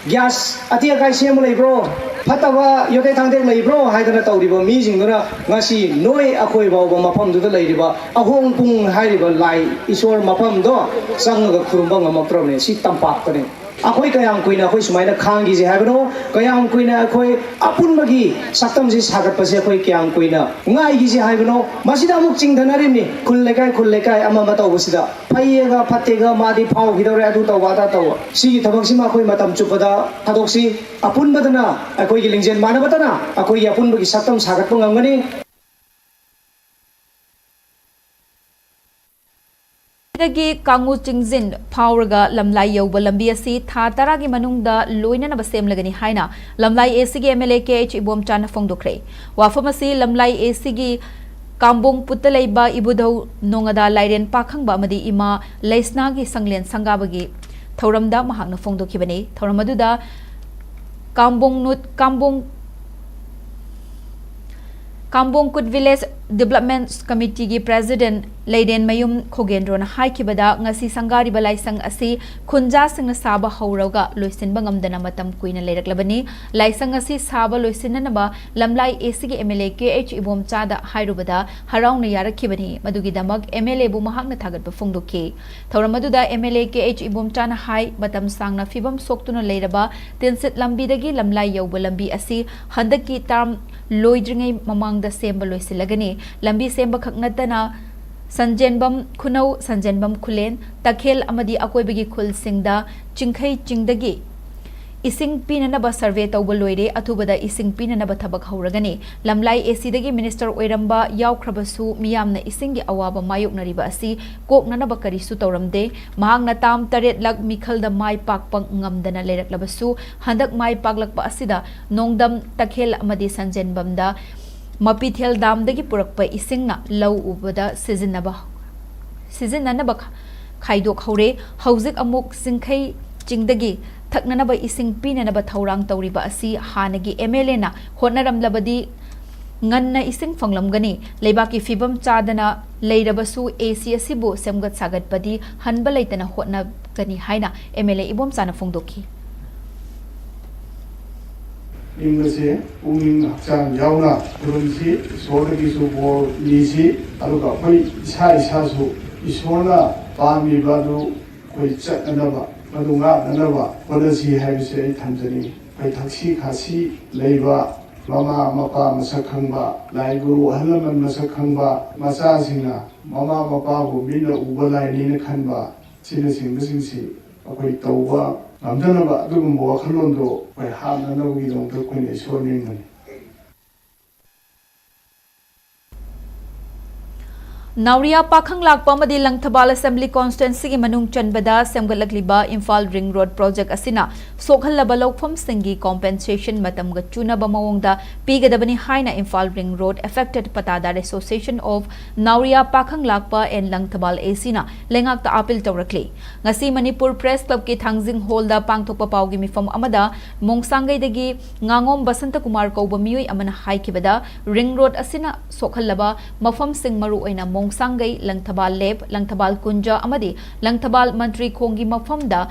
ꯒ꯭ꯌꯥꯁ ꯑꯇꯦꯛ ꯑꯀꯥꯏ ꯁꯦꯝꯕ ꯂꯩꯕ꯭ꯔꯣ? ꯐꯠꯇꯕ ꯌꯣꯇꯦꯛ ꯊꯥꯡꯗꯦꯛ ꯂꯩꯕ꯭ꯔꯣ ꯍꯥꯏꯗꯅ ꯇꯧꯔꯤꯕ ꯃꯤꯁꯤꯡꯗꯨꯅ ꯉꯁꯤ ꯅꯣꯏ ꯑꯩꯈꯣꯏ ꯐꯥꯎꯕ ꯃꯐꯝꯗꯨꯗ ꯂꯩꯔꯤꯕ ꯑꯍꯣꯡ ꯄꯨꯡ ꯍꯥꯏꯔꯤꯕ ꯂꯥꯏ ꯏꯁꯣꯔ ꯃꯐꯝꯗꯣ ꯆꯪꯉꯒ ꯈꯨꯔꯨꯝꯕ ꯉꯝꯃꯛꯇ꯭ꯔꯕꯅꯦ꯫ ꯁꯤ ꯇꯝꯄꯥꯛꯇꯅꯦ꯫ ꯑꯩꯈꯣꯏ ꯀꯌꯥꯝ ꯀꯨꯏꯅ ꯑꯩꯈꯣꯏ ꯁꯨꯃꯥꯏꯅ ꯈꯥꯡꯈꯤꯁꯦ ꯍꯥꯏꯕꯅꯣ? ꯀꯌꯥꯝ ꯀꯨꯏꯅ ꯑꯩꯈꯣꯏ ꯑꯄꯨꯟꯕꯒꯤ ꯁꯛꯇꯝꯁꯤ ꯁꯥꯒꯠꯄꯁꯦ ꯑꯩꯈꯣꯏ ꯀꯌꯥꯝ ꯀꯨꯏꯅ ꯉꯥꯏꯈꯤꯁꯦ ꯍꯥꯏꯕꯅꯣ? ꯃꯁꯤꯗ ꯑꯃꯨꯛ ꯆꯤꯡꯊꯅꯔꯤꯕꯅꯤ꯫ ꯈꯨꯜ ꯂꯩꯀꯥꯏ, ꯈꯨꯜ ꯂꯩꯀꯥꯏ ꯑꯃ ꯑꯃ ꯇꯧꯕꯁꯤꯗ ꯐꯩꯌꯦꯒ ꯐꯠꯇꯦꯒ, ꯃꯥꯗꯤ ꯐꯥꯎꯈꯤꯗꯧꯔꯦ, ꯑꯗꯨ ꯇꯧꯕ ꯑꯗꯥ ꯇꯧꯕ, ꯁꯤꯒꯤ ꯊꯕꯛꯁꯤꯃ ꯑꯩꯈꯣꯏ ꯃꯇꯝ ꯆꯨꯞꯄꯗ ꯊꯥꯗꯣꯛꯁꯤ꯫ ꯑꯄꯨꯟꯕꯗꯅ, ꯑꯩꯈꯣꯏꯒꯤ ꯂꯤꯡꯖꯦꯜ ꯃꯥꯟꯅꯕꯗꯅ ꯑꯩꯈꯣꯏꯒꯤ ꯑꯄꯨꯟꯕꯒꯤ ꯁꯛꯇꯝ ꯁꯥꯒꯠꯄ ꯉꯝꯒꯅꯤ꯫ ꯗꯒꯤ ꯀꯥꯡꯉꯨ ꯆꯤꯡꯖꯤꯟ ꯐꯥꯎꯔꯒ ꯂꯝꯂꯥꯏ ꯌꯧꯕ ꯂꯝꯕꯤ ꯑꯁꯤ ꯊꯥ ꯇꯔꯥꯒꯤ ꯃꯅꯨꯡꯗ ꯂꯣꯏꯅꯅꯕ ꯁꯦꯝꯂꯒꯅꯤ ꯍꯥꯏꯅ ꯂꯝꯂꯥꯏ ꯑꯦꯁꯤꯒꯤ M L A K H ꯏꯕꯣꯝꯆꯥꯅ ꯐꯣꯡꯗꯣꯛꯈ꯭ꯔꯦ꯫ ꯋꯥꯐꯝ ꯑꯁꯤ ꯂꯝꯂꯥꯏ ꯑꯦꯁꯤꯒꯤ ꯀꯥꯝꯕꯣꯡ ꯄꯨꯠꯇ ꯂꯩꯕ ꯏꯕꯨꯙꯧ ꯅꯣꯡꯉꯥꯗꯥ ꯂꯥꯏꯔꯦꯟ ꯄꯥꯈꯪꯕ ꯑꯃꯗꯤ ꯏꯃꯥ ꯂꯩꯁꯅꯥꯒꯤ ꯁꯪꯂꯦꯟ ꯁꯪꯒꯥꯕꯒꯤ ꯊꯧꯔꯝꯗ ꯃꯍꯥꯛꯅ ꯐꯣꯡꯗꯣꯛꯈꯤꯕꯅꯤ꯫ ꯊꯧꯔꯝ ꯑꯗꯨꯗ ꯀꯥꯝꯕꯣꯡ ꯅꯨꯠ-, ꯀꯥꯝꯕꯣꯡ, ꯀꯥꯝꯕꯣꯡ ꯀꯨꯠ ꯚꯤꯂꯦꯖ ꯗꯤꯕ꯭ꯂꯞꯃꯦꯟꯠ ꯀꯃꯤꯇꯤꯒꯤ ꯄ꯭ꯔꯦꯁꯤꯗꯦꯟꯠ ꯂꯩꯔꯦꯟꯃꯌꯨꯝ ꯈꯣꯒꯦꯟꯗ꯭ꯔꯣꯅ ꯍꯥꯏꯈꯤꯕꯗ, ꯉꯁꯤ ꯁꯪꯒꯥꯔꯤꯕ ꯂꯥꯏꯁꯪ ꯑꯁꯤ ꯈꯨꯟꯖꯥꯁꯤꯡꯅ ꯁꯥꯕ ꯍꯧꯔꯒ ꯂꯣꯏꯁꯤꯟꯕ ꯉꯝꯗꯅ ꯃꯇꯝ ꯀꯨꯏꯅ ꯂꯩꯔꯛꯂꯕꯅꯤ꯫ ꯂꯥꯏꯁꯪ ꯑꯁꯤ ꯁꯥꯕ ꯂꯣꯏꯁꯤꯟꯅꯅꯕ ꯂꯝꯂꯥꯏ ꯑꯦꯁꯤꯒꯤ M L A K H ꯏꯕꯣꯝꯆꯥꯗ ꯍꯥꯏꯔꯨꯕꯗ ꯍꯔꯥꯎꯅ ꯌꯥꯔꯛꯈꯤꯕꯅꯤ꯫ ꯃꯗꯨꯒꯤꯗꯃꯛ ꯑꯦꯝ ꯑꯦꯜ ꯑꯦꯕꯨ ꯃꯍꯥꯛꯅ ꯊꯥꯒꯠꯄ ꯐꯣꯡꯗꯣꯛꯈꯤ꯫ ꯊꯧꯔꯝ ꯑꯗꯨꯗ M L A K H ꯏꯕꯣꯝꯆꯥꯅ ꯍꯥꯏ, ꯃꯇꯝ ꯁꯥꯡꯅ ꯐꯤꯕꯝ ꯁꯣꯛꯇꯨꯅ ꯂꯩꯔꯕ ꯇꯤꯟꯁꯤꯠ ꯂꯝꯕꯤꯗꯒꯤ ꯂꯝꯂꯥꯏ ꯌꯧꯕ ꯂꯝꯕꯤ ꯑꯁꯤ ꯍꯟꯗꯛꯀꯤ ꯇꯥꯔꯝ ꯂꯣꯏꯗ꯭ꯔꯤꯉꯩ ꯃꯃꯥꯡꯗ ꯁꯦꯝꯕ ꯂꯣꯏꯁꯤꯜꯂꯒꯅꯤ꯫ ꯂꯝꯕꯤ ꯁꯦꯝꯕ ꯈꯛ ꯅꯠꯇꯅ ꯁꯟꯖꯦꯟꯕꯝ ꯈꯨꯅꯧ, ꯁꯟꯖꯦꯟꯕꯝ ꯈꯨꯂꯦꯟ, ꯇꯈꯦꯜ ꯑꯃꯗꯤ ꯑꯀꯣꯏꯕꯒꯤ ꯈꯨꯜꯁꯤꯡꯗ ꯆꯤꯡꯈꯩ ꯆꯤꯡꯗꯒꯤ ꯏꯁꯤꯡ ꯄꯤꯅꯅꯕ ꯁꯔꯚꯦ ꯇꯧꯕ ꯂꯣꯏꯔꯦ꯫ ꯑꯊꯨꯕꯗ ꯏꯁꯤꯡ ꯄꯤꯅꯅꯕ ꯊꯕꯛ ꯍꯧꯔꯒꯅꯤ꯫ ꯂꯝꯂꯥꯏ ꯑꯦꯁꯤꯗꯒꯤ ꯃꯤꯅꯤꯁꯇꯔ ꯑꯣꯏꯔꯝꯕ ꯌꯥꯎꯈ꯭ꯔꯕꯁꯨ, ꯃꯤꯌꯥꯝꯅ ꯏꯁꯤꯡꯒꯤ ꯑꯋꯥꯕ ꯃꯥꯌꯣꯛꯅꯔꯤꯕ ꯑꯁꯤ ꯀꯣꯛꯅꯅꯕ ꯀꯔꯤꯁꯨ ꯇꯧꯔꯝꯗꯦ꯫ ꯃꯍꯥꯛꯅ ꯇꯥꯝ ꯇꯔꯦꯠꯂꯛ ꯃꯤꯈꯜꯗ ꯃꯥꯏ ꯄꯥꯛꯄ ꯉꯝꯗꯅ ꯂꯩꯔꯛꯂꯕꯁꯨ, ꯍꯟꯗꯛ ꯃꯥꯏ ꯄꯥꯛꯂꯛꯄ ꯑꯁꯤꯗ ꯅꯣꯡꯗꯝ, ꯇꯈꯦꯜ ꯑꯃꯗꯤ ꯁꯟꯖꯦꯟꯕꯝꯗ ꯃꯄꯤꯊꯦꯜ ꯗꯥꯝꯗꯒꯤ ꯄꯨꯔꯛꯄ ꯏꯁꯤꯡꯅ ꯂꯧ ꯎꯕꯗ ꯁꯤꯖꯤꯟꯅꯕ, ꯁꯤꯖꯤꯟꯅꯅꯕ ꯈꯥꯏꯗꯣꯛꯍꯧꯔꯦ꯫ ꯍꯧꯖꯤꯛ ꯑꯃꯨꯛ ꯆꯤꯡꯈꯩ ꯆꯤꯡꯗꯒꯤ ꯊꯛꯅꯅꯕ ꯏꯁꯤꯡ ꯄꯤꯅꯅꯕ ꯊꯧꯔꯥꯡ ꯇꯧꯔꯤꯕ ꯑꯁꯤ ꯍꯥꯟꯅꯒꯤ ꯑꯦꯝ ꯑꯦꯜ ꯑꯦꯅ ꯍꯣꯠꯅꯔꯝꯂꯕꯗꯤ ꯉꯟꯅ ꯏꯁꯤꯡ ꯐꯪꯂꯝꯒꯅꯤ꯫ ꯂꯩꯕꯥꯛꯀꯤ ꯐꯤꯕꯝ ꯆꯥꯗꯅ ꯂꯩꯔꯕꯁꯨ, ꯑꯦ ꯁꯤ ꯑꯁꯤꯕꯨ ꯁꯦꯝꯒꯠ ꯁꯥꯒꯠꯄꯗꯤ ꯍꯟꯕ ꯂꯩꯇꯅ ꯍꯣꯠꯅꯒꯅꯤ ꯍꯥꯏꯅ ꯑꯦꯝ ꯑꯦꯜ ꯑꯦ ꯏꯕꯣꯝꯆꯥꯅ ꯐꯣꯡꯗꯣꯛꯈꯤ꯫ ꯅꯤꯡꯕꯁꯦ ꯄꯨꯛꯅꯤꯡ ꯍꯛꯆꯥꯡ ꯌꯥꯎꯅ ꯈꯨꯔꯨꯝꯁꯤ, ꯏꯁꯣꯔꯗꯒꯤꯁꯨ ꯕꯣꯔ ꯅꯤꯁꯤ, ꯑꯗꯨꯒ ꯑꯩꯈꯣꯏ ꯏꯁꯥ ꯏꯁꯥꯁꯨ ꯏꯁꯣꯔꯅ ꯄꯥꯝꯃꯤꯕ ꯑꯗꯨ ꯑꯩꯈꯣꯏ ꯆꯠꯅꯅꯕ, ꯃꯗꯨ ꯉꯥꯛꯅꯅꯕ ꯍꯣꯠꯅꯁꯤ ꯍꯥꯏꯕꯁꯦ ꯑꯩ ꯊꯝꯖꯅꯤꯡꯏ꯫ ꯑꯩꯈꯣꯏ ꯊꯛꯁꯤ ꯈꯥꯁꯤ ꯂꯩꯕ, ꯃꯃꯥ ꯃꯄꯥ ꯃꯁꯛ ꯈꯪꯕ, ꯂꯥꯏ ꯒꯨꯔꯨ ꯑꯍꯜ ꯂꯃꯟ ꯃꯁꯛ ꯈꯪꯕ, ꯃꯆꯥꯁꯤꯡꯅ ꯃꯃꯥ ꯃꯄꯥꯕꯨ ꯃꯤꯠꯅ ꯎꯕ ꯂꯥꯏꯅꯤꯅ ꯈꯟꯕ, ꯑꯁꯤꯅꯆꯤꯡꯕꯁꯤꯡꯁꯤ ꯑꯩꯈꯣꯏ ꯇꯧꯕ ꯉꯝꯗꯅꯕ ꯑꯗꯨꯒꯨꯝꯕ ꯋꯥꯈꯜꯂꯣꯟꯗꯣ ꯑꯩꯈꯣꯏ ꯍꯥꯞꯅꯅꯕꯒꯤꯗꯃꯛꯇ ꯑꯩꯈꯣꯏꯅ ꯏꯁꯣꯔ ꯅꯤꯡꯕꯅꯤ꯫ ꯅꯥꯎꯔꯤꯌꯥ ꯄꯥꯈꯪ ꯂꯥꯛꯄ ꯑꯃꯗꯤ ꯂꯪꯊꯕꯥꯜ ꯑꯦꯁꯦꯝꯕ꯭ꯂꯤ ꯀꯣꯟꯁꯇꯤꯇ꯭ꯋꯦꯟꯁꯤꯒꯤ ꯃꯅꯨꯡ ꯆꯟꯕꯗ ꯁꯦꯝꯒꯠꯂꯛꯂꯤꯕ ꯏꯝꯐꯥꯜ ꯔꯤꯡ ꯔꯣꯗ ꯄ꯭ꯔꯣꯖꯦꯛ ꯑꯁꯤꯅ ꯁꯣꯛꯍꯜꯂꯕ ꯂꯧꯐꯝꯁꯤꯡꯒꯤ ꯀꯣꯝꯄꯦꯟꯁꯦꯁꯟ ꯃꯇꯝꯒ ꯆꯨꯅꯕ ꯃꯑꯣꯡꯗ ꯄꯤꯒꯗꯕꯅꯤ ꯍꯥꯏꯅ Imphal ring road affected pattadar association of Nauriya Pakhanglakpa and Langthabal, ꯑꯦ ꯁꯤꯅ ꯂꯩꯉꯥꯛꯇ ꯑꯥꯄꯤꯜ ꯇꯧꯔꯛꯂꯤ꯫ ꯉꯁꯤ ꯃꯅꯤꯄꯨꯔ ꯄ꯭ꯔꯦꯁ ꯀ꯭ꯂꯕꯀꯤ ꯊꯥꯡꯖꯤꯡ ꯍꯣꯜꯗ ꯄꯥꯡꯊꯣꯛꯄ ꯄꯥꯎꯒꯤ ꯃꯤꯐꯝ ꯑꯃꯗ ꯃꯣꯡꯁꯥꯡꯒꯩꯗꯒꯤ ꯉꯥꯉꯣꯝ ꯕꯁꯟꯇꯀꯨꯃꯥꯔ ꯀꯧꯕ ꯃꯤꯑꯣꯏ ꯑꯃꯅ ꯍꯥꯏꯈꯤꯕꯗ, ꯔꯤꯡ ꯔꯣꯗ ꯑꯁꯤꯅ ꯁꯣꯛꯍꯜꯂꯕ ꯃꯐꯝꯁꯤꯡ, ꯃꯔꯨꯑꯣꯏꯅ ꯃꯣꯡꯁꯥꯡꯒꯩ, ꯂꯪꯊꯕꯥꯜ ꯂꯦꯞ, ꯂꯪꯊꯕꯥꯜ ꯀꯨꯟꯖ ꯑꯃꯗꯤ ꯂꯪꯊꯕꯥꯜ ꯃꯟꯇ꯭ꯔꯤ ꯈꯣꯡꯒꯤ ꯃꯐꯝꯗ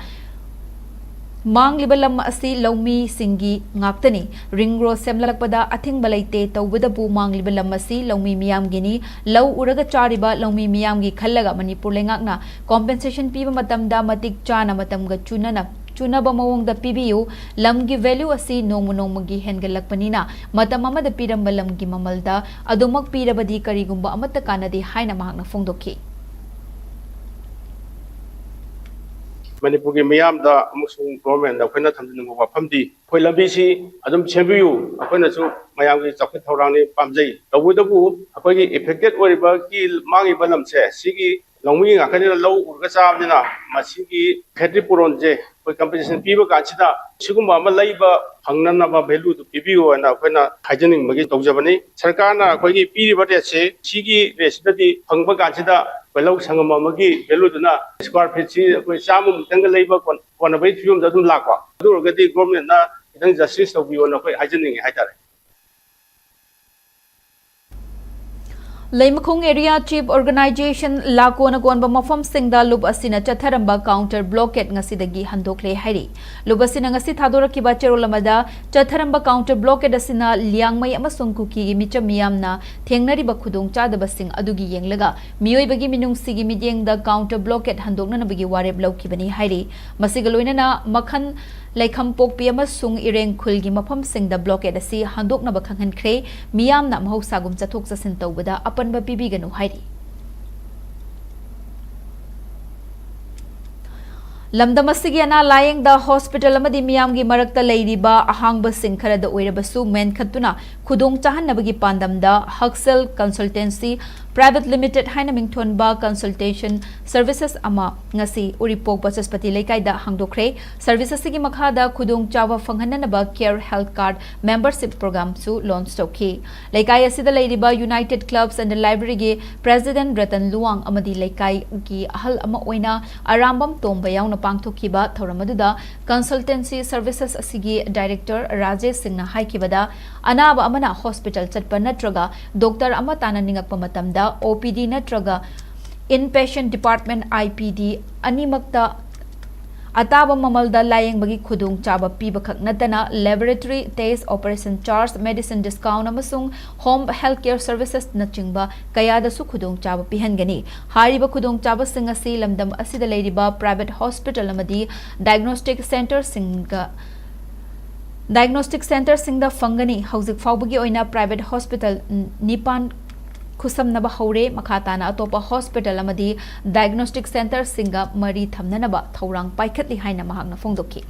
ꯃꯥꯡꯂꯤꯕ ꯂꯝ ꯑꯁꯤ ꯂꯧꯃꯤꯁꯤꯡꯒꯤ ꯉꯥꯛꯇꯅꯤ꯫ ꯔꯤꯡ ꯔꯣꯗ ꯁꯦꯝꯂꯛꯄꯗ ꯑꯊꯤꯡꯕ ꯂꯩꯇꯦ, ꯇꯧꯕꯇꯕꯨ ꯃꯥꯡꯂꯤꯕ ꯂꯝ ꯑꯁꯤ ꯂꯧꯃꯤ ꯃꯤꯌꯥꯝꯒꯤꯅꯤ꯫ ꯂꯧ ꯎꯔꯒ ꯆꯥꯔꯤꯕ ꯂꯧꯃꯤ ꯃꯤꯌꯥꯝꯒꯤ ꯈꯜꯂꯒ ꯃꯅꯤꯄꯨꯔ ꯂꯩꯉꯥꯛꯅ ꯀꯣꯝꯄꯦꯟꯁꯦꯁꯟ ꯄꯤꯕ ꯃꯇꯝꯗ ꯃꯇꯤꯛ ꯆꯥꯅ, ꯃꯇꯝꯒ ꯆꯨꯅꯅ, ꯆꯨꯅꯕ ꯃꯑꯣꯡꯗ ꯄꯤꯕꯤꯌꯨ꯫ ꯂꯝꯒꯤ ꯚꯦꯂ꯭ꯌꯨ ꯑꯁꯤ ꯅꯣꯡꯃ ꯅꯣꯡꯃꯒꯤ ꯍꯦꯟꯒꯠꯂꯛꯄꯅꯤꯅ, ꯃꯇꯝ ꯑꯃꯗ ꯄꯤꯔꯝꯕ ꯂꯝꯒꯤ ꯃꯃꯜꯗ ꯑꯗꯨꯃꯛ ꯄꯤꯔꯕꯗꯤ ꯀꯔꯤꯒꯨꯝꯕ ꯑꯃꯠꯇ ꯀꯥꯟꯅꯗꯦ ꯍꯥꯏꯅ ꯃꯍꯥꯛꯅ ꯐꯣꯡꯗꯣꯛꯈꯤ꯫ ꯃꯅꯤꯄꯨꯔꯒꯤ ꯃꯤꯌꯥꯝꯗ ꯑꯃꯁꯨꯡ ꯒꯣꯔꯃꯦꯟꯗ ꯑꯩꯈꯣꯏꯅ ꯊꯝꯖꯅꯤꯡꯕ ꯋꯥꯐꯝꯗꯤ, ꯑꯩꯈꯣꯏ ꯂꯝꯕꯤꯁꯤ ꯑꯗꯨꯝ ꯁꯦꯝꯕꯤꯌꯨ, ꯑꯩꯈꯣꯏꯅꯁꯨ ꯃꯌꯥꯝꯒꯤ ꯆꯥꯎꯈꯠ ꯊꯧꯔꯥꯡꯅꯤ ꯄꯥꯝꯖꯩ꯫ ꯇꯧꯕꯇꯕꯨ ꯑꯩꯈꯣꯏꯒꯤ ꯑꯦꯐꯦꯛꯇꯦꯠ ꯑꯣꯏꯔꯤꯕꯒꯤ ꯃꯥꯡꯉꯤꯕ ꯂꯝꯁꯦ, ꯁꯤꯒꯤ ꯂꯧꯃꯤ ꯉꯥꯛꯇꯅꯤꯅ, ꯂꯧ ꯎꯔꯒ ꯆꯥꯕꯅꯤꯅ, ꯃꯁꯤꯒꯤ ꯈꯦꯇ꯭ꯔꯤꯄꯨꯔꯣꯟꯁꯦ ꯑꯩꯈꯣꯏ ꯀꯝꯄꯦꯟꯁꯦꯁꯟ ꯄꯤꯕ ꯀꯥꯟꯁꯤꯗ ꯁꯤꯒꯨꯝꯕ ꯑꯃ ꯂꯩꯕ ꯐꯪꯅꯅꯕ ꯚꯦꯂꯨꯗꯨ ꯄꯤꯕꯤꯌꯨ ꯍꯥꯏꯅ ꯑꯩꯈꯣꯏꯅ ꯍꯥꯏꯖꯅꯤꯡꯕꯒꯤ ꯇꯧꯖꯕꯅꯤ꯫ ꯁꯔꯀꯥꯔꯅ ꯑꯩꯈꯣꯏꯒꯤ ꯄꯤꯔꯤꯕ ꯔꯦꯠꯁꯦ, ꯁꯤꯒꯤ ꯔꯦꯠꯁꯤꯗꯗꯤ ꯐꯪꯕ ꯀꯥꯟꯁꯤꯗ ꯑꯩꯈꯣꯏ ꯂꯧ ꯁꯪꯒꯝ ꯑꯃꯒꯤ ꯚꯦꯂꯨꯗꯨꯅ ꯁ꯭ꯀ꯭ꯋꯥꯔ ꯐꯤꯠꯁꯤ ꯑꯩꯈꯣꯏ ꯆꯥꯝꯃꯃꯨꯛꯇꯪꯒ ꯂꯩꯕ ꯀꯣꯟ-, ꯀꯣꯟꯅꯕꯒꯤ ꯐꯤꯕꯝꯗ ꯑꯗꯨꯝ ꯂꯥꯛꯄ꯫ ꯑꯗꯨ ꯑꯣꯏꯔꯒꯗꯤ ꯒꯣꯔꯃꯦꯟꯅ ꯈꯤꯇꯪ ꯖꯁꯇꯤꯁ ꯇꯧꯕꯤꯌꯣꯅ ꯑꯩꯈꯣꯏ ꯍꯥꯏꯖꯅꯤꯡꯉꯤ ꯍꯥꯏꯇꯥꯔꯦ꯫ ꯂꯩꯃꯈꯣꯡ Area Chief Organization ꯂꯥꯀꯣꯅ ꯀꯣꯟꯕ ꯃꯐꯝꯁꯤꯡꯗ ꯂꯨꯞ ꯑꯁꯤꯅ ꯆꯠꯊꯔꯝꯕ counter blockade ꯉꯁꯤꯗꯒꯤ ꯍꯟꯗꯣꯛꯂꯦ ꯍꯥꯏꯔꯤ꯫ ꯂꯨꯞ ꯑꯁꯤꯅ ꯉꯁꯤ ꯊꯥꯗꯣꯔꯛꯈꯤꯕ ꯆꯦꯔꯣꯜ ꯑꯃꯗ ꯆꯠꯊꯔꯝꯕ counter blockade ꯑꯁꯤꯅ ꯂꯤꯌꯥꯡꯃꯩ ꯑꯃꯁꯨꯡ ꯀꯨꯀꯤꯒꯤ ꯃꯤꯆꯝ ꯃꯤꯌꯥꯝꯅ ꯊꯦꯡꯅꯔꯤꯕ ꯈꯨꯗꯣꯡꯆꯥꯗꯕꯁꯤꯡ ꯑꯗꯨꯒꯤ ꯌꯦꯡꯂꯒ ꯃꯤꯑꯣꯏꯕꯒꯤ ꯃꯤꯅꯨꯡꯁꯤꯒꯤ ꯃꯤꯠꯌꯦꯡꯗ counter blockade ꯍꯟꯗꯣꯛꯅꯅꯕꯒꯤ ꯋꯥꯔꯦꯞ ꯂꯧꯈꯤꯕꯅꯤ ꯍꯥꯏꯔꯤ꯫ ꯃꯁꯤꯒ ꯂꯣꯏꯅꯅ ꯃꯈꯟ ꯂꯩꯈꯝꯄꯣꯛꯄꯤ ꯑꯃꯁꯨꯡ ꯏꯔꯦꯡ ꯈꯨꯜꯒꯤ ꯃꯐꯝꯁꯤꯡꯗ blockade ꯑꯁꯤ ꯍꯟꯗꯣꯛꯅꯕ ꯈꯪꯍꯟꯈ꯭ꯔꯦ꯫ ꯃꯤꯌꯥꯝꯅ ꯃꯍꯧꯁꯥꯒꯨꯝ ꯆꯠꯊꯣꯛ ꯆꯠꯁꯤꯟ ꯇꯧꯕꯗ ꯑꯄꯟꯕ ꯄꯤꯕꯤꯒꯅꯨ ꯍꯥꯏꯔꯤ꯫ ꯂꯝꯗꯝ ꯑꯁꯤꯒꯤ ꯑꯅꯥ ꯂꯥꯌꯦꯡꯗ hospital ꯑꯃꯗꯤ ꯃꯤꯌꯥꯝꯒꯤ ꯃꯔꯛꯇ ꯂꯩꯔꯤꯕ ꯑꯍꯥꯡꯕꯁꯤꯡ ꯈꯔꯗ ꯑꯣꯏꯔꯕꯁꯨ ꯃꯦꯟꯈꯠꯇꯨꯅ ꯈꯨꯗꯣꯡ ꯆꯥꯍꯟꯅꯕꯒꯤ ꯄꯥꯟꯗꯝꯗ Haksel Consultancy Private Limited ꯍꯥꯏꯅ ꯃꯤꯡꯊꯣꯟꯕ consultation services ꯑꯃ ꯉꯁꯤ ꯎꯔꯤꯄꯣꯛ ꯕꯆꯁꯄꯇꯤ ꯂꯩꯀꯥꯏꯗ ꯍꯥꯡꯗꯣꯛꯈ꯭ꯔꯦ꯫ Service ꯑꯁꯤꯒꯤ ꯃꯈꯥꯗ ꯈꯨꯗꯣꯡꯆꯥꯕ ꯐꯪꯍꯟꯅꯅꯕ Care Health Card membership program ꯁꯨ launch ꯇꯧꯈꯤ꯫ ꯂꯩꯀꯥꯏ ꯑꯁꯤꯗ ꯂꯩꯔꯤꯕ United Clubs and Library ꯒꯤ President ꯔꯇꯟ ꯂꯨꯋꯥꯡ ꯑꯃꯗꯤ ꯂꯩꯀꯥꯏꯒꯤ ꯑꯍꯜ ꯑꯃ ꯑꯣꯏꯅ ꯑꯔꯥꯝꯕꯝ ꯇꯣꯝꯕ ꯌꯥꯎꯅ ꯄꯥꯡꯊꯣꯛꯈꯤꯕ ꯊꯧꯔꯝ ꯑꯗꯨꯗ consultancy services ꯑꯁꯤꯒꯤ Director ꯔꯥꯖꯦꯁ ꯁꯤꯡꯅ ꯍꯥꯏꯈꯤꯕꯗ, ꯑꯅꯥꯕ ꯑꯃꯅ hospital ꯆꯠꯄ ꯅꯠꯇ꯭ꯔꯒ doctor ꯑꯃ ꯇꯥꯟꯅꯅꯤꯡꯉꯛꯄ ꯃꯇꯝꯗ O P D ꯅꯠꯇ꯭ꯔꯒ Inpatient Department, I P D, ꯑꯅꯤꯃꯛꯇ ꯑꯇꯥꯕ ꯃꯃꯜꯗ ꯂꯥꯌꯦꯡꯕꯒꯤ ꯈꯨꯗꯣꯡꯆꯥꯕ ꯄꯤꯕꯈꯛ ꯅꯠꯇꯅ laboratory test, operation charge, medicine discount ꯑꯃꯁꯨꯡ home health care services ꯅꯆꯤꯡꯕ ꯀꯌꯥꯗꯁꯨ ꯈꯨꯗꯣꯡꯆꯥꯕ ꯄꯤꯍꯟꯒꯅꯤ꯫ ꯍꯥꯏꯔꯤꯕ ꯈꯨꯗꯣꯡꯆꯥꯕꯁꯤꯡ ꯑꯁꯤ ꯂꯝꯗꯝ ꯑꯁꯤꯗ ꯂꯩꯔꯤꯕ private hospital ꯑꯃꯗꯤ diagnostic centre ꯁꯤꯡꯒ diagnostic centre ꯁꯤꯡꯗ ꯐꯪꯒꯅꯤ꯫ ꯍꯧꯖꯤꯛ ꯐꯥꯎꯕꯒꯤ ꯑꯣꯏꯅ private hospital ꯅꯤꯄꯥꯟ ꯈꯨꯠꯁꯝꯅꯕ ꯍꯧꯔꯦ꯫ ꯃꯈꯥ ꯇꯥꯅ ꯑꯇꯣꯞꯄ hospital ꯑꯃꯗꯤ diagnostic centre ꯁꯤꯡꯒ ꯃꯔꯤ ꯊꯝꯅꯅꯕ ꯊꯧꯔꯥꯡ ꯄꯥꯏꯈꯠꯂꯤ ꯍꯥꯏꯅ ꯃꯍꯥꯛꯅ ꯐꯣꯡꯗꯣꯛꯈꯤ꯫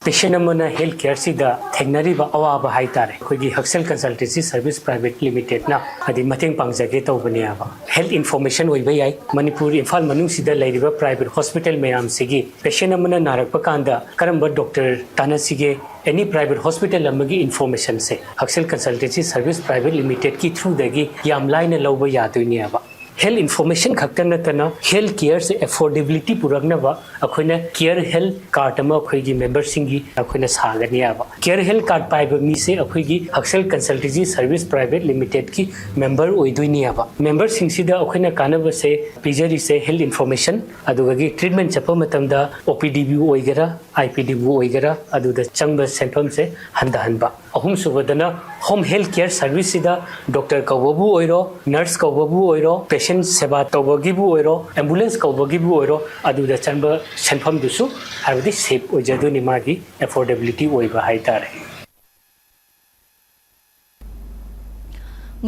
Patient ꯑꯃꯅ health care ꯁꯤꯗ ꯊꯦꯡꯅꯔꯤꯕ ꯑꯋꯥꯕ ꯍꯥꯏꯇꯥꯔꯦ, ꯑꯩꯈꯣꯏꯒꯤ Haksel Consultancy Service Private Limited ꯅ ꯍꯥꯏꯗꯤ ꯃꯇꯦꯡ ꯄꯥꯡꯖꯒꯦ ꯇꯧꯕꯅꯦꯕ꯫ Health information ꯑꯣꯏꯕ ꯌꯥꯏ, ꯃꯅꯤꯄꯨꯔ ꯏꯝꯐꯥꯜ ꯃꯅꯨꯡꯁꯤꯗ ꯂꯩꯔꯤꯕ private hospital ꯃꯌꯥꯝꯁꯤꯒꯤ patient ꯑꯃꯅ ꯅꯥꯔꯛꯄ ꯀꯥꯟꯗ ꯀꯔꯝꯕ doctor ꯇꯥꯟꯅꯁꯤꯒꯦ, any private hospital ꯑꯃꯒꯤ information ꯁꯦ Haksel Consultancy Service Private Limited ꯀꯤ through ꯗꯒꯤ ꯌꯥꯝ ꯂꯥꯏꯅ ꯂꯧꯕ ꯌꯥꯗꯣꯏꯅꯦꯕ꯫ ꯍꯦꯜꯊ ꯏꯟꯐꯣꯔꯃꯦꯁꯟ ꯈꯛꯇ ꯅꯠꯇꯅ ꯍꯦꯜꯊ ꯀꯤꯌꯔꯁꯦ ꯑꯦꯐꯣꯔꯗꯦꯕꯤꯂꯤꯇꯤ ꯄꯨꯔꯛꯅꯕ ꯑꯩꯈꯣꯏꯅ ꯀꯤꯌꯔ ꯍꯦꯜꯊ ꯀꯥꯔꯗ ꯑꯃ ꯑꯩꯈꯣꯏꯒꯤ ꯃꯦꯝꯕꯔꯁꯤꯡꯒꯤ ꯑꯩꯈꯣꯏꯅ ꯁꯥꯒꯅꯤ ꯍꯥꯏꯕ꯫ ꯀꯤꯌꯔ ꯍꯦꯜꯊ ꯀꯥꯔꯗ ꯄꯥꯏꯕ ꯃꯤꯁꯦ ꯑꯩꯈꯣꯏꯒꯤ ꯍꯛꯁꯦꯜ ꯀꯟꯁꯜꯇꯦꯟꯁꯤ ꯁꯔꯚꯤꯁ ꯄ꯭ꯔꯥꯏꯚꯦꯠ ꯂꯤꯃꯤꯇꯦꯗꯀꯤ ꯃꯦꯝꯕꯔ ꯑꯣꯏꯗꯣꯏꯅꯤ ꯍꯥꯏꯕ꯫ ꯃꯦꯝꯕꯔꯁꯤꯡꯁꯤꯗ ꯑꯩꯈꯣꯏꯅ ꯀꯥꯟꯅꯕꯁꯦ ꯄꯤꯖꯔꯤꯁꯦ ꯍꯦꯜꯊ ꯏꯟꯐꯣꯔꯃꯦꯁꯟ, ꯑꯗꯨꯗꯒꯤ ꯇ꯭ꯔꯤꯠꯃꯦꯟ ꯆꯠꯄ ꯃꯇꯝꯗ ꯑꯣ ꯄꯤ ꯗꯤꯕꯨ ꯑꯣꯏꯒꯦꯔꯥ, ꯑꯥꯏ ꯄꯤ ꯗꯤꯕꯨ ꯑꯣꯏꯒꯦꯔꯥ, ꯑꯗꯨꯗ ꯆꯪꯕ ꯁꯦꯟꯐꯝꯁꯦ ꯍꯟꯊꯍꯟꯕ꯫ ꯑꯍꯨꯝꯁꯨꯕꯗꯅ ꯍꯣꯝ ꯍꯦꯜꯊ ꯀꯤꯌꯔ ꯁꯔꯚꯤꯁꯁꯤꯗ ꯗꯣꯛꯇꯔ ꯀꯧꯕꯕꯨ ꯑꯣꯏꯔꯣ, ꯅꯔꯁ ꯀꯧꯕꯕꯨ ꯑꯣꯏꯔꯣ, ꯄꯦꯁꯦꯟ ꯁꯦꯕꯥ ꯇꯧꯕꯒꯤꯕꯨ ꯑꯣꯏꯔꯣ, ꯑꯦꯝꯕꯨꯂꯦꯟꯁ ꯀꯧꯕꯒꯤꯕꯨ ꯑꯣꯏꯔꯣ, ꯑꯗꯨꯗ ꯆꯪꯕ ꯁꯦꯟꯐꯝꯗꯨꯁꯨ ꯍꯥꯏꯕꯗꯤ ꯁꯦꯞ ꯑꯣꯏꯖꯗꯣꯏꯅꯤ, ꯃꯥꯒꯤ ꯑꯦꯐꯣꯔꯗꯦꯕꯤꯂꯤꯇꯤ ꯑꯣꯏꯕ ꯍꯥꯏꯇꯥꯔꯦ꯫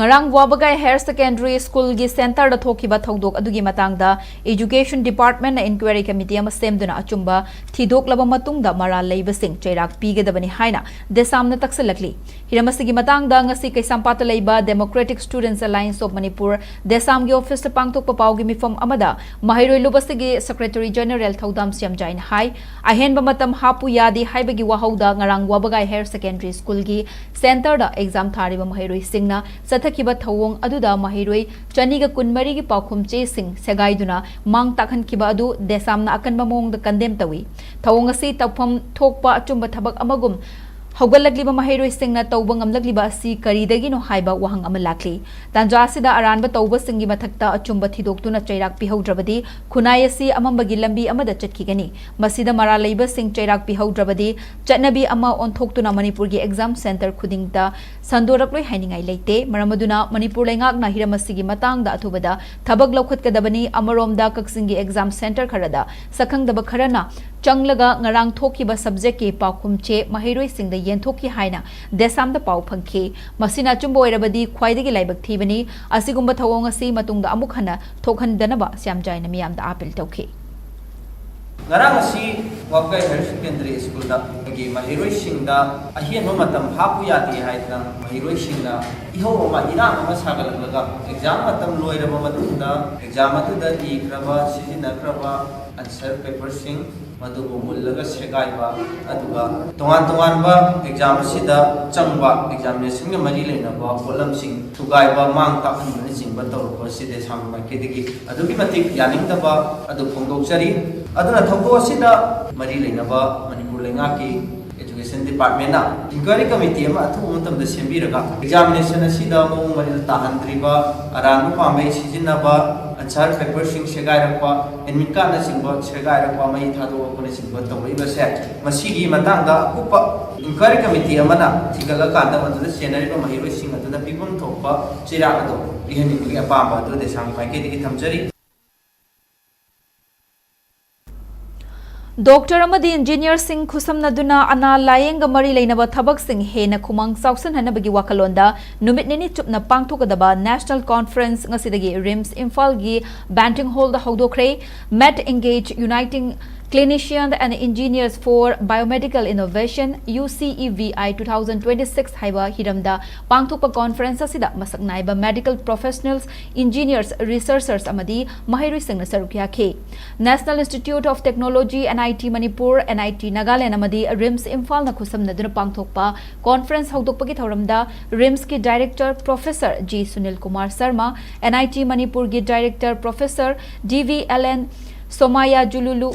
ꯉꯔꯥꯡ ꯋꯥꯕꯒꯥꯏ ꯍꯥꯌꯔ ꯁꯦꯀꯦꯟꯗꯔꯤ ꯁ꯭ꯀꯨꯜꯒꯤ ꯁꯦꯟꯇꯔꯗ ꯊꯣꯛꯈꯤꯕ ꯊꯧꯗꯣꯛ ꯑꯗꯨꯒꯤ ꯃꯇꯥꯡꯗ ꯏꯖꯨꯀꯦꯁꯟ ꯗꯤꯄꯥꯔꯠꯃꯦꯟꯅ ꯏꯟꯀ꯭ꯋꯥꯏꯔꯤ ꯀꯃꯤꯇꯤ ꯑꯃ ꯁꯦꯝꯗꯨꯅ ꯑꯆꯨꯝꯕ ꯊꯤꯗꯣꯛꯂꯕ ꯃꯇꯨꯡꯗ ꯃꯔꯥꯜ ꯂꯩꯕꯁꯤꯡ ꯆꯩꯔꯥꯛ ꯄꯤꯒꯗꯕꯅꯤ ꯍꯥꯏꯅ ꯗꯦꯁꯥꯝꯅ ꯇꯛꯁꯤꯜꯂꯛꯂꯤ꯫ ꯍꯤꯔꯝ ꯑꯁꯤꯒꯤ ꯃꯇꯥꯡꯗ ꯉꯁꯤ ꯀꯩꯁꯥꯝꯄꯥꯠꯇ ꯂꯩꯕ Democratic Students Alliance of Manipur, ꯗꯦꯁꯥꯝꯒꯤ ꯑꯣꯐꯤꯁꯇ ꯄꯥꯡꯊꯣꯛꯄ ꯄꯥꯎꯒꯤ ꯃꯤꯐꯝ ꯑꯃꯗ ꯃꯍꯩꯔꯣꯏ ꯂꯨꯞ ꯑꯁꯤꯒꯤ ꯁꯦꯀ꯭ꯔꯦꯇꯔꯤ ꯖꯦꯅꯔꯦꯜ ꯊꯧꯗꯥꯝ ꯁ꯭ꯌꯥꯝꯖꯥꯏꯅ ꯍꯥꯏ, ꯑꯍꯦꯟꯕ ꯃꯇꯝ ꯍꯥꯞꯄꯨ ꯌꯥꯗꯦ ꯍꯥꯏꯕꯒꯤ ꯋꯥꯍꯧꯗ ꯉꯔꯥꯡ ꯋꯥꯕꯒꯥꯏ ꯍꯥꯌꯔ ꯁꯦꯀꯦꯟꯗꯔꯤ ꯁ꯭ꯀꯨꯜꯒꯤ ꯁꯦꯟꯇꯔꯗ ꯑꯦꯛꯖꯥꯝ ꯊꯥꯔꯤꯕ ꯃꯍꯩꯔꯣꯏꯁꯤꯡꯅ ꯆꯠꯊꯈꯤꯕ ꯊꯧꯑꯣꯡ ꯑꯗꯨꯗ ꯃꯍꯩꯔꯣꯏ ꯆꯅꯤꯒ ꯀꯨꯟꯃꯔꯤꯒꯤ ꯄꯥꯎꯈꯨꯝ ꯆꯦꯁꯤꯡ ꯁꯦꯒꯥꯏꯗꯨꯅ ꯃꯥꯡ ꯇꯥꯛꯍꯟꯈꯤꯕ ꯑꯗꯨ ꯗꯦꯁꯥꯝꯅ ꯑꯀꯟꯕ ꯃꯑꯣꯡꯗ ꯀꯟꯗꯦꯝ ꯇꯧꯏ꯫ ꯊꯧꯑꯣꯡ ꯑꯁꯤ ꯇꯧꯐꯝ ꯊꯣꯛꯄ ꯑꯆꯨꯝꯕ ꯊꯕꯛ ꯑꯃꯒꯨꯝ ꯍꯧꯒꯠꯂꯛꯂꯤꯕ ꯃꯍꯩꯔꯣꯏꯁꯤꯡꯅ ꯇꯧꯕ ꯉꯝꯂꯛꯂꯤꯕ ꯑꯁꯤ ꯀꯔꯤꯗꯒꯤꯅꯣ ꯍꯥꯏꯕ ꯋꯥꯍꯪ ꯑꯃ ꯂꯥꯛꯂꯤ꯫ ꯇꯥꯟꯖꯥ ꯑꯁꯤꯗ ꯑꯔꯥꯟꯕ ꯇꯧꯕꯁꯤꯡꯒꯤ ꯃꯊꯛꯇ ꯑꯆꯨꯝꯕ ꯊꯤꯗꯣꯛꯇꯨꯅ ꯆꯩꯔꯥꯛ ꯄꯤꯍꯧꯗ꯭ꯔꯕꯗꯤ ꯈꯨꯟꯅꯥꯏ ꯑꯁꯤ ꯑꯃꯝꯕꯒꯤ ꯂꯝꯕꯤ ꯑꯃꯗ ꯆꯠꯈꯤꯒꯅꯤ꯫ ꯃꯁꯤꯗ ꯃꯔꯥꯜ ꯂꯩꯕꯁꯤꯡ ꯆꯩꯔꯥꯛ ꯄꯤꯍꯧꯗ꯭ꯔꯕꯗꯤ ꯆꯠꯅꯕꯤ ꯑꯃ ꯑꯣꯟꯊꯣꯛꯇꯨꯅ ꯃꯅꯤꯄꯨꯔꯒꯤ ꯑꯦꯛꯖꯥꯝ ꯁꯦꯟꯇꯔ ꯈꯨꯗꯤꯡꯗ ꯁꯟꯗꯣꯔꯛꯂꯣꯏ ꯍꯥꯏꯅꯤꯡꯉꯥꯏ ꯂꯩꯇꯦ꯫ ꯃꯔꯝ ꯑꯗꯨꯅ ꯃꯅꯤꯄꯨꯔ ꯂꯩꯉꯥꯛꯅ ꯍꯤꯔꯝ ꯑꯁꯤꯒꯤ ꯃꯇꯥꯡꯗ ꯑꯊꯨꯕꯗ ꯊꯕꯛ ꯂꯧꯈꯠꯀꯗꯕꯅꯤ꯫ ꯑꯃꯔꯣꯝꯗ ꯀꯛꯆꯤꯡꯒꯤ ꯑꯦꯛꯖꯥꯝ ꯁꯦꯟꯇꯔ ꯈꯔꯗ ꯁꯛꯈꯪꯗꯕ ꯈꯔꯅ ꯆꯪꯂꯒ ꯉꯔꯥꯡ ꯊꯣꯛꯈꯤꯕ ꯁꯕꯖꯦꯛꯀꯤ ꯄꯥꯎꯈꯨꯝ ꯆꯦ ꯃꯍꯩꯔꯣꯏꯁꯤꯡꯗ ꯌꯦꯟꯊꯣꯛꯈꯤ ꯍꯥꯏꯅ ꯗꯦꯁꯥꯝꯗ ꯄꯥꯎ ꯐꯪꯈꯤ꯫ ꯃꯁꯤꯅ ꯑꯆꯨꯝꯕ ꯑꯣꯏꯔꯕꯗꯤ ꯈ꯭ꯋꯥꯏꯗꯒꯤ ꯂꯥꯏꯕꯛ ꯊꯤꯕꯅꯤ꯫ ꯑꯁꯤꯒꯨꯝꯕ ꯊꯧꯑꯣꯡ ꯑꯁꯤ ꯃꯇꯨꯡꯗ ꯑꯃꯨꯛ ꯍꯟꯅ ꯊꯣꯛꯍꯟꯗꯅꯕ ꯁ꯭ꯌꯥꯝꯖꯥꯏꯅ ꯃꯤꯌꯥꯝꯗ ꯑꯥꯄꯤꯜ ꯇꯧꯈꯤ꯫ ꯉꯔꯥꯡ ꯑꯁꯤ ꯋꯥꯕꯒꯥꯏ ꯍꯥꯌꯔ ꯁꯦꯀꯦꯟꯗꯔꯤ ꯁ꯭ꯀꯨꯜꯗ ꯑꯩꯈꯣꯏꯒꯤ ꯃꯍꯩꯔꯣꯏꯁꯤꯡꯗ ꯑꯍꯦꯟꯕ ꯃꯇꯝ ꯍꯥꯞꯄꯨ ꯌꯥꯗꯦ ꯍꯥꯏꯗꯅ ꯃꯍꯩꯔꯣꯏꯁꯤꯡꯅ ꯏꯍꯧ ꯑꯃ, ꯏꯔꯥꯡ ꯑꯃ ꯁꯥꯒꯠꯂꯛꯂꯒ ꯑꯦꯛꯖꯥꯝ ꯃꯇꯝ ꯂꯣꯏꯔꯕ ꯃꯇꯨꯡꯗ ꯑꯦꯛꯖꯥꯝ ꯑꯗꯨꯗ ꯏꯈ꯭ꯔꯕ, ꯁꯤꯖꯤꯟꯅꯈ꯭ꯔꯕ ꯑꯟꯁꯔ ꯄꯦꯄꯔꯁꯤꯡ ꯃꯗꯨꯕꯨ ꯃꯨꯜꯂꯒ ꯁꯦꯒꯥꯏꯕ, ꯑꯗꯨꯒ ꯇꯣꯉꯥꯟ ꯇꯣꯉꯥꯟꯕ ꯑꯦꯛꯖꯥꯝ ꯑꯁꯤꯗ ꯆꯪꯕ ꯑꯦꯛꯖꯥꯃꯤꯅꯦꯁꯟꯒ ꯃꯔꯤ ꯂꯩꯅꯕ ꯄꯣꯠꯂꯝꯁꯤꯡ ꯊꯨꯒꯥꯏꯕ, ꯃꯥꯡ ꯇꯥꯛꯍꯟꯕꯅꯆꯤꯡꯕ ꯇꯧꯔꯛꯄ ꯑꯁꯤ ꯗꯦꯁꯥꯝ ꯃꯥꯏꯀꯩꯗꯒꯤ ꯑꯗꯨꯛꯀꯤ ꯃꯇꯤꯛ ꯌꯥꯅꯤꯡꯗꯕ ꯑꯗꯨ ꯐꯣꯡꯗꯣꯛꯆꯔꯤ꯫ ꯑꯗꯨꯅ ꯊꯧꯗꯣꯛ ꯑꯁꯤꯗ ꯃꯔꯤ ꯂꯩꯅꯕ ꯃꯅꯤꯄꯨꯔ ꯂꯩꯉꯥꯛꯀꯤ Education Department ꯏꯟꯀ꯭ꯋꯥꯏꯔꯤ ꯀꯃꯤꯇꯤ ꯑꯃ ꯑꯊꯨꯕ ꯃꯇꯝꯗ ꯁꯦꯝꯕꯤꯔꯒ ꯑꯦꯛꯖꯥꯃꯤꯅꯦꯁꯟ ꯑꯁꯤꯗ ꯃꯑꯣꯡ ꯃꯔꯤꯜ ꯇꯥꯍꯟꯗ꯭ꯔꯤꯕ, ꯑꯔꯥꯟꯕ ꯄꯥꯝꯕꯩ ꯁꯤꯖꯤꯟꯅꯕ, ꯑꯟꯁꯥꯔ ꯄꯦꯄꯔꯁꯤꯡ ꯁꯦꯒꯥꯏꯔꯛꯄ, ꯑꯦꯗꯃꯤꯠ ꯀꯥꯔꯗꯅꯆꯤꯡꯕ ꯁꯦꯒꯥꯏꯔꯛꯄ, ꯃꯩ ꯊꯥꯗꯣꯛꯂꯛꯄꯅꯆꯤꯡꯕ ꯇꯧꯔꯛꯏꯕꯁꯦ, ꯃꯁꯤꯒꯤ ꯃꯇꯥꯡꯗ ꯑꯀꯨꯞꯄ ꯏꯟꯀ꯭ꯋꯥꯏꯔꯤ ꯀꯃꯤꯇꯤ ꯑꯃꯅ ꯊꯤꯒꯠꯂꯀꯥꯟꯗ ꯃꯗꯨꯗ ꯆꯦꯟꯅꯔꯤꯕ ꯃꯍꯩꯔꯣꯏꯁꯤꯡ ꯑꯗꯨꯗ ꯄꯤꯐꯝ ꯊꯣꯛꯄ ꯆꯩꯔꯥꯛ ꯑꯗꯨ ꯄꯤꯍꯟꯅꯤꯡꯕꯒꯤ ꯑꯄꯥꯝꯕ ꯑꯗꯨ ꯗꯦꯁꯥꯝ ꯃꯥꯏꯀꯩꯗꯒꯤ ꯊꯝꯖꯔꯤ꯫ ꯗꯣꯛꯇꯔ ꯑꯃꯗꯤ ꯏꯟꯖꯤꯅꯤꯌꯔꯁꯤꯡ ꯈꯨꯠꯁꯝꯅꯗꯨꯅ ꯑꯅꯥ ꯂꯥꯌꯦꯡꯒ ꯃꯔꯤ ꯂꯩꯅꯕ ꯊꯕꯛꯁꯤꯡ ꯍꯦꯟꯅ ꯈꯨꯃꯥꯡ ꯆꯥꯎꯁꯤꯟꯍꯟꯅꯕꯒꯤ ꯋꯥꯈꯜꯂꯣꯟꯗ ꯅꯨꯃꯤꯠ ꯅꯤꯅꯤ ꯆꯨꯞꯅ ꯄꯥꯡꯊꯣꯛꯀꯗꯕ ꯅꯦꯁꯅꯦꯜ ꯀꯣꯟꯐꯔꯦꯟꯁ ꯉꯁꯤꯗꯒꯤ ꯔꯤꯝꯁ ꯏꯝꯐꯥꯜꯒꯤ ꯕꯦꯟꯇꯤꯡ ꯍꯣꯜꯗ ꯍꯧꯗꯣꯛꯈ꯭ꯔꯦ꯫ Met Engage Uniting Clinicians and Engineers for Biomedical Innovation, U C E V I two thousand twenty-six ꯍꯥꯏꯕ ꯍꯤꯔꯝꯗ ꯄꯥꯡꯊꯣꯛꯄ ꯀꯣꯟꯐꯔꯦꯟꯁ ꯑꯁꯤꯗ ꯃꯁꯛ ꯅꯥꯏꯕ ꯃꯦꯗꯤꯀꯦꯜ ꯄ꯭ꯔꯣꯐꯦꯁꯅꯦꯜꯁ, ꯏꯟꯖꯤꯅꯤꯌꯔꯁ, ꯔꯤꯁꯔꯆꯔꯁ ꯑꯃꯗꯤ ꯃꯍꯩꯔꯣꯏꯁꯤꯡꯅ ꯁꯔꯨꯛ ꯌꯥꯈꯤ꯫ National Institute of Technology, N I T Manipur, N I T Nagaland ꯑꯃꯗꯤ ꯔꯤꯝꯁ ꯏꯝꯐꯥꯜꯅ ꯈꯨꯠꯁꯝꯅꯗꯨꯅ ꯄꯥꯡꯊꯣꯛꯄ ꯀꯣꯟꯐꯔꯦꯟꯁ ꯍꯧꯗꯣꯛꯄꯒꯤ ꯊꯧꯔꯝꯗ ꯔꯤꯝꯁꯀꯤ director professor G Sunil Kumar Sharma, N I T Manipurꯒꯤ director professor D V L N Somayajulu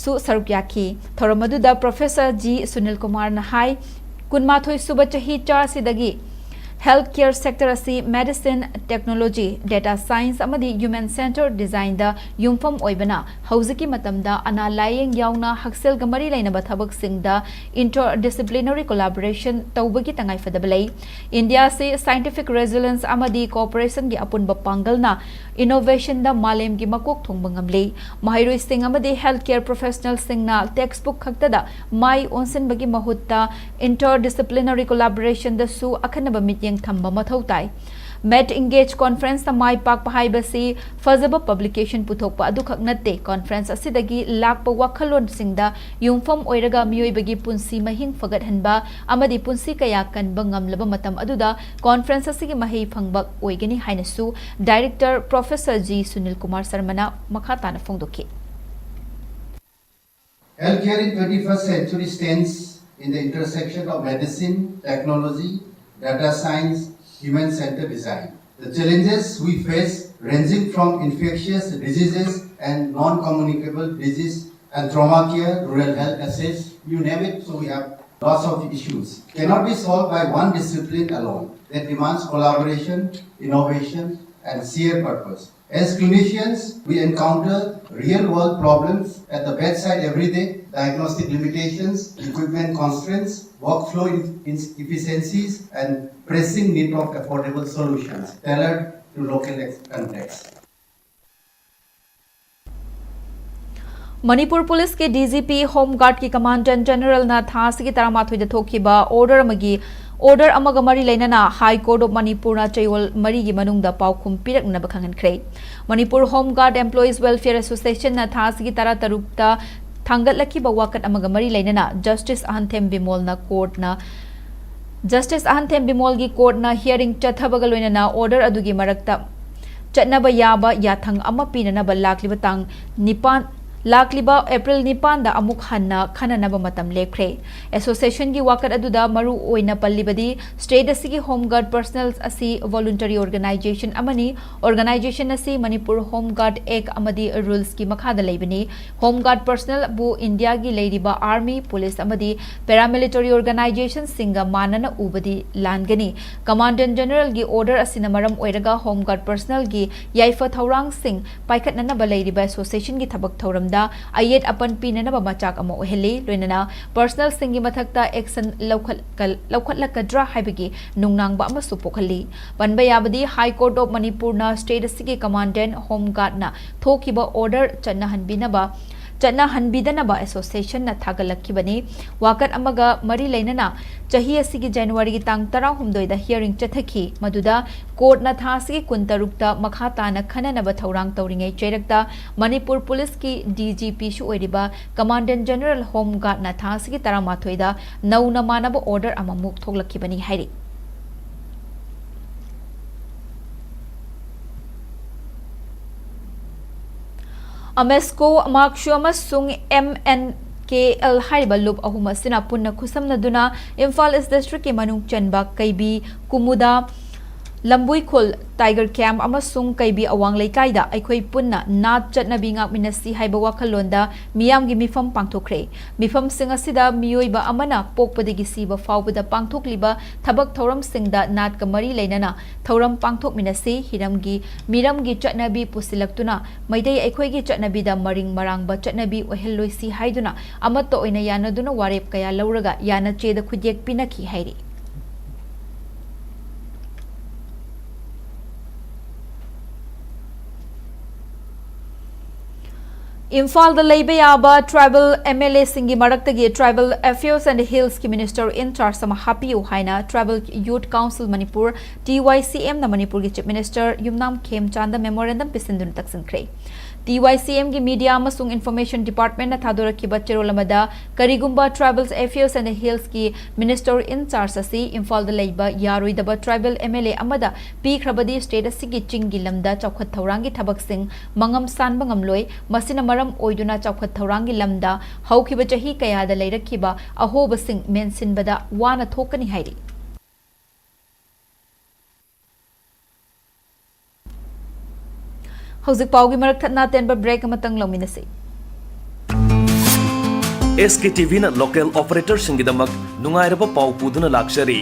ꯁꯨ ꯁꯔꯨꯛ ꯌꯥꯈꯤ꯫ ꯊꯧꯔꯝ ꯑꯗꯨꯗ ꯄ꯭ꯔꯣꯐꯦꯁꯔ ꯖꯤ ꯁꯨꯅꯤꯜ ꯀꯨꯃꯥꯔꯅ ꯍꯥꯏ, ꯀꯨꯟꯃꯥꯊꯣꯏ ꯁꯨꯕ ꯆꯍꯤꯆꯥ ꯑꯁꯤꯗꯒꯤ health care sector ꯑꯁꯤ medicine, technology, data science ꯑꯃꯗꯤ human centered designꯗ ꯌꯨꯝꯐꯝ ꯑꯣꯏꯕꯅ ꯍꯧꯖꯤꯛꯀꯤ ꯃꯇꯝꯗ ꯑꯅꯥ ꯂꯥꯌꯦꯡ ꯌꯥꯎꯅ ꯍꯛꯁꯦꯜꯒ ꯃꯔꯤ ꯂꯩꯅꯕ ꯊꯕꯛꯁꯤꯡꯗ interdisciplinary collaboration ꯇꯧꯕꯒꯤ ꯇꯉꯥꯏꯐꯗꯕ ꯂꯩ꯫ ꯏꯟꯗꯤꯌꯥ ꯑꯁꯤ scientific resilience ꯑꯃꯗꯤ cooperationꯒꯤ ꯑꯄꯨꯟꯕ ꯄꯥꯡꯒꯜꯅ innovationꯗ ꯃꯥꯂꯦꯝꯒꯤ ꯃꯀꯣꯛ ꯊꯣꯡꯕ ꯉꯝꯂꯤ꯫ ꯃꯍꯩꯔꯣꯏꯁꯤꯡ ꯑꯃꯗꯤ health care professionalꯁꯤꯡꯅ textbook ꯈꯛꯇꯗ ꯃꯥꯏ ꯑꯣꯟꯁꯤꯟꯕꯒꯤ ꯃꯍꯨꯠꯇ interdisciplinary collaborationꯗꯁꯨ ꯑꯈꯟꯅꯕ ꯃꯤꯠꯌꯦꯡ ꯊꯝꯕ ꯃꯊꯧ ꯇꯥꯏ꯫ Met Engage conferenceꯇ ꯃꯥꯏ ꯄꯥꯛꯄ ꯍꯥꯏꯕꯁꯤ ꯐꯖꯕ publication ꯄꯨꯊꯣꯛꯄ ꯑꯗꯨꯈꯛ ꯅꯠꯇꯦ, conference ꯑꯁꯤꯗꯒꯤ ꯂꯥꯛꯄ ꯋꯥꯈꯜꯂꯣꯟꯁꯤꯡꯗ ꯌꯨꯝꯐꯝ ꯑꯣꯏꯔꯒ ꯃꯤꯑꯣꯏꯕꯒꯤ ꯄꯨꯟꯁꯤ ꯃꯍꯤꯡ ꯐꯒꯠꯍꯟꯕ ꯑꯃꯗꯤ ꯄꯨꯟꯁꯤ ꯀꯌꯥ ꯀꯟꯕ ꯉꯝꯂꯕ ꯃꯇꯝ ꯑꯗꯨꯗ conference ꯑꯁꯤꯒꯤ ꯃꯍꯩ ꯐꯪꯕ ꯑꯣꯏꯒꯅꯤ ꯍꯥꯏꯅꯁꯨ director professor G Sunil Kumar ꯁꯔꯃꯅ ꯃꯈꯥ ꯇꯥꯅ ꯐꯣꯡꯗꯣꯛꯈꯤ꯫ Healthcare in twenty-first century stands in the intersection of medicine, technology, data science, human-centered design. The challenges we face, ranging from infectious diseases and non-communicable disease and trauma care, rural health access, you name it, so we have lots of issues, cannot be solved by one discipline alone. That demands collaboration, innovation, and shared purpose. As clinicians, we encounter real-world problems at the bedside every day: diagnostic limitations, equipment constraints, workflow in- inefficiencies, and pressing need of affordable solutions tailored to local ex- contexts. Manipur ꯄꯨꯂꯤꯁꯀꯤ D G P home ꯒꯥꯔꯗꯀꯤ commandant ꯖꯦꯅꯔꯦꯜꯅ ꯊꯥ ꯑꯁꯤꯒꯤ ꯇꯔꯥꯃꯥꯊꯣꯏꯗ ꯊꯣꯛꯈꯤꯕ order ꯑꯃꯒꯤ order ꯑꯃꯒ ꯃꯔꯤ ꯂꯩꯅꯅ high court of ꯃꯅꯤꯄꯨꯔꯅ ꯆꯌꯣꯜ ꯃꯔꯤꯒꯤ ꯃꯅꯨꯡꯗ ꯄꯥꯎꯈꯨꯝ ꯄꯤꯔꯛꯅꯕ ꯈꯪꯍꯟꯈ꯭ꯔꯦ꯫ ꯃꯅꯤꯄꯨꯔ ꯍꯣꯝ ꯒꯥꯔꯗ ꯑꯦꯝꯄ꯭ꯂꯣꯌꯤꯁ ꯋꯦꯜꯐꯤꯌꯔ ꯑꯦꯁꯣꯁꯤꯌꯦꯁꯟꯅ ꯊꯥ ꯑꯁꯤꯒꯤ ꯇꯔꯥꯇꯔꯨꯛꯇ ꯊꯥꯡꯒꯠꯂꯛꯈꯤꯕ ꯋꯥꯀꯠ ꯑꯃꯒ ꯃꯔꯤ ꯂꯩꯅꯅ ꯖꯁꯇꯤꯁ ꯑꯍꯟꯊꯦꯝ ꯕꯤꯃꯣꯜꯅ ꯀꯣꯔꯠꯅ ꯖꯁꯇꯤꯁ ꯑꯍꯟꯊꯦꯝ ꯕꯤꯃꯣꯜꯒꯤ ꯀꯣꯔꯠꯅ ꯍꯤꯌꯥꯔꯤꯡ ꯆꯠꯊꯕꯒ ꯂꯣꯏꯅꯅ ꯑꯣꯔꯗꯔ ꯑꯗꯨꯒꯤ ꯃꯔꯛꯇ ꯆꯠꯅꯕ ꯌꯥꯕ ꯌꯥꯊꯪ ꯑꯃ ꯄꯤꯅꯅꯕ ꯂꯥꯛꯂꯤꯕ ꯇꯥꯡ ꯅꯤꯄꯥꯟ ꯂꯥꯛꯂꯤꯕ ꯑꯦꯄ꯭ꯔꯤꯜ ꯅꯤꯄꯥꯟꯗ ꯑꯃꯨꯛ ꯍꯟꯅ ꯈꯟꯅꯅꯕ ꯃꯇꯝ ꯂꯦꯞꯈ꯭ꯔꯦ꯫ ꯑꯦꯁꯣꯁꯤꯌꯦꯁꯟꯒꯤ ꯋꯥꯀꯠ ꯑꯗꯨꯗ ꯃꯔꯨ ꯑꯣꯏꯅ ꯄꯜꯂꯤꯕꯗꯤ ꯁ꯭ꯇꯦꯠ ꯑꯁꯤꯒꯤ ꯍꯣꯝ ꯒꯥꯔꯗ ꯄꯔꯁꯅꯦꯜ ꯑꯁꯤ voluntary organization ꯑꯃꯅꯤ꯫ Organization ꯑꯁꯤ ꯃꯅꯤꯄꯨꯔ ꯍꯣꯝ ꯒꯥꯔꯗ ꯑꯦꯛ ꯑꯃꯗꯤ ꯔꯨꯜꯁꯀꯤ ꯃꯈꯥꯗ ꯂꯩꯕꯅꯤ꯫ ꯍꯣꯝ ꯒꯥꯔꯗ ꯄꯔꯁꯅꯦꯜꯕꯨ ꯏꯟꯗꯤꯌꯥꯒꯤ ꯂꯩꯔꯤꯕ ꯑꯥꯔꯃꯤ, ꯄꯨꯂꯤꯁ ꯑꯃꯗꯤ ꯄꯦꯔꯥꯃꯤꯂꯤꯇꯔꯤ ꯑꯣꯔꯒꯅꯥꯏꯖꯦꯁꯟꯁꯤꯡꯒ ꯃꯥꯟꯅꯅ ꯎꯕꯗꯤ ꯂꯥꯟꯒꯅꯤ꯫ ꯀꯃꯥꯟꯗꯦꯟ ꯖꯦꯅꯔꯦꯜꯒꯤ ꯑꯣꯔꯗꯔ ꯑꯁꯤꯅ ꯃꯔꯝ ꯑꯣꯏꯔꯒ ꯍꯣꯝ ꯒꯥꯔꯗ ꯄꯔꯁꯅꯦꯜꯒꯤ ꯌꯥꯏꯐ ꯊꯧꯔꯥꯡꯁꯤꯡ ꯄꯥꯏꯈꯠꯅꯅꯕ ꯂꯩꯔꯤꯕ ꯑꯦꯁꯣꯁꯤꯌꯦꯁꯟꯒꯤ ꯊꯕꯛ ꯊꯧꯔꯝꯗ ꯑꯌꯦꯠ ꯑꯄꯟ ꯄꯤꯅꯅꯕ ꯃꯆꯥꯛ ꯑꯃ ꯑꯣꯏꯍꯜꯂꯤ꯫ ꯂꯣꯏꯅꯅ ꯄꯔꯁꯅꯦꯜꯁꯤꯡꯒꯤ ꯃꯊꯛꯇ ꯑꯦꯛꯁꯟ ꯂꯧꯈꯠꯀ- ꯂꯧꯈꯠꯂꯛꯀꯗ꯭ꯔꯥ ꯍꯥꯏꯕꯒꯤ ꯅꯨꯡꯅꯥꯡꯕ ꯑꯃꯁꯨ ꯄꯣꯛꯍꯜꯂꯤ꯫ ꯄꯟꯕ ꯌꯥꯕꯗꯤ ꯍꯥꯏ ꯀꯣꯔꯠ ꯑꯣꯐ ꯃꯅꯤꯄꯨꯔꯅ ꯁ꯭ꯇꯦꯠ ꯑꯁꯤꯒꯤ ꯀꯃꯥꯟꯗꯦꯟ ꯍꯣꯝ ꯒꯥꯔꯗꯅ ꯊꯣꯛꯈꯤꯕ ꯑꯣꯔꯗꯔ ꯆꯠꯅꯍꯟꯕꯤꯅꯕ ꯆꯠꯅꯍꯟꯕꯤꯗꯅꯕ ꯑꯦꯁꯣꯁꯤꯌꯦꯁꯟꯅ ꯊꯥꯒꯠꯂꯛꯈꯤꯕꯅꯤ꯫ ꯋꯥꯀꯠ ꯑꯃꯒ ꯃꯔꯤ ꯂꯩꯅꯅ ꯆꯍꯤ ꯑꯁꯤꯒꯤ ꯖꯅꯋꯥꯔꯤꯒꯤ ꯇꯥꯡ ꯇꯔꯥꯍꯨꯝꯗꯣꯏꯗ ꯍꯤꯌꯥꯔꯤꯡ ꯆꯠꯊꯈꯤ, ꯃꯗꯨꯗ ꯀꯣꯔꯠꯅ ꯊꯥ ꯑꯁꯤꯒꯤ ꯀꯨꯟꯇꯔꯨꯛꯇ ꯃꯈꯥ ꯇꯥꯅ ꯈꯟꯅꯅꯕ ꯊꯧꯔꯥꯡ ꯇꯧꯔꯤꯉꯩ ꯆꯩꯔꯛꯇ ꯃꯅꯤꯄꯨꯔ ꯄꯨꯂꯤꯁꯀꯤ ꯗꯤ ꯖꯤ ꯄꯤꯁꯨ ꯑꯣꯏꯔꯤꯕ ꯀꯃꯥꯟꯗꯦꯟ ꯖꯦꯅꯔꯦꯜ ꯍꯣꯝ ꯒꯥꯔꯗꯅ ꯊꯥ ꯑꯁꯤꯒꯤ ꯇꯔꯥꯃꯥꯊꯣꯏꯗ ꯅꯧꯅ ꯃꯥꯟꯅꯕ ꯑꯣꯔꯗꯔ ꯑꯃꯃꯨꯛ ꯊꯣꯛꯂꯛꯈꯤꯕꯅꯤ ꯍꯥꯏꯔꯤ꯫ ꯑꯃꯦꯁꯀꯣ, ꯑꯃꯥꯛꯁꯨ ꯑꯃꯁꯨꯡ ꯑꯦꯝ ꯑꯦꯟ ꯀꯦ ꯑꯦꯜ ꯍꯥꯏꯔꯤꯕ ꯂꯨꯞ ꯑꯍꯨꯝ ꯑꯁꯤꯅ ꯄꯨꯟꯅ ꯈꯨꯠꯁꯝꯅꯗꯨꯅ ꯏꯝꯐꯥꯜ ꯏꯁ ꯗꯤꯁꯇ꯭ꯔꯤꯛꯀꯤ ꯃꯅꯨꯡ ꯆꯟꯕ ꯀꯩꯕꯤ, ꯀꯨꯃꯨꯗ, ꯂꯝꯕꯨꯏꯈꯣꯜ, ꯇꯥꯏꯒꯔ ꯀꯦꯝꯞ ꯑꯃꯁꯨꯡ ꯀꯩꯕꯤ ꯑꯋꯥꯡ ꯂꯩꯀꯥꯏꯗ ꯑꯩꯈꯣꯏ ꯄꯨꯟꯅ ꯅꯥꯠ ꯆꯠꯅꯕꯤ ꯉꯥꯛꯃꯤꯟꯅꯁꯤ ꯍꯥꯏꯕ ꯋꯥꯈꯜꯂꯣꯟꯗ ꯃꯤꯌꯥꯝꯒꯤ ꯃꯤꯐꯝ ꯄꯥꯡꯊꯣꯛꯈ꯭ꯔꯦ꯫ ꯃꯤꯐꯝꯁꯤꯡ ꯑꯁꯤꯗ ꯃꯤꯑꯣꯏꯕ ꯑꯃꯅ ꯄꯣꯛꯄꯗꯒꯤ ꯁꯤꯕ ꯐꯥꯎꯕꯗ ꯄꯥꯡꯊꯣꯛꯂꯤꯕ ꯊꯕꯛ ꯊꯧꯔꯝꯁꯤꯡꯗ ꯅꯥꯠꯀ ꯃꯔꯤ ꯂꯩꯅꯅ ꯊꯧꯔꯝ ꯄꯥꯡꯊꯣꯛꯃꯤꯟꯅꯁꯤ, ꯍꯤꯔꯝꯒꯤ, ꯃꯤꯔꯝꯒꯤ ꯆꯠꯅꯕꯤ ꯄꯨꯁꯤꯜꯂꯛꯇꯨꯅ ꯃꯩꯇꯩ ꯑꯩꯈꯣꯏꯒꯤ ꯆꯠꯅꯕꯤꯗ ꯃꯔꯤꯡ ꯃꯔꯥꯡꯕ ꯆꯠꯅꯕꯤ ꯑꯣꯏꯍꯜꯂꯣꯏꯁꯤ ꯍꯥꯏꯗꯨꯅ ꯑꯃꯠꯇ ꯑꯣꯏꯅ ꯌꯥꯅꯗꯨꯅ ꯋꯥꯔꯦꯞ ꯀꯌꯥ ꯂꯧꯔꯒ ꯌꯥꯅ ꯆꯦꯗ ꯈꯨꯠꯌꯦꯛ ꯄꯤꯅꯈꯤ ꯍꯥꯏꯔꯤ꯫ ꯏꯝꯐꯥꯜꯗ ꯂꯩꯕ ꯌꯥꯕ ꯇ꯭ꯔꯥꯏꯕꯦꯜ ꯑꯦꯝ ꯑꯦꯜ ꯑꯦꯁꯤꯡꯒꯤ ꯃꯔꯛꯇꯒꯤ Tribal Affairs and Hillsꯀꯤ Minister in Charge ꯑꯃ ꯍꯥꯞꯄꯤꯌꯨ ꯍꯥꯏꯅ Tribal Youth Council Manipur, T Y C M ꯅ ꯃꯅꯤꯄꯨꯔꯒꯤ Chief Minister ꯌꯨꯝꯅꯥꯝ ꯈꯦꯝꯆꯥꯟꯗ memorandum ꯄꯤꯁꯤꯟꯗꯨꯅ ꯇꯛꯁꯤꯟꯈ꯭ꯔꯦ꯫ T Y C M ꯒꯤ Media ꯑꯃꯁꯨꯡ Information Department ꯅ ꯊꯥꯗꯣꯔꯛꯈꯤꯕ ꯆꯦꯔꯣꯜ ꯑꯃꯗ, ꯀꯔꯤꯒꯨꯝꯕ Tribal Affairs and Hillsꯀꯤ Minister in Charge ꯑꯁꯤ ꯏꯝꯐꯥꯜꯗ ꯂꯩꯕ ꯌꯥꯔꯣꯏꯗꯕ ꯇ꯭ꯔꯥꯏꯕꯦꯜ ꯑꯦꯝ ꯑꯦꯜ ꯑꯦ ꯑꯃꯗ ꯄꯤꯈ꯭ꯔꯕꯗꯤ, state ꯑꯁꯤꯒꯤ ꯆꯤꯡꯒꯤ ꯂꯝꯗ ꯆꯥꯎꯈꯠ ꯊꯧꯔꯥꯡꯒꯤ ꯊꯕꯛꯁꯤꯡ ꯃꯉꯝ ꯁꯥꯟꯕ ꯉꯝꯂꯣꯏ꯫ ꯃꯁꯤꯅ ꯃꯔꯝ ꯑꯣꯏꯗꯨꯅ ꯆꯥꯎꯈꯠ ꯊꯧꯔꯥꯡꯒꯤ ꯂꯝꯗ ꯍꯧꯈꯤꯕ ꯆꯍꯤ ꯀꯌꯥꯗ ꯂꯩꯔꯛꯈꯤꯕ ꯑꯍꯣꯕꯁꯤꯡ ꯃꯦꯟꯁꯤꯟꯕꯗ ꯋꯥꯅ ꯊꯣꯛꯀꯅꯤ ꯍꯥꯏꯔꯤ꯫ ꯍꯧꯖꯤꯛ ꯄꯥꯎꯒꯤ ꯃꯔꯛ ꯊꯠꯅ ꯑꯇꯦꯟꯕ break ꯑꯃꯇꯪ ꯂꯧꯃꯤꯟꯅꯁꯤ꯫ S K T V ꯅ local operatorꯁꯤꯡꯒꯤꯗꯃꯛ ꯅꯨꯡꯉꯥꯏꯔꯕ ꯄꯥꯎ ꯄꯨꯗꯨꯅ ꯂꯥꯛꯆꯔꯤ꯫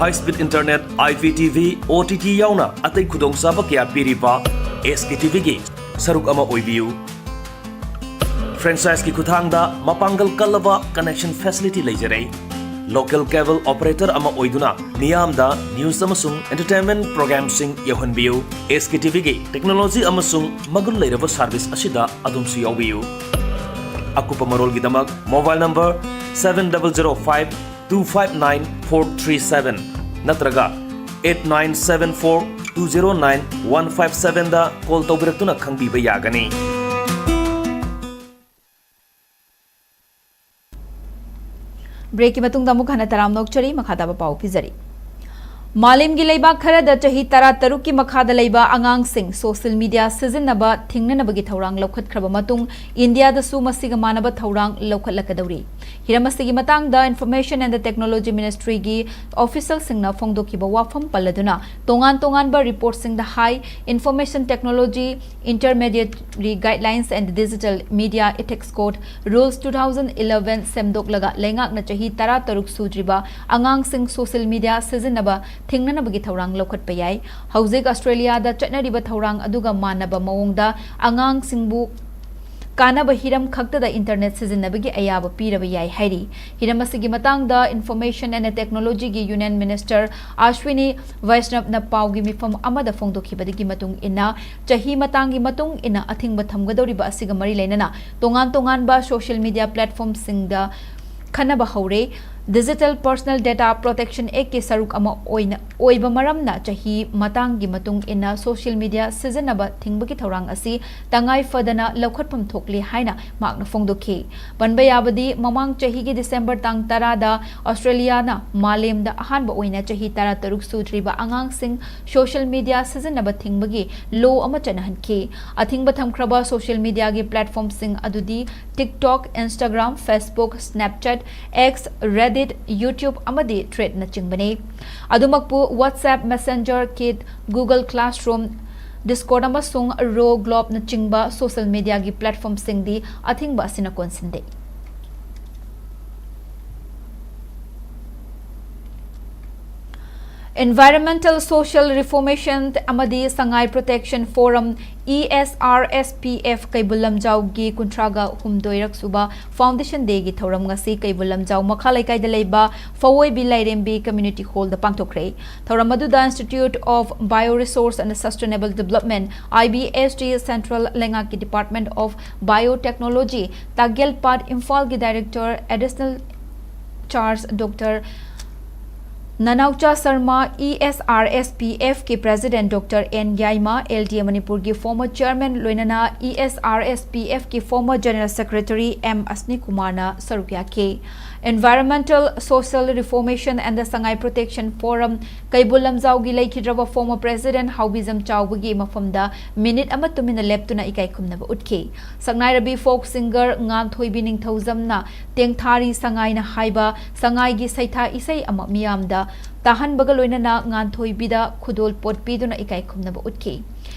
High speed internet, I P T V, O T T ꯌꯥꯎꯅ ꯑꯇꯩ ꯈꯨꯗꯣꯡꯆꯥꯕ ꯀꯌꯥ ꯄꯤꯔꯤꯕ S K T V ꯒꯤ ꯁꯔꯨꯛ ꯑꯃ ꯑꯣꯏꯕꯤꯌꯨ꯫ Franchiseꯀꯤ ꯈꯨꯠꯊꯥꯡꯗ ꯃꯄꯥꯡꯒꯜ ꯀꯜꯂꯕ connection facility ꯂꯩꯖꯔꯦ꯫ Local cable operator ꯑꯃ ꯑꯣꯏꯗꯨꯅ ꯃꯤꯌꯥꯝꯗ news ꯑꯃꯁꯨꯡ entertainment programꯁꯤꯡ ꯌꯧꯍꯟꯕꯤꯌꯨ꯫ S K T Vꯒꯤ technology ꯑꯃꯁꯨꯡ ꯃꯒꯨꯟ ꯂꯩꯔꯕ service ꯑꯁꯤꯗ ꯑꯗꯣꯝꯁꯨ ꯌꯥꯎꯕꯤꯌꯨ꯫ ꯑꯀꯨꯞꯄ ꯃꯔꯣꯜꯒꯤꯗꯃꯛ mobile number seven double zero five two five nine four three seven ꯅꯠꯇ꯭ꯔꯒ eight nine seven four two zero nine one five sevenꯗ call ꯇꯧꯕꯤꯔꯛꯇꯨꯅ ꯈꯪꯕꯤꯕ ꯌꯥꯒꯅꯤ꯫ Breakꯀꯤ ꯃꯇꯨꯡꯗ ꯑꯃꯨꯛ ꯍꯟꯅ ꯇꯔꯥꯝꯅ ꯑꯣꯛꯆꯔꯤ꯫ ꯃꯈꯥ ꯇꯥꯕ ꯄꯥꯎ ꯄꯤꯖꯔꯤ꯫ ꯃꯥꯂꯦꯝꯒꯤ ꯂꯩꯕꯥꯛ ꯈꯔꯗ ꯆꯍꯤ ꯇꯔꯥꯇꯔꯨꯛꯀꯤ ꯃꯈꯥꯗ ꯂꯩꯕ ꯑꯉꯥꯡꯁꯤꯡ social media ꯁꯤꯖꯤꯟꯅꯕ ꯊꯤꯡꯅꯅꯕꯒꯤ ꯊꯧꯔꯥꯡ ꯂꯧꯈꯠꯈ꯭ꯔꯕ ꯃꯇꯨꯡ, ꯏꯟꯗꯤꯌꯥꯗꯁꯨ ꯃꯁꯤꯒ ꯃꯥꯟꯅꯕ ꯊꯧꯔꯥꯡ ꯂꯧꯈꯠꯂꯛꯀꯗꯧꯔꯤ꯫ ꯍꯤꯔꯝ ꯑꯁꯤꯒꯤ ꯃꯇꯥꯡꯗ Information and Technology Ministryꯒꯤ officialꯁꯤꯡꯅ ꯐꯣꯡꯗꯣꯛꯈꯤꯕ ꯋꯥꯐꯝ ꯄꯜꯂꯗꯨꯅ, ꯇꯣꯉꯥꯟ ꯇꯣꯉꯥꯟꯕ reportꯁꯤꯡꯗ ꯍꯥꯏ, Information Technology, Intermediary Guidelines and Digital Media Ethics Code Rules two thousand eleven ꯁꯦꯝꯗꯣꯛꯂꯒ, ꯂꯩꯉꯥꯛꯅ ꯆꯍꯤ ꯇꯔꯥꯇꯔꯨꯛ ꯁꯨꯗ꯭ꯔꯤꯕ ꯑꯉꯥꯡꯁꯤꯡ social media ꯁꯤꯖꯤꯟꯅꯕ ꯊꯤꯡꯅꯅꯕꯒꯤ ꯊꯧꯔꯥꯡ ꯂꯧꯈꯠꯄ ꯌꯥꯏ꯫ ꯍꯧꯖꯤꯛ ꯑꯁꯇ꯭ꯔꯦꯂꯤꯌꯥꯗ ꯆꯠꯅꯔꯤꯕ ꯊꯧꯔꯥꯡ ꯑꯗꯨꯒ ꯃꯥꯟꯅꯕ ꯃꯑꯣꯡꯗ, ꯑꯉꯥꯡꯁꯤꯡꯕꯨ ꯀꯥꯟꯅꯕ ꯍꯤꯔꯝ ꯈꯛꯇꯗ internet ꯁꯤꯖꯤꯟꯅꯕꯒꯤ ꯑꯌꯥꯕ ꯄꯤꯔꯕ ꯌꯥꯏ ꯍꯥꯏꯔꯤ꯫ ꯍꯤꯔꯝ ꯑꯁꯤꯒꯤ ꯃꯇꯥꯡꯗ Information and Technologyꯒꯤ Union Minister Aswini ꯋꯩꯁꯅꯕꯅ ꯄꯥꯎꯒꯤ ꯃꯤꯐꯝ ꯑꯃꯗ ꯐꯣꯡꯗꯣꯛꯈꯤꯕꯗꯒꯤ ꯃꯇꯨꯡ ꯏꯟꯅ, ꯆꯍꯤ ꯃꯇꯥꯡꯒꯤ ꯃꯇꯨꯡ ꯏꯟꯅ ꯑꯊꯤꯡꯕ ꯊꯝꯒꯗꯧꯔꯤꯕ ꯑꯁꯤꯒ ꯃꯔꯤ ꯂꯩꯅꯅ, ꯇꯣꯉꯥꯟ ꯇꯣꯉꯥꯟꯕ social media platformꯁꯤꯡꯗ ꯈꯟꯅꯕ ꯍꯧꯔꯦ꯫ Digital Personal Data Protection Actꯀꯤ ꯁꯔꯨꯛ ꯑꯃ ꯑꯣꯏꯅ, ꯑꯣꯏꯕ ꯃꯔꯝꯅ, ꯆꯍꯤ ꯃꯇꯥꯡꯒꯤ ꯃꯇꯨꯡ ꯏꯟꯅ social media ꯁꯤꯖꯤꯟꯅꯕ ꯊꯤꯡꯕꯒꯤ ꯊꯧꯔꯥꯡ ꯑꯁꯤ ꯇꯉꯥꯏ ꯐꯗꯅ ꯂꯧꯈꯠꯐꯝ ꯊꯣꯛꯂꯤ ꯍꯥꯏꯅ ꯃꯍꯥꯛꯅ ꯐꯣꯡꯗꯣꯛꯈꯤ꯫ ꯄꯟꯕ ꯌꯥꯕꯗꯤ, ꯃꯃꯥꯡ ꯆꯍꯤꯒꯤ December ꯇꯥꯡ ꯇꯔꯥꯗ ꯑꯁꯇ꯭ꯔꯦꯂꯤꯌꯥꯅ ꯃꯥꯂꯦꯝꯗ ꯑꯍꯥꯟꯕ ꯑꯣꯏꯅ ꯆꯍꯤ ꯇꯔꯥꯇꯔꯨꯛ ꯁꯨꯗ꯭ꯔꯤꯕ ꯑꯉꯥꯡꯁꯤꯡ social media ꯁꯤꯖꯤꯟꯅꯕ ꯊꯤꯡꯕꯒꯤ law ꯑꯃ ꯆꯠꯅꯍꯟꯈꯤ꯫ ꯑꯊꯤꯡꯕ ꯊꯝꯈ꯭ꯔꯕ social mediaꯒꯤ platformꯁꯤꯡ ꯑꯗꯨꯗꯤ TikTok, Instagram, Facebook, Snapchat, X, Reddit, YouTube ꯑꯃꯗꯤ Threadꯅꯆꯤꯡꯕꯅꯤ꯫ ꯑꯗꯨꯃꯛꯄꯨ, WhatsApp, Messenger, Kit, Google Classroom, Discord ꯑꯃꯁꯨꯡ Ro Globeꯅꯆꯤꯡꯕ social mediaꯒꯤ platformꯁꯤꯡꯗꯤ ꯑꯊꯤꯡꯕ ꯑꯁꯤꯅ ꯀꯣꯟꯁꯤꯟꯗꯦ꯫ Environmental Social Reformation ꯑꯃꯗꯤ Sangai Protection Forum, E S R S P F, ꯀꯩꯕꯨꯜ ꯂꯝꯖꯥꯎꯒꯤ ꯀꯨꯟꯊ꯭ꯔꯥꯒ ꯍꯨꯝꯗꯣꯏꯔꯛ ꯁꯨꯕ Foundation Dayꯒꯤ ꯊꯧꯔꯝ ꯉꯁꯤ ꯀꯩꯕꯨꯜ ꯂꯝꯖꯥꯎ ꯃꯈꯥ ꯂꯩꯀꯥꯏꯗ ꯂꯩꯕ ꯐꯋꯣꯏꯕꯤ ꯂꯥꯏꯔꯦꯝꯕꯤ Community Hallꯗ ꯄꯥꯡꯊꯣꯛꯈ꯭ꯔꯦ꯫ ꯊꯧꯔꯝ ꯑꯗꯨꯗ Institute of Bioresource and Sustainable Development, I B S D, Central ꯂꯩꯉꯥꯛꯀꯤ Department of Biotechnology, ꯇꯥꯒꯦꯜꯄꯥꯠ ꯏꯝꯐꯥꯜꯒꯤ Director Additional Charge Doctor ꯅꯅꯥꯎꯆꯥ Sharma, E S R S P F ꯀꯤ President Doctor N Yaima, L D A ꯃꯅꯤꯄꯨꯔꯒꯤ former chairman, ꯂꯣꯏꯅꯅ E S R S P F ꯀꯤ former general secretary M ꯑꯁꯅꯤ ꯀꯨꯃꯥꯔꯅ ꯁꯔꯨꯛ ꯌꯥꯈꯤ꯫ Environmental Social Reformation and the Sangai Protection Forum ꯀꯩꯕꯨꯜ ꯂꯝꯖꯥꯎꯒꯤ ꯂꯩꯈꯤꯗ꯭ꯔꯕ former president ꯍꯥꯎꯕꯤꯖꯝ ꯆꯥꯎꯕꯒꯤ ꯃꯐꯝꯗ minute ꯑꯃ ꯇꯨꯃꯤꯟꯅ ꯂꯦꯞꯇꯨꯅ ꯏꯀꯥꯏ ꯈꯨꯝꯅꯕ ꯎꯠꯈꯤ꯫ ꯁꯛꯅꯥꯏꯔꯕꯤ folk singer ꯉꯥꯟꯊꯣꯏꯕꯤ ꯅꯤꯡꯊꯧꯖꯝꯅ ꯇꯦꯡꯊꯥꯔꯤ ꯁꯉꯥꯏꯅ ꯍꯥꯏꯕ ꯁꯉꯥꯏꯒꯤ ꯁꯩꯊꯥ ꯏꯁꯩ ꯑꯃ ꯃꯤꯌꯥꯝꯗ ꯇꯥꯍꯟꯕꯒ ꯂꯣꯏꯅꯅ ꯉꯥꯟꯊꯣꯏꯕꯤꯗ ꯈꯨꯗꯣꯜ ꯄꯣꯠ ꯄꯤꯗꯨꯅ ꯏꯀꯥꯏ ꯈꯨꯝꯅꯕ ꯎꯠꯈꯤ꯫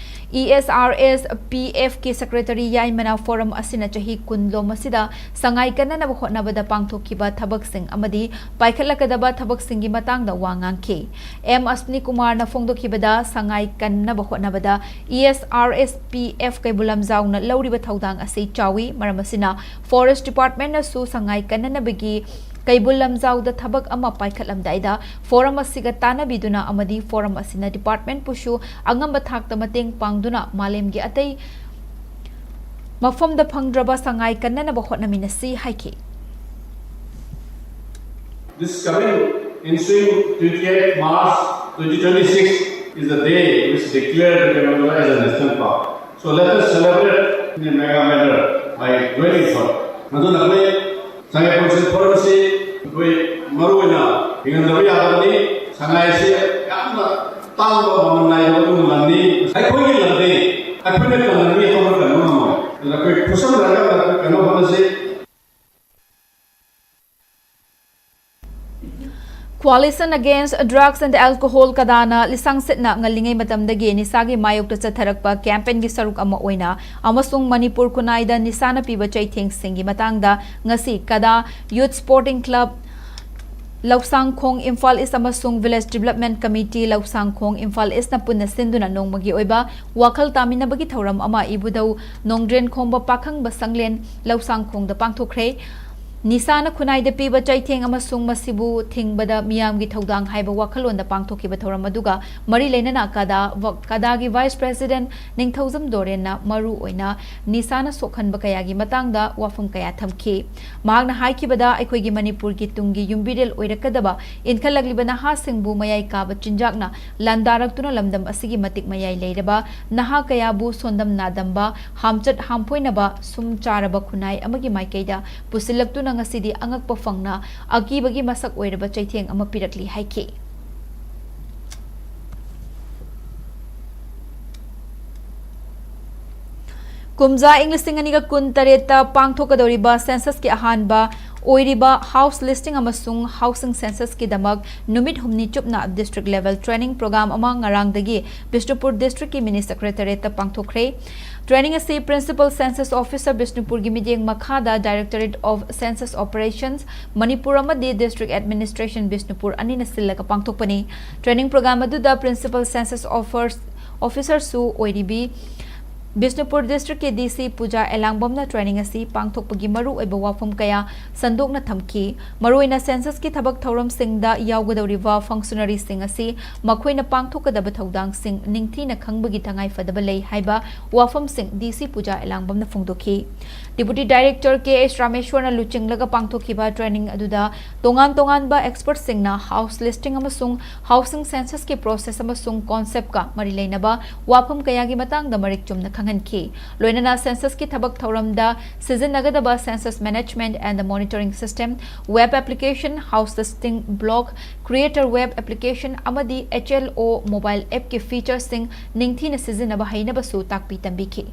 E S R S P F ꯀꯤ secretary ꯌꯥꯏꯃꯅ forum ꯑꯁꯤꯅ ꯆꯍꯤ ꯀꯨꯟ ꯂꯣꯝ ꯑꯁꯤꯗ ꯁꯉꯥꯏ ꯀꯟꯅꯅꯕ ꯍꯣꯠꯅꯕꯗ ꯄꯥꯡꯊꯣꯛꯈꯤꯕ ꯊꯕꯛꯁꯤꯡ ꯑꯃꯗꯤ ꯄꯥꯏꯈꯠꯂꯛꯀꯗꯕ ꯊꯕꯛꯁꯤꯡꯒꯤ ꯃꯇꯥꯡꯗ ꯋꯥ ꯉꯥꯡꯈꯤ꯫ M ꯑꯁꯅꯤ ꯀꯨꯃꯥꯔꯅ ꯐꯣꯡꯗꯣꯛꯈꯤꯕꯗ ꯁꯉꯥꯏ ꯀꯟꯅꯕ ꯍꯣꯠꯅꯕꯗ E S R S P F ꯀꯩꯕꯨꯜ ꯂꯝꯖꯥꯎꯅ ꯂꯧꯔꯤꯕ ꯊꯧꯗꯥꯡ ꯑꯁꯤ ꯆꯥꯎꯏ꯫ ꯃꯔꯝ ꯑꯁꯤꯅ forest department ꯅꯁꯨ ꯁꯉꯥꯏ ꯀꯟꯅꯅꯕꯒꯤ ꯀꯩꯕꯨꯜ ꯂꯝꯖꯥꯎꯗ ꯊꯕꯛ ꯑꯃ ꯄꯥꯏꯈꯠꯂꯝꯗꯥꯏꯗ forum ꯑꯁꯤꯒ ꯇꯥꯟꯅꯕꯤꯗꯨꯅ ꯑꯃꯗꯤ forum ꯑꯁꯤꯅ department ꯄꯨꯁꯨ ꯑꯉꯝꯕ ꯊꯥꯛꯇ ꯃꯇꯦꯡ ꯄꯥꯡꯗꯨꯅ ꯃꯥꯂꯦꯝꯒꯤ ꯑꯇꯩ ꯃꯐꯝꯗ ꯐꯪꯗ꯭ꯔꯕ ꯁꯉꯥꯏ ꯀꯟꯅꯅꯕ ꯍꯣꯠꯅꯃꯤꯟꯅꯁꯤ ꯍꯥꯏꯈꯤ꯫ This coming ensuing twenty-eighth March twenty twenty-six is the day which declared the Kailash as a national park. So let us celebrate in a mega manner by joining forward. ꯑꯗꯨꯅ ꯑꯩꯈꯣꯏ ꯁꯉꯥꯏ ꯄꯣꯟꯁꯤꯜ forum ꯑꯁꯤ ꯑꯩꯈꯣꯏ ꯃꯔꯨ ꯑꯣꯏꯅ ꯍꯤꯡꯍꯟꯗꯕ ꯌꯥꯗꯕꯅꯤ꯫ ꯁꯉꯥꯏ ꯑꯁꯤ ꯌꯥꯝꯅ ꯇꯥꯡꯕ ꯃꯃꯜ ꯅꯥꯏꯗꯕ ꯑꯗꯨꯒꯨꯝꯕ ꯂꯝꯅꯤ꯫ ꯑꯩꯈꯣꯏꯒꯤ ꯂꯝꯗꯤ ꯑꯩꯈꯣꯏꯅ ꯀꯟꯗꯅ ꯃꯤ ꯑꯇꯣꯞꯄꯅ ꯀꯟꯕ ꯉꯝꯃꯣꯏ꯫ ꯑꯗꯨꯅ ꯑꯩꯈꯣꯏ ꯈꯨꯠꯁꯝꯅꯔꯒ ꯑꯩꯈꯣꯏ ꯀꯟꯅꯕ ꯍꯣꯠꯅꯁꯤ꯫ Coalition Against Drugs and Alcohol, ꯀꯗꯥꯅ ꯂꯤꯁꯥꯡꯁꯤꯠꯅ ꯉꯜꯂꯤꯉꯩ ꯃꯇꯝꯗꯒꯤ ꯅꯤꯁꯥꯒꯤ ꯃꯥꯌꯣꯛꯇ ꯆꯠꯊꯔꯛꯄ campaign ꯒꯤ ꯁꯔꯨꯛ ꯑꯃ ꯑꯣꯏꯅ ꯑꯃꯁꯨꯡ ꯃꯅꯤꯄꯨꯔ ꯈꯨꯟꯅꯥꯏꯗ ꯅꯤꯁꯥꯅ ꯄꯤꯕ ꯆꯩꯊꯦꯡꯁꯤꯡꯒꯤ ꯃꯇꯥꯡꯗ ꯉꯁꯤ ꯀꯗꯥ Youth Sporting Club, ꯂꯧꯁꯥꯡꯈꯣꯡ, Imphal East ꯑꯃꯁꯨꯡ Village Development Committee, ꯂꯧꯁꯥꯡꯈꯣꯡ, Imphal East ꯅ ꯄꯨꯟꯅ ꯁꯤꯟꯗꯨꯅ ꯅꯣꯡꯃꯒꯤ ꯑꯣꯏꯕ ꯋꯥꯈꯜ ꯇꯥꯃꯤꯟꯅꯕꯒꯤ ꯊꯧꯔꯝ ꯑꯃ ꯏꯕꯨꯙꯧ ꯅꯣꯡꯗ꯭ꯔꯦꯟ ꯈꯣꯝꯕ ꯄꯥꯈꯪꯕ ꯁꯪꯂꯦꯟ, ꯂꯧꯁꯥꯡꯈꯣꯡꯗ ꯄꯥꯡꯊꯣꯛꯈ꯭ꯔꯦ꯫ ꯅꯤꯁꯥꯅ ꯈꯨꯟꯅꯥꯏꯗ ꯄꯤꯕ ꯆꯩꯊꯦꯡ ꯑꯃꯁꯨꯡ ꯃꯁꯤꯕꯨ ꯊꯤꯡꯕꯗ ꯃꯤꯌꯥꯝꯒꯤ ꯊꯧꯗꯥꯡ ꯍꯥꯏꯕ ꯋꯥꯈꯜꯂꯣꯟꯗ ꯄꯥꯡꯊꯣꯛꯈꯤꯕ ꯊꯧꯔꯝ ꯑꯗꯨꯒ ꯃꯔꯤ ꯂꯩꯅꯅ ꯀꯗꯥ, ꯀꯗꯥꯒꯤ Vice President ꯅꯤꯡꯊꯧꯖꯝ ꯗꯣꯔꯦꯟꯅ ꯃꯔꯨ ꯑꯣꯏꯅ ꯅꯤꯁꯥꯅ ꯁꯣꯛꯍꯟꯕ ꯀꯌꯥꯒꯤ ꯃꯇꯥꯡꯗ ꯋꯥꯐꯝ ꯀꯌꯥ ꯊꯝꯈꯤ꯫ ꯃꯍꯥꯛꯅ ꯍꯥꯏꯈꯤꯕꯗ, ꯑꯩꯈꯣꯏꯒꯤ ꯃꯅꯤꯄꯨꯔꯒꯤ ꯇꯨꯡꯒꯤ ꯌꯨꯝꯕꯤꯔꯦꯜ ꯑꯣꯏꯔꯛꯀꯗꯕ ꯏꯟꯈꯠꯂꯛꯂꯤꯕ ꯅꯍꯥꯁꯤꯡꯕꯨ ꯃꯌꯥꯏ ꯀꯥꯕ ꯆꯤꯟꯖꯥꯛꯅ ꯂꯥꯟꯗꯥꯔꯛꯇꯨꯅ ꯂꯝꯗꯝ ꯑꯁꯤꯒꯤ ꯃꯇꯤꯛ ꯃꯌꯥꯏ ꯂꯩꯔꯕ ꯅꯍꯥ ꯀꯌꯥꯕꯨ ꯁꯣꯟꯗꯝ ꯅꯥꯗꯝꯕ, ꯍꯥꯝꯆꯠ ꯍꯥꯝꯐꯣꯏꯅꯕ, ꯁꯨꯝ ꯆꯥꯔꯕ ꯈꯨꯟꯅꯥꯏ ꯑꯃꯒꯤ ꯃꯥꯏꯀꯩꯗ ꯄꯨꯁꯤꯜꯂꯛꯇꯨꯅ ꯉꯁꯤꯗꯤ ꯑꯉꯛꯄ ꯐꯪꯅ ꯑꯀꯤꯕꯒꯤ ꯃꯁꯛ ꯑꯣꯏꯔꯕ ꯆꯩꯊꯦꯡ ꯑꯃ ꯄꯤꯔꯛꯂꯤ ꯍꯥꯏꯈꯤ꯫ ꯀꯨꯝꯖꯥ ꯏꯪ ꯂꯤꯁꯤꯡ ꯑꯅꯤꯒ ꯀꯨꯟ ꯇꯔꯦꯠꯇ ꯄꯥꯡꯊꯣꯛꯀꯗꯧꯔꯤꯕ census ꯀꯤ ꯑꯍꯥꯟꯕ ꯑꯣꯏꯔꯤꯕ house listing ꯑꯃꯁꯨꯡ housing census ꯀꯤꯗꯃꯛ ꯅꯨꯃꯤꯠ ꯍꯨꯝꯅꯤ ꯆꯨꯞꯅ district level training program ꯑꯃ ꯉꯔꯥꯡꯗꯒꯤ ꯕꯤꯁꯅꯨꯄꯨꯔ district ꯀꯤ mini secretariat ꯇ ꯄꯥꯡꯊꯣꯛꯈ꯭ꯔꯦ꯫ Training ꯑꯁꯤ Principal Census Officer ꯕꯤꯁꯅꯨꯄꯨꯔꯒꯤ ꯃꯤꯠꯌꯦꯡ ꯃꯈꯥꯗ Directorate of Census Operations Manipur ꯑꯃꯗꯤ District Administration ꯕꯤꯁꯅꯨꯄꯨꯔ ꯑꯅꯤꯅ ꯁꯤꯜꯂꯒ ꯄꯥꯡꯊꯣꯛꯄꯅꯤ꯫ Training program ꯑꯗꯨꯗ Principal Census Officer ꯁꯨ ꯑꯣꯏꯔꯤꯕꯤ ꯕꯤꯁꯅꯨꯄꯨꯔ district ꯀꯤ D C ꯄꯨꯖꯥ ꯑꯦꯂꯥꯡꯕꯝꯅ training ꯑꯁꯤ ꯄꯥꯡꯊꯣꯛꯄꯒꯤ ꯃꯔꯨꯑꯣꯏꯕ ꯋꯥꯐꯝ ꯀꯌꯥ ꯁꯟꯗꯣꯛꯅ ꯊꯝꯈꯤ꯫ ꯃꯔꯨꯑꯣꯏꯅ census ꯀꯤ ꯊꯕꯛ ꯊꯧꯔꯝꯁꯤꯡꯗ ꯌꯥꯎꯒꯗꯧꯔꯤꯕ functionary ꯁꯤꯡ ꯑꯁꯤ ꯃꯈꯣꯏꯅ ꯄꯥꯡꯊꯣꯛꯀꯗꯕ ꯊꯧꯗꯥꯡꯁꯤꯡ ꯅꯤꯡꯊꯤꯅ ꯈꯪꯕꯒꯤ ꯇꯉꯥꯏꯐꯗꯕ ꯂꯩ ꯍꯥꯏꯕ ꯋꯥꯐꯝꯁꯤꯡ D C ꯄꯨꯖꯥ ꯑꯦꯂꯥꯡꯕꯝꯅ ꯐꯣꯡꯗꯣꯛꯈꯤ꯫ Deputy Director ꯀꯦ ꯑꯦꯁ ꯔꯥꯃꯦꯁ꯭ꯋꯔꯅ ꯂꯨꯆꯤꯡꯂꯒ ꯄꯥꯡꯊꯣꯛꯈꯤꯕ training ꯑꯗꯨꯗ ꯇꯣꯉꯥꯟ ꯇꯣꯉꯥꯟꯕ expert ꯁꯤꯡꯅ house listing ꯑꯃꯁꯨꯡ housing census ꯀꯤ process ꯑꯃꯁꯨꯡ concept ꯀ ꯃꯔꯤ ꯂꯩꯅꯕ ꯋꯥꯐꯝ ꯀꯌꯥꯒꯤ ꯃꯇꯥꯡꯗ ꯃꯔꯤꯛ ꯆꯨꯝꯅ ꯈꯪꯍꯟꯈꯤ꯫ ꯂꯣꯏꯅꯅ census ꯀꯤ ꯊꯕꯛ ꯊꯧꯔꯝꯗ ꯁꯤꯖꯤꯟꯅꯒꯗꯕ Census Management and Monitoring System, web application, house listing block, creator web application ꯑꯃꯗꯤ H L O mobile app ꯀꯤ feature ꯁꯤꯡ ꯅꯤꯡꯊꯤꯅ ꯁꯤꯖꯤꯟꯅꯕ ꯍꯩꯅꯕꯁꯨ ꯇꯥꯛꯄꯤ ꯇꯝꯕꯤꯈꯤ꯫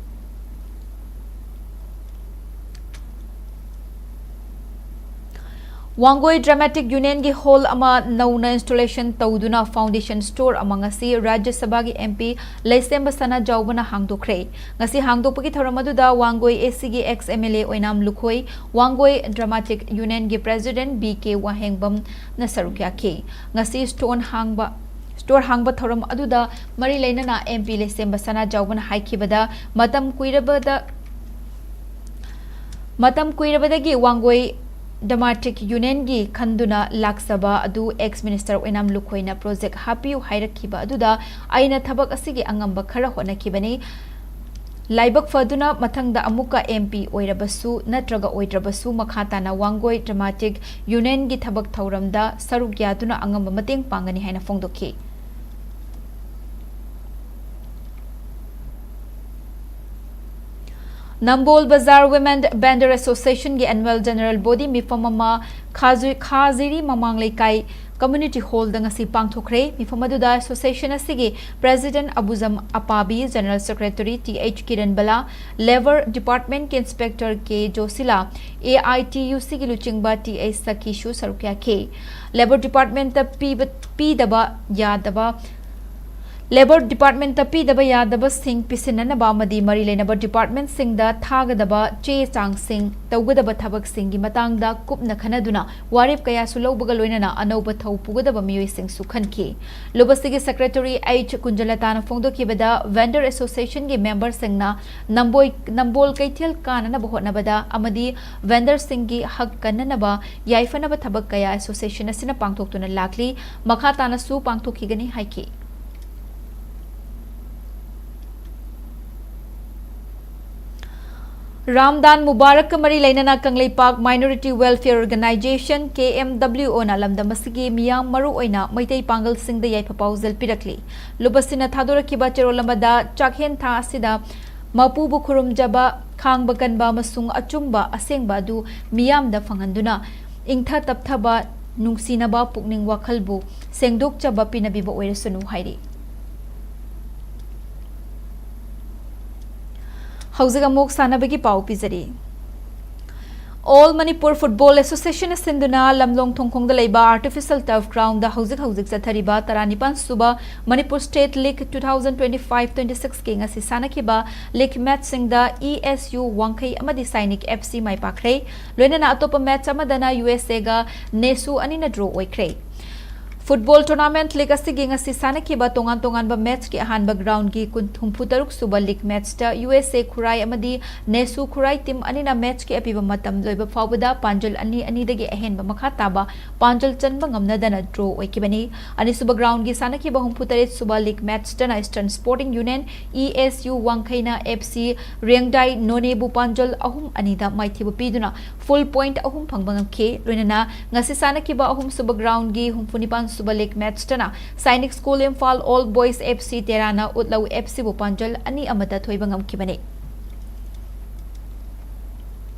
ꯋꯥꯡꯒꯣꯏ Dramatic Union ꯒꯤ hall ꯑꯃ ꯅꯧꯅ installation ꯇꯧꯗꯨꯅ foundation store ꯑꯃ ꯉꯁꯤ ꯔꯥꯖ꯭ꯌ ꯁꯚꯥꯒꯤ M P ꯂꯩꯁꯦꯝꯕ ꯁꯅꯥꯖꯥꯎꯕꯅ ꯍꯥꯡꯗꯣꯛꯈ꯭ꯔꯦ꯫ ꯉꯁꯤ ꯍꯥꯡꯗꯣꯛꯄꯒꯤ ꯊꯧꯔꯝ ꯑꯗꯨꯗ ꯋꯥꯡꯒꯣꯏ A C ꯒꯤ ex M L A Oinam Lukhoi, Wangoi Dramatic Union ꯒꯤ President B K ꯋꯥꯍꯦꯡꯕꯝꯅ ꯁꯔꯨꯛ ꯌꯥꯈꯤ꯫ ꯉꯁꯤ store ꯍꯥꯡꯕ store ꯍꯥꯡꯕ ꯊꯧꯔꯝ ꯑꯗꯨꯗ ꯃꯔꯤ ꯂꯩꯅꯅ M P ꯂꯩꯁꯦꯝꯕ ꯁꯅꯥꯖꯥꯎꯕꯅ ꯍꯥꯏꯈꯤꯕꯗ, ꯃꯇꯝ ꯀꯨꯏꯔꯕꯗ ꯃꯇꯝ ꯀꯨꯏꯔꯕꯗꯒꯤ ꯋꯥꯡꯒꯣꯏ Dramatic Unionꯒꯤ ꯈꯟꯗꯨꯅ ꯂꯥꯛꯆꯕ ꯑꯗꯨ ex minister ꯑꯣꯏꯅꯥꯝ ꯂꯨꯈꯣꯏꯅ project ꯍꯥꯞꯄꯤꯌꯨ ꯍꯥꯏꯔꯛꯈꯤꯕ ꯑꯗꯨꯗ ꯑꯩꯅ ꯊꯕꯛ ꯑꯁꯤꯒꯤ ꯑꯉꯝꯕ ꯈꯔ ꯍꯣꯠꯅꯈꯤꯕꯅꯤ꯫ ꯂꯥꯏꯕꯛ ꯐꯗꯨꯅ ꯃꯊꯪꯗ ꯑꯃꯨꯛꯀ M P ꯑꯣꯏꯔꯕꯁꯨ ꯅꯠꯇ꯭ꯔꯒ ꯑꯣꯏꯗ꯭ꯔꯕꯁꯨ ꯃꯈꯥ ꯇꯥꯅ ꯋꯥꯡꯒꯣꯏ Dramatic Unionꯒꯤ ꯊꯕꯛ ꯊꯧꯔꯝꯗ ꯁꯔꯨꯛ ꯌꯥꯗꯨꯅ ꯑꯉꯝꯕ ꯃꯇꯦꯡ ꯄꯥꯡꯒꯅꯤ ꯍꯥꯏꯅ ꯐꯣꯡꯗꯣꯛꯈꯤ꯫ ꯅꯝꯕꯣꯜ ꯕꯖꯥꯔ Women Vendor Associationꯒꯤ annual general body ꯃꯤꯐꯝ ꯑꯃ ꯈꯥꯖꯨ-, ꯈꯥꯖꯤꯔꯤ ꯃꯃꯥꯡ ꯂꯩꯀꯥꯏ community hallꯗ ꯉꯁꯤ ꯄꯥꯡꯊꯣꯛꯈ꯭ꯔꯦ꯫ ꯃꯤꯐꯝ ꯑꯗꯨꯗ association ꯑꯁꯤꯒꯤ president ꯑꯕꯨꯖꯝ ꯑꯄꯥꯕꯤ, general secretary T H Kiran Bala, labour departmentꯀꯤ inspector K ꯖꯣꯁꯤꯂꯥ, A I T U Cꯒꯤ ꯂꯨꯆꯤꯡꯕ T H ꯁꯈꯤꯁꯨ ꯁꯔꯨꯛ ꯌꯥꯈꯤ꯫ Labour departmentꯇ ꯄꯤꯕ, ꯄꯤꯗꯕ ꯌꯥꯗꯕ, Labour departmentꯇ ꯄꯤꯗꯕ ꯌꯥꯗꯕꯁꯤꯡ ꯄꯤꯁꯤꯟꯅꯅꯕ ꯑꯃꯗꯤ ꯃꯔꯤ ꯂꯩꯅꯕ departmentꯁꯤꯡꯗ ꯊꯥꯒꯗꯕ ꯆꯦ ꯆꯥꯡꯁꯤꯡ, ꯇꯧꯒꯗꯕ ꯊꯕꯛꯁꯤꯡꯒꯤ ꯃꯇꯥꯡꯗ ꯀꯨꯞꯅ ꯈꯟꯅꯗꯨꯅ ꯋꯥꯔꯦꯞ ꯀꯌꯥꯁꯨ ꯂꯧꯕꯒ ꯂꯣꯏꯅꯅ ꯑꯅꯧꯕ ꯊꯧ ꯄꯨꯒꯗꯕ ꯃꯤꯑꯣꯏꯁꯤꯡꯁꯨ ꯈꯟꯈꯤ꯫ ꯂꯨꯕꯁꯤꯒꯤ secretary H ꯀꯨꯟꯖꯂꯇꯥꯅ ꯐꯣꯡꯗꯣꯛꯈꯤꯕꯗ, vendor associationꯒꯤ memberꯁꯤꯡꯅ ꯅꯝꯕꯣꯏ-, ꯅꯝꯕꯣꯜ ꯀꯩꯊꯦꯜ ꯀꯥꯅꯅꯕ ꯍꯣꯠꯅꯕꯗ ꯑꯃꯗꯤ vendorꯁꯤꯡꯒꯤ ꯍꯛ ꯀꯟꯅꯅꯕ ꯌꯥꯏꯐꯅꯕ ꯊꯕꯛ ꯀꯌꯥ association ꯑꯁꯤꯅ ꯄꯥꯡꯊꯣꯛꯇꯨꯅ ꯂꯥꯛꯂꯤ, ꯃꯈꯥ ꯇꯥꯅꯁꯨ ꯄꯥꯡꯊꯣꯛꯈꯤꯒꯅꯤ ꯍꯥꯏꯈꯤ꯫ ꯔꯥꯝꯗꯥꯟ ꯃꯨꯕꯥꯔꯛꯀ ꯃꯔꯤ ꯂꯩꯅꯅ Kangleipak Minority Welfare Organisation, K M W Oꯅ ꯂꯝꯗꯝ ꯑꯁꯤꯒꯤ ꯃꯤꯌꯥꯝ, ꯃꯔꯨꯑꯣꯏꯅ ꯃꯩꯇꯩ ꯄꯥꯡꯒꯜꯁꯤꯡꯗ ꯌꯥꯏꯐ ꯄꯥꯎꯖꯦꯜ ꯄꯤꯔꯛꯂꯤ꯫ ꯂꯨꯕꯁꯤꯅ ꯊꯥꯗꯣꯔꯛꯈꯤꯕ ꯆꯦꯔꯣꯜ ꯑꯃꯗ, ꯆꯥꯛꯍꯦꯟ ꯊꯥ ꯑꯁꯤꯗ ꯃꯄꯨꯕꯨ ꯈꯨꯔꯨꯝꯖꯕ, ꯈꯥꯡꯕ ꯀꯟꯕ ꯑꯃꯁꯨꯡ ꯑꯆꯨꯝꯕ ꯑꯁꯦꯡꯕ ꯑꯗꯨ ꯃꯤꯌꯥꯝꯗ ꯐꯪꯍꯟꯗꯨꯅ, ꯏꯪꯊ ꯇꯞꯊꯕ, ꯅꯨꯡꯁꯤꯅꯕ ꯄꯨꯛꯅꯤꯡ ꯋꯥꯈꯜꯕꯨ ꯁꯦꯡꯗꯣꯛꯆꯕ ꯄꯤꯅꯕꯤꯕ ꯑꯣꯏꯔꯁꯅꯨ ꯍꯥꯏꯔꯤ꯫ ꯍꯧꯖꯤꯛ ꯑꯃꯨꯛ ꯁꯥꯟꯅꯕꯒꯤ ꯄꯥꯎ ꯄꯤꯖꯔꯤ꯫ All Manipur Football Associationꯅ ꯁꯤꯟꯗꯨꯅ ꯂꯝꯂꯣꯡ ꯊꯣꯡꯈꯣꯡꯗ ꯂꯩꯕ artificial turf groundꯗ ꯍꯧꯖꯤꯛ ꯍꯧꯖꯤꯛ ꯆꯠꯊꯔꯤꯕ ꯇꯔꯥꯅꯤꯄꯥꯟ ꯁꯨꯕ Manipur State League two thousand twenty-five twenty-sixꯀꯤ ꯉꯁꯤ ꯁꯥꯟꯅꯈꯤꯕ league matchꯁꯤꯡꯗ E S U ꯋꯥꯡꯈꯩ ꯑꯃꯗꯤ ꯁꯥꯏꯅꯤꯛ F C ꯃꯥꯏ ꯄꯥꯛꯈ꯭ꯔꯦ꯫ ꯂꯣꯏꯅꯅ ꯑꯇꯣꯞꯄ match ꯑꯃꯗꯅ U S Aꯒ ꯅꯦꯁꯨ ꯑꯅꯤꯅ draw ꯑꯣꯏꯈ꯭ꯔꯦ꯫ Football Tournament League ꯑꯁꯤꯒꯤ ꯉꯁꯤ ꯁꯥꯟꯅꯈꯤꯕ ꯇꯣꯉꯥꯟ ꯇꯣꯉꯥꯟꯕ matchꯀꯤ ꯑꯍꯥꯟꯕ groundꯒꯤ ꯀꯨꯟ-, ꯍꯨꯝꯐꯨ ꯇꯔꯨꯛ ꯁꯨꯕ league matchꯇ U S A ꯈꯨꯔꯥꯏ ꯑꯃꯗꯤ ꯅꯦꯁꯨ ꯈꯨꯔꯥꯏ team ꯑꯅꯤꯅ matchꯀꯤ ꯑꯄꯤꯕ ꯃꯇꯝ ꯂꯣꯏꯕ ꯐꯥꯎꯕꯗ ꯄꯥꯟꯖꯜ ꯑꯅꯤ ꯑꯅꯤꯗꯒꯤ ꯑꯍꯦꯟꯕ ꯃꯈꯥ ꯇꯥꯕ ꯄꯥꯟꯖꯜ ꯆꯟꯕ ꯉꯝꯅꯗꯅ draw ꯑꯣꯏꯈꯤꯕꯅꯤ꯫ ꯑꯅꯤꯁꯨꯕ groundꯒꯤ ꯁꯥꯟꯅꯈꯤꯕ ꯍꯨꯝꯐꯨ ꯇꯔꯦꯠ ꯁꯨꯕ league matchꯇꯅ Eastern Sporting Union, E S U ꯋꯥꯡꯈꯩꯅ F C ꯔꯦꯡꯗꯥꯏ ꯅꯣꯅꯦꯕꯨ ꯄꯥꯟꯖꯜ ꯑꯍꯨꯝ ꯑꯅꯤꯗ ꯃꯥꯏꯊꯤꯕ ꯄꯤꯗꯨꯅ full point ꯑꯍꯨꯝ ꯐꯪꯕ ꯉꯝꯈꯤ꯫ ꯂꯣꯏꯅꯅ ꯉꯁꯤ ꯁꯥꯟꯅꯈꯤꯕ ꯑꯍꯨꯝꯁꯨꯕ groundꯒꯤ ꯍꯨꯝꯐꯨꯅꯤꯄꯥꯟ ꯁꯨꯕ league matchꯇꯅ Sainik School Imphal Old Boys F C ꯇꯦꯔꯥꯅ ꯎꯠꯂꯧ F Cꯕꯨ ꯄꯥꯟꯖꯜ ꯑꯅꯤ ꯑꯃꯗ ꯊꯣꯏꯕ ꯉꯝꯈꯤꯕꯅꯤ꯫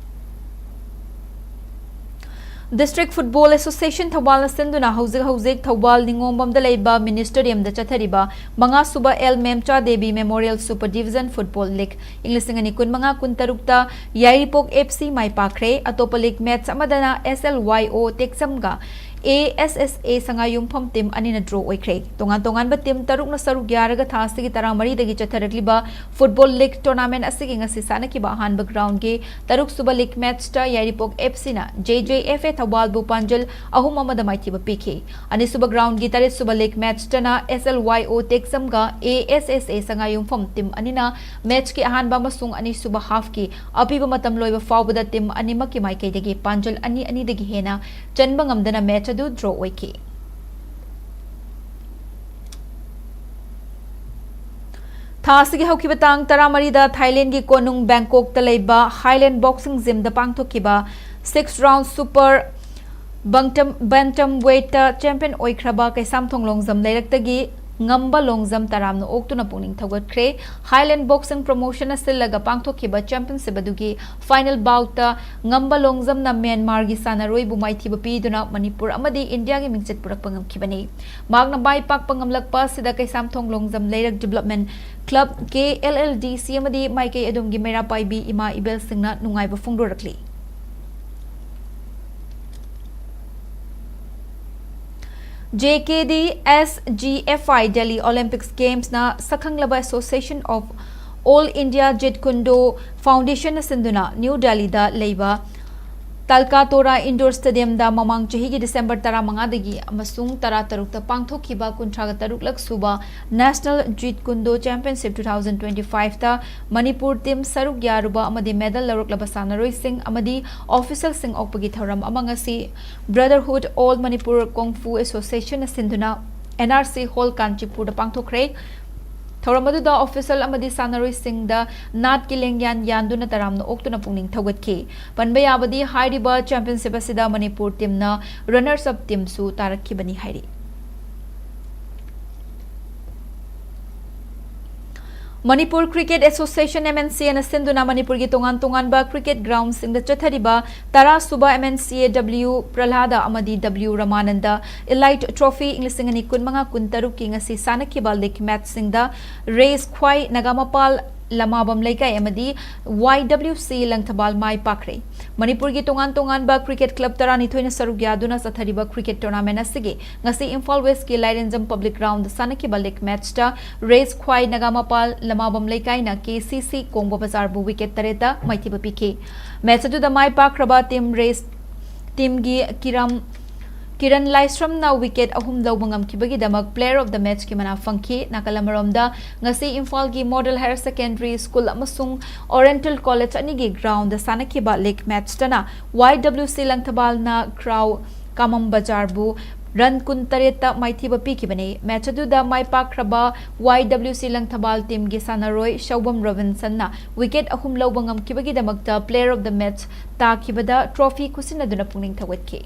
District Football Association ꯊꯧꯕꯥꯜꯅ ꯁꯤꯟꯗꯨꯅ ꯍꯧꯖꯤꯛ ꯍꯧꯖꯤꯛ ꯊꯧꯕꯥꯜ ꯅꯤꯉꯣꯝꯕꯝꯗ ꯂꯩꯕ mini stadiumꯗ ꯆꯠꯊꯔꯤꯕ ꯃꯉꯥꯁꯨꯕ L Memcha Devi Memorial Super Division Football League ꯏꯪ ꯂꯤꯁꯤꯡ ꯑꯅꯤ ꯀꯨꯟꯃꯉꯥ ꯀꯨꯟꯇꯔꯨꯛꯇ ꯌꯥꯏꯔꯤꯄꯣꯛ F C ꯃꯥꯏ ꯄꯥꯛꯈ꯭ꯔꯦ꯫ ꯑꯇꯣꯞꯄ league match ꯑꯃꯗꯅ S L Y O ꯇꯦꯛꯆꯝꯒ A S S A ꯁꯉꯥꯏꯌꯨꯝꯐꯝ team ꯑꯅꯤꯅ draw ꯑꯣꯏꯈ꯭ꯔꯦ꯫ ꯇꯣꯉꯥꯟ ꯇꯣꯉꯥꯟꯕ team ꯇꯔꯨꯛꯅ ꯁꯔꯨꯛ ꯌꯥꯔꯒ ꯊꯥ ꯑꯁꯤꯒꯤ ꯇꯔꯥꯃꯔꯤꯗꯒꯤ ꯆꯠꯊꯔꯛꯂꯤꯕ football league tournament ꯑꯁꯤꯒꯤ ꯉꯁꯤ ꯁꯥꯟꯅꯈꯤꯕ ꯑꯍꯥꯟꯕ groundꯒꯤ ꯇꯔꯨꯛ ꯁꯨꯕ league matchꯇ Yairipok F Cꯅ J J F A ꯊꯧꯕꯥꯜꯕꯨ ꯄꯥꯟꯖꯜ ꯑꯍꯨꯝ ꯑꯃꯗ ꯃꯥꯏꯊꯤꯕ ꯄꯤꯈꯤ꯫ ꯑꯅꯤꯁꯨꯕ groundꯒꯤ ꯇꯔꯦꯠ ꯁꯨꯕ league matchꯇꯅ S L Y O ꯇꯦꯛꯆꯝꯒ A S S A ꯁꯉꯥꯏꯌꯨꯝꯐꯝ team ꯑꯅꯤꯅ matchꯀꯤ ꯑꯍꯥꯟꯕ ꯑꯃꯁꯨꯡ ꯑꯅꯤꯁꯨꯕ halfꯀꯤ ꯑꯄꯤꯕ ꯃꯇꯝ ꯂꯣꯏꯕ ꯐꯥꯎꯕꯗ team ꯑꯅꯤꯃꯛꯀꯤ ꯃꯥꯏꯀꯩꯗꯒꯤ ꯄꯥꯟꯖꯜ ꯑꯅꯤ ꯑꯅꯤꯗꯒꯤ ꯍꯦꯟꯅ ꯆꯟꯕ ꯉꯝꯗꯅ match ꯑꯗꯨ draw ꯑꯣꯏꯈꯤ꯫ ꯊꯥ ꯑꯁꯤꯒꯤ ꯍꯧꯈꯤꯕ ꯇꯥꯡ ꯇꯔꯥꯃꯔꯤꯗ ꯊꯥꯏꯂꯦꯟꯒꯤ ꯀꯣꯅꯨꯡ ꯕꯦꯡꯀꯣꯛꯇ ꯂꯩꯕ Highland Boxing Gymꯗ ꯄꯥꯡꯊꯣꯛꯈꯤꯕ six round super bantam, bantamweightꯇ champion ꯑꯣꯏꯈ꯭ꯔꯕ Keishamthong Longjam ꯂꯩꯔꯛꯇꯒꯤ ꯉꯝꯕ ꯂꯣꯡꯖꯝ ꯇꯔꯥꯝꯅ ꯑꯣꯛꯇꯨꯅ ꯄꯨꯛꯅꯤꯡ ꯊꯧꯒꯠꯈ꯭ꯔꯦ꯫ Highland Boxing Promotionꯅ ꯁꯤꯜꯂꯒ ꯄꯥꯡꯊꯣꯛꯈꯤꯕ championship ꯑꯗꯨꯒꯤ final boutꯇ ꯉꯝꯕ ꯂꯣꯡꯖꯝꯅ ꯃ꯭ꯌꯥꯟꯃꯥꯔꯒꯤ ꯁꯥꯟꯅꯔꯣꯏꯕꯨ ꯃꯥꯏꯊꯤꯕ ꯄꯤꯗꯨꯅ ꯃꯅꯤꯄꯨꯔ ꯑꯃꯗꯤ ꯏꯟꯗꯤꯌꯥꯒꯤ ꯃꯤꯡꯆꯠ ꯄꯨꯔꯛꯄ ꯉꯝꯈꯤꯕꯅꯤ꯫ ꯃꯍꯥꯛꯅ ꯃꯥꯏ ꯄꯥꯛꯄ ꯉꯝꯂꯛꯄ ꯑꯁꯤꯗ ꯀꯩꯁꯥꯝꯊꯣꯡ ꯂꯣꯡꯖꯝ ꯂꯩꯔꯛ Development Club, K L L D C ꯑꯃꯗꯤ ꯃꯥꯏꯀꯩ ꯑꯗꯨꯝꯒꯤ ꯃꯩꯔꯥ ꯄꯥꯏꯕꯤ ꯏꯃꯥ ꯏꯕꯦꯜꯁꯤꯡꯅ ꯅꯨꯡꯉꯥꯏꯕ ꯐꯣꯡꯗꯣꯔꯛꯂꯤ꯫ J K D S G F I Delhi Olympics Gamesꯅ ꯁꯛꯈꯪꯂꯕ Association of All India Jeet Kune Do Foundationꯅ ꯁꯤꯟꯗꯨꯅ ꯅ꯭ꯌꯨ ꯗꯦꯜꯂꯤꯗ ꯂꯩꯕ ꯇꯥꯜꯀꯥꯇꯣꯔꯥ ꯏꯟꯗꯣꯔ ꯁ꯭ꯇꯦꯗꯤꯌꯝꯗ ꯃꯃꯥꯡ ꯆꯍꯤꯒꯤ ꯗꯤꯁꯦꯝꯕꯔ ꯇꯔꯥꯃꯉꯥꯗꯒꯤ ꯑꯃꯁꯨꯡ ꯇꯔꯥꯇꯔꯨꯛꯇ ꯄꯥꯡꯊꯣꯛꯈꯤꯕ ꯀꯨꯟꯊ꯭ꯔꯥꯒ ꯇꯔꯨꯛꯂꯛ ꯁꯨꯕ ꯅꯦꯁꯅꯦꯜ ꯖꯤꯠ ꯀꯨꯟꯗꯣ ꯆꯦꯝꯄꯤꯌꯟꯁꯤꯞ ꯇꯨ ꯊꯥꯎꯖꯟ ꯇ꯭ꯋꯦꯟꯇꯤ ꯐꯥꯏꯚꯇ ꯃꯅꯤꯄꯨꯔ ꯇꯤꯝ ꯁꯔꯨꯛ ꯌꯥꯔꯨꯕ ꯑꯃꯗꯤ ꯃꯦꯗꯜ ꯂꯧꯔꯛꯂꯕ ꯁꯥꯟꯅꯔꯣꯏꯁꯤꯡ ꯑꯃꯗꯤ ꯑꯣꯐꯤꯁꯦꯜꯁꯤꯡ ꯑꯣꯛꯄꯒꯤ ꯊꯧꯔꯝ ꯑꯃ ꯉꯁꯤ Brotherhood All Manipur Kung Fu Association ꯅ ꯁꯤꯟꯗꯨꯅ ꯑꯦꯟ ꯑꯥꯔ ꯁꯤ ꯍꯣꯜ ꯀꯥꯟꯆꯤꯄꯨꯔꯗ ꯄꯥꯡꯊꯣꯛꯈ꯭ꯔꯦ꯫ ꯊꯧꯔꯝ ꯑꯗꯨꯗ ꯑꯣꯐꯤꯁꯦꯜ ꯑꯃꯗꯤ ꯁꯥꯟꯅꯔꯣꯏꯁꯤꯡꯗ ꯅꯥꯠꯀꯤ ꯂꯦꯡꯌꯥꯟ ꯌꯥꯟꯗꯨꯅ ꯇꯔꯥꯝꯅ ꯑꯣꯛꯇꯨꯅ ꯄꯨꯛꯅꯤꯡ ꯊꯧꯒꯠꯈꯤ꯫ ꯄꯟꯕ ꯌꯥꯕꯗꯤ ꯍꯥꯏꯔꯤꯕ ꯆꯦꯝꯄꯤꯌꯟꯁꯤꯞ ꯑꯁꯤꯗ ꯃꯅꯤꯄꯨꯔ ꯇꯤꯝꯅ ꯔꯅꯔꯁ ꯑꯞ ꯇꯤꯝꯁꯨ ꯇꯥꯔꯛꯈꯤꯕꯅꯤ ꯍꯥꯏꯔꯤ꯫ Manipur cricket association, M N C ꯑꯦꯅ ꯁꯤꯟꯗꯨꯅ ꯃꯅꯤꯄꯨꯔꯒꯤ ꯇꯣꯉꯥꯟ ꯇꯣꯉꯥꯟꯕ ꯀ꯭ꯔꯤꯀꯦꯠ ꯒ꯭ꯔꯥꯎꯟꯁꯤꯡꯗ ꯆꯠꯊꯔꯤꯕ ꯇꯔꯥ ꯁꯨꯕ ꯑꯦꯝ ꯑꯦꯟ ꯁꯤ ꯑꯦ ꯗꯕ꯭ꯂꯤꯎ ꯄ꯭ꯔꯍꯂꯥꯗ ꯑꯃꯗꯤ ꯗꯕ꯭ꯂꯤꯎ ꯔꯃꯥꯅꯟꯗ ꯏꯂꯥꯏꯠ ꯇ꯭ꯔꯣꯐꯤ ꯏꯪ ꯂꯤꯁꯤꯡ ꯑꯅꯤ ꯀꯨꯟꯃꯉꯥ ꯀꯨꯟꯇꯔꯨꯛꯀꯤ ꯉꯁꯤ ꯁꯥꯟꯅꯈꯤꯕ ꯂꯤꯒ ꯃꯦꯠꯆꯁꯤꯡꯗ ꯔꯦꯁ ꯈ꯭ꯋꯥꯏ, ꯅꯒꯥꯃꯄꯥꯜ ꯂꯃꯥꯕꯝ ꯂꯩꯀꯥꯏ ꯑꯃꯗꯤ ꯋꯥꯏ ꯗꯕ꯭ꯂꯤꯎ ꯁꯤ ꯂꯪꯊꯕꯥꯜ ꯃꯥꯏ ꯄꯥꯛꯈ꯭ꯔꯦ꯫ ꯃꯅꯤꯄꯨꯔꯒꯤ ꯇꯣꯉꯥꯟ ꯇꯣꯉꯥꯟꯕ ꯀ꯭ꯔꯤꯀꯦꯠ ꯀ꯭ꯂꯕ ꯇꯔꯥꯅꯤꯊꯣꯏꯅ ꯁꯔꯨꯛ ꯌꯥꯗꯨꯅ ꯆꯠꯊꯔꯤꯕ ꯀ꯭ꯔꯤꯀꯦꯠ ꯇꯣꯔꯅꯥꯃꯦꯟ ꯑꯁꯤꯒꯤ ꯉꯁꯤ ꯏꯝꯐꯥꯜ ꯋꯦꯁꯀꯤ ꯂꯥꯏꯔꯦꯟꯖꯝ ꯄꯕ꯭ꯂꯤꯛ ꯒ꯭ꯔꯥꯎꯟꯗ ꯁꯥꯟꯅꯈꯤꯕ ꯂꯤꯒ ꯃꯦꯠꯆꯇ ꯔꯦꯁ ꯈ꯭ꯋꯥꯏ, ꯅꯒꯥꯃꯄꯥꯜ ꯂꯃꯥꯕꯝ ꯂꯩꯀꯥꯏꯅ ꯀꯦ ꯁꯤ ꯁꯤ ꯀꯣꯡꯕ ꯕꯖꯥꯔꯕꯨ ꯋꯤꯀꯦꯠ ꯇꯔꯦꯠꯇ ꯃꯥꯏꯊꯤꯕ ꯄꯤꯈꯤ꯫ ꯃꯦꯠꯆ ꯑꯗꯨꯗ ꯃꯥꯏ ꯄꯥꯛꯈ꯭ꯔꯕ ꯇꯤꯝ ꯔꯦꯁ, ꯇꯤꯝꯒꯤ ꯀꯤꯔꯝ, ꯀꯤꯔꯟ ꯂꯥꯏꯁ꯭ꯔꯝꯅ ꯋꯤꯀꯦꯠ ꯑꯍꯨꯝ ꯂꯧꯕ ꯉꯝꯈꯤꯕꯒꯤꯗꯃꯛ Player of the Matchꯀꯤ ꯃꯅꯥ ꯐꯪꯈꯤ꯫ ꯅꯥꯀꯜ ꯑꯃꯔꯣꯝꯗ, ꯉꯁꯤ ꯏꯝꯐꯥꯜꯒꯤ ꯃꯣꯗꯦꯜ ꯍꯥꯌꯔ ꯁꯦꯀꯦꯟꯗꯔꯤ ꯁ꯭ꯀꯨꯜ ꯑꯃꯁꯨꯡ ꯑꯣꯔꯤꯌꯦꯟꯇꯦꯜ ꯀꯣꯂꯦꯖ ꯑꯅꯤꯒꯤ ꯒ꯭ꯔꯥꯎꯟꯗ ꯁꯥꯟꯅꯈꯤꯕ ꯂꯤꯒ ꯃꯦꯠꯆꯇꯅ ꯋꯥꯏ ꯗꯕ꯭ꯂꯤꯎ ꯁꯤ ꯂꯪꯊꯕꯥꯜꯅ ꯈ꯭ꯔꯥꯎ ꯀꯥꯃꯝ ꯕꯖꯥꯔꯕꯨ ꯔꯟ ꯀꯨꯟꯇꯔꯦꯠꯇ ꯃꯥꯏꯊꯤꯕ ꯄꯤꯈꯤꯕꯅꯤ꯫ ꯃꯦꯠꯆ ꯑꯗꯨꯗ ꯃꯥꯏ ꯄꯥꯛꯈ꯭ꯔꯕ ꯋꯥꯏ ꯗꯕ꯭ꯂꯤꯎ ꯁꯤ ꯂꯪꯊꯕꯥꯜ ꯇꯤꯝꯒꯤ ꯁꯥꯟꯅꯔꯣꯏ ꯁꯧꯕꯝ ꯔꯣꯕꯤꯟꯁꯟꯅ ꯋꯤꯀꯦꯠ ꯑꯍꯨꯝ ꯂꯧꯕ ꯉꯝꯈꯤꯕꯒꯤꯗꯃꯛꯇ Player of the Match ꯇꯥꯈꯤꯕꯗ ꯇ꯭ꯔꯣꯐꯤ ꯈꯨꯠꯁꯤꯟꯅꯗꯨꯅ ꯄꯨꯛꯅꯤꯡ ꯊꯧꯒꯠꯈꯤ꯫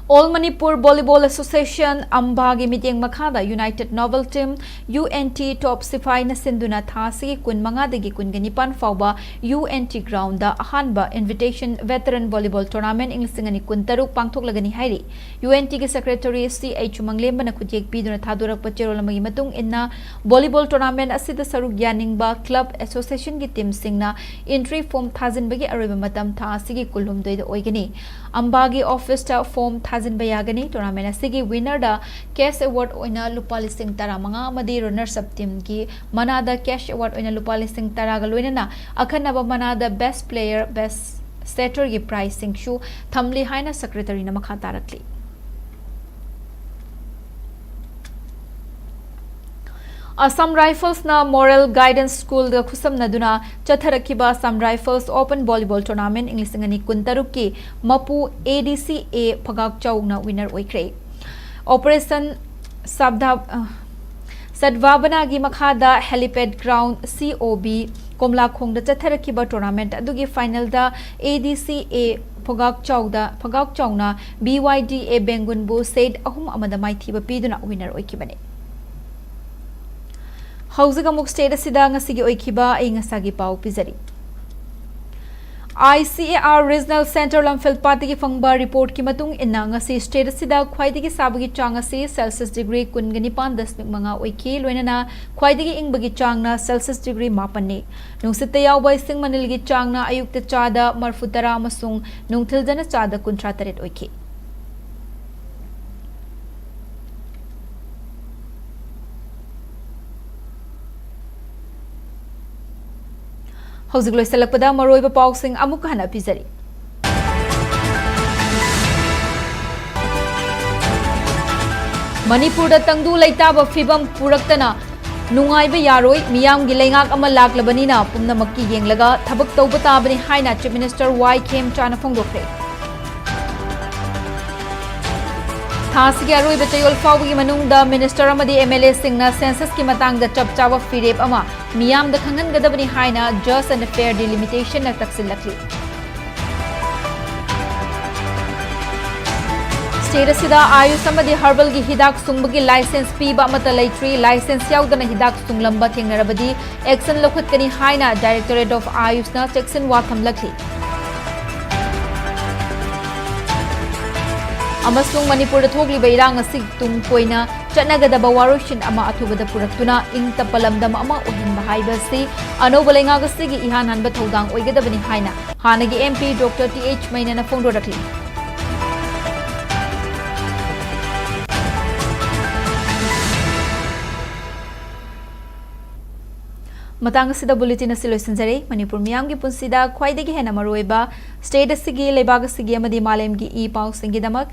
All Manipur Volleyball Association, ꯑꯝꯕꯥꯒꯤ ꯃꯤꯠꯌꯦꯡ ꯃꯈꯥꯗ United Novel Team, U N T, top ꯁꯤꯐꯥꯏꯅ ꯁꯤꯟꯗꯨꯅ ꯊꯥ ꯑꯁꯤꯒꯤ ꯀꯨꯟꯃꯉꯥꯗꯒꯤ ꯀꯨꯟꯒ ꯅꯤꯄꯥꯟ ꯐꯥꯎꯕ ꯌꯨ ꯑꯦꯟ ꯇꯤ ꯒ꯭ꯔꯥꯎꯟꯗ ꯑꯍꯥꯟꯕ Invitation Veteran Volleyball Tournament ꯏꯪ ꯂꯤꯁꯤꯡ ꯑꯅꯤ ꯀꯨꯟꯇꯔꯨꯛ ꯄꯥꯡꯊꯣꯛꯂꯒꯅꯤ ꯍꯥꯏꯔꯤ꯫ ꯌꯨ ꯑꯦꯟ ꯇꯤꯒꯤ ꯁꯦꯀ꯭ꯔꯦꯇꯔꯤ ꯁꯤ ꯑꯩꯆ ꯃꯪꯂꯦꯝꯕꯅ ꯈꯨꯠꯌꯦꯛ ꯄꯤꯗꯨꯅ ꯊꯥꯗꯣꯔꯛꯄ ꯆꯦꯔꯣꯜ ꯑꯃꯒꯤ ꯃꯇꯨꯡ ꯏꯟꯅ, ꯚꯣꯂꯤꯕꯣꯜ ꯇꯣꯔꯅꯥꯃꯦꯟ ꯑꯁꯤꯗ ꯁꯔꯨꯛ ꯌꯥꯅꯤꯡꯕ ꯀ꯭ꯂꯕ, ꯑꯦꯁꯣꯁꯤꯌꯦꯁꯟꯒꯤ ꯇꯤꯝꯁꯤꯡꯅ ꯏꯟꯇ꯭ꯔꯤ ꯐꯣꯔꯝ ꯊꯥꯖꯤꯟꯕꯒꯤ ꯑꯔꯣꯏꯕ ꯃꯇꯝ ꯊꯥ ꯑꯁꯤꯒꯤ ꯀꯨꯟꯍꯨꯝꯗꯣꯏꯗ ꯑꯣꯏꯒꯅꯤ꯫ ꯑꯝꯕꯥꯒꯤ ꯑꯣꯐꯤꯁꯇ ꯐꯣꯔꯝ ꯊꯥꯖꯤꯟꯕ ꯌꯥꯒꯅꯤ꯫ Tournament ꯑꯁꯤꯒꯤ winner ꯗ cash award ꯑꯣꯏꯅ ꯂꯨꯄꯥ ꯂꯤꯁꯤꯡ ꯇꯔꯥꯃꯉꯥ ꯑꯃꯗꯤ runners up team ꯒꯤ ꯃꯅꯥꯗ cash award ꯑꯣꯏꯅ ꯂꯨꯄꯥ ꯂꯤꯁꯤꯡ ꯇꯔꯥꯒ ꯂꯣꯏꯅꯅ ꯑꯈꯟꯅꯕ ꯃꯅꯥꯗ best player, best setter ꯒꯤ prize ꯁꯤꯡꯁꯨ ꯊꯝꯂꯤ ꯍꯥꯏꯅ secretary ꯅ ꯃꯈꯥ ꯇꯥꯔꯛꯂꯤ꯫ Assam Rifles ꯅ Moral Guidance School ꯒ ꯈꯨꯠꯁꯝꯅꯗꯨꯅ ꯆꯠꯊꯔꯛꯈꯤꯕ Assam Rifles Open Volleyball Tournament ꯏꯪ ꯂꯤꯁꯤꯡ ꯑꯅꯤ ꯀꯨꯟꯇꯔꯨꯛꯀꯤ ꯃꯄꯨ A D C A ꯐꯒꯥꯛ ꯆꯥꯎꯅ winner ꯑꯣꯏꯈ꯭ꯔꯦ꯫ Operation ꯁꯥꯕꯙꯥ-, ꯑ, ꯁꯗꯚꯥꯕꯅꯥꯒꯤ ꯃꯈꯥꯗ helipad ground, C O B, ꯀꯣꯝꯂꯥꯈꯣꯡꯗ ꯆꯠꯊꯔꯛꯈꯤꯕ tournament ꯑꯗꯨꯒꯤ final the A D C A ꯐꯒꯥꯛ ꯆꯥꯎꯗ, ꯐꯒꯥꯛ ꯆꯥꯎꯅ B Y D A ꯕꯦꯡꯒꯨꯟꯕꯨ set ꯑꯍꯨꯝ ꯑꯃꯗ ꯃꯥꯏꯊꯤꯕ ꯄꯤꯗꯨꯅ winner ꯑꯣꯏꯈꯤꯕꯅꯤ꯫ ꯍꯧꯖꯤꯛ ꯑꯃꯨꯛ state ꯑꯁꯤꯗ ꯉꯁꯤꯒꯤ ꯑꯣꯏꯈꯤꯕ ꯑꯏꯪ ꯑꯁꯥꯒꯤ ꯄꯥꯎ ꯄꯤꯖꯔꯤ꯫ I C A R Regional Centre ꯂꯝꯐꯦꯜꯄꯥꯠꯇꯒꯤ ꯐꯪꯕ report ꯀꯤ ꯃꯇꯨꯡ ꯏꯟꯅ, ꯉꯁꯤ state ꯑꯁꯤꯗ ꯈ꯭ꯋꯥꯏꯗꯒꯤ ꯁꯥꯕꯒꯤ ꯆꯥꯡ ꯑꯁꯤ Celsius degree ꯀꯨꯟꯒ ꯅꯤꯄꯥꯟ ꯗꯁꯃꯤꯛ ꯃꯉꯥ ꯑꯣꯏꯈꯤ, ꯂꯣꯏꯅꯅ ꯈ꯭ꯋꯥꯏꯗꯒꯤ ꯏꯪꯕꯒꯤ ꯆꯥꯡꯅ Celsius degree ꯃꯥꯄꯟꯅꯤ꯫ ꯅꯨꯡꯁꯤꯠꯇ ꯌꯥꯎꯕ ꯏꯁꯤꯡ ꯃꯅꯤꯜꯒꯤ ꯆꯥꯡꯅ ꯑꯌꯨꯛꯇ ꯆꯥꯗ ꯃꯔꯐꯨ ꯇꯔꯥ ꯑꯃꯁꯨꯡ ꯅꯨꯡꯊꯤꯜꯗꯅ ꯆꯥꯗ ꯀꯨꯟꯊ꯭ꯔꯥ ꯇꯔꯦꯠ ꯑꯣꯏꯈꯤ꯫ ꯍꯧꯖꯤꯛ ꯂꯣꯏꯁꯤꯜꯂꯛꯄꯗ ꯃꯔꯨꯑꯣꯏꯕ ꯄꯥꯎꯁꯤꯡ ꯑꯃꯨꯛ ꯍꯟꯅ ꯄꯤꯖꯔꯤ꯫ ꯃꯅꯤꯄꯨꯔꯗ ꯇꯪꯗꯨ ꯂꯩꯇꯥꯕ ꯐꯤꯕꯝ ꯄꯨꯔꯛꯇꯅ ꯅꯨꯡꯉꯥꯏꯕ ꯌꯥꯔꯣꯏ, ꯃꯤꯌꯥꯝꯒꯤ ꯂꯩꯉꯥꯛ ꯑꯃ ꯂꯥꯛꯂꯕꯅꯤꯅ ꯄꯨꯝꯅꯃꯛꯀꯤ ꯌꯦꯡꯂꯒ ꯊꯕꯛ ꯇꯧꯕ ꯇꯥꯕꯅꯤ ꯍꯥꯏꯅ Chief Minister ꯋꯥꯏ ꯈꯦꯝꯆꯥꯅ ꯐꯣꯡꯗꯣꯛꯈ꯭ꯔꯦ꯫ ꯊꯥ ꯑꯁꯤꯒꯤ ꯑꯔꯣꯏꯕ ꯆꯌꯣꯜ ꯐꯥꯎꯕꯒꯤ ꯃꯅꯨꯡꯗ minister ꯑꯃꯗꯤ M L A ꯁꯤꯡꯅ census ꯀꯤ ꯃꯇꯥꯡꯗ ꯆꯞ ꯆꯥꯕ ꯐꯤꯔꯦꯞ ꯑꯃ ꯃꯤꯌꯥꯝꯗ ꯈꯪꯍꯟꯒꯗꯕꯅꯤ ꯍꯥꯏꯅ Just and Fair Delimitation ꯅ ꯇꯛꯁꯤꯜꯂꯛꯂꯤ꯫ State ꯑꯁꯤꯗ ꯑꯥꯌꯨꯁ ꯑꯃꯗꯤ herbal ꯒꯤ ꯍꯤꯗꯥꯛ ꯁꯨꯡꯕꯒꯤ license ꯄꯤꯕ ꯑꯃꯠꯇ ꯂꯩꯇ꯭ꯔꯤ꯫ License ꯌꯥꯎꯗꯅ ꯍꯤꯗꯥꯛ ꯁꯨꯡꯂꯝꯕ ꯊꯦꯡꯅꯔꯕꯗꯤ action ꯂꯧꯈꯠꯀꯅꯤ ꯍꯥꯏꯅ Directorate of AYUSH ꯅ ꯆꯦꯛꯁꯤꯟꯋꯥ ꯊꯝꯂꯛꯂꯤ꯫ ꯑꯃꯁꯨꯡ ꯃꯅꯤꯄꯨꯔꯗ ꯊꯣꯛꯂꯤꯕ ꯏꯔꯥꯡ ꯑꯁꯤ ꯇꯨꯡ ꯀꯣꯏꯅ ꯆꯠꯅꯒꯗꯕ ꯋꯥꯔꯣꯏꯁꯤꯟ ꯑꯃ ꯑꯊꯨꯕꯗ ꯄꯨꯔꯛꯇꯨꯅ ꯏꯪ ꯇꯞꯄ ꯂꯝꯗꯝ ꯑꯃ ꯑꯣꯏꯍꯟꯕ ꯍꯥꯏꯕ ꯑꯁꯤ ꯑꯅꯧꯕ ꯂꯩꯉꯥꯛ ꯑꯁꯤꯒꯤ ꯏꯍꯥꯟ ꯍꯥꯟꯕ ꯊꯧꯗꯥꯡ ꯑꯣꯏꯒꯗꯕꯅꯤ ꯍꯥꯏꯅ ꯍꯥꯟꯅꯒꯤ M P Doctor T H ꯃꯩꯅꯅ ꯐꯣꯡꯗꯣꯔꯛꯂꯤ꯫ ꯃꯇꯥꯡ ꯑꯁꯤꯗ ꯕꯨꯂꯦꯇꯤꯟ ꯑꯁꯤ ꯂꯣꯏꯁꯤꯟꯖꯔꯦ꯫ ꯃꯅꯤꯄꯨꯔ ꯃꯤꯌꯥꯝꯒꯤ ꯄꯨꯟꯁꯤꯗ ꯈ꯭ꯋꯥꯏꯗꯒꯤ ꯍꯦꯟꯅ ꯃꯔꯨꯑꯣꯏꯕ ꯁ꯭ꯇꯦꯠ ꯑꯁꯤꯒꯤ, ꯂꯩꯕꯥꯛ ꯑꯁꯤꯒꯤ ꯑꯃꯗꯤ ꯃꯥꯂꯦꯝꯒꯤ E ꯄꯥꯎꯁꯤꯡꯒꯤꯗꯃꯛ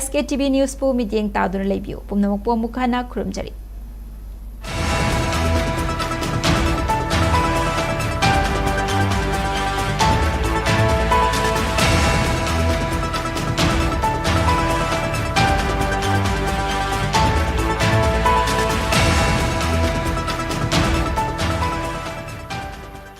S K T V News ꯄꯨ ꯃꯤꯠꯌꯦꯡ ꯇꯥꯗꯨꯅ ꯂꯩꯕꯤꯌꯨ꯫ ꯄꯨꯝꯅꯃꯛꯄꯨ ꯑꯃꯨꯛ ꯍꯟꯅ ꯈꯨꯔꯨꯝꯖꯔꯤ꯫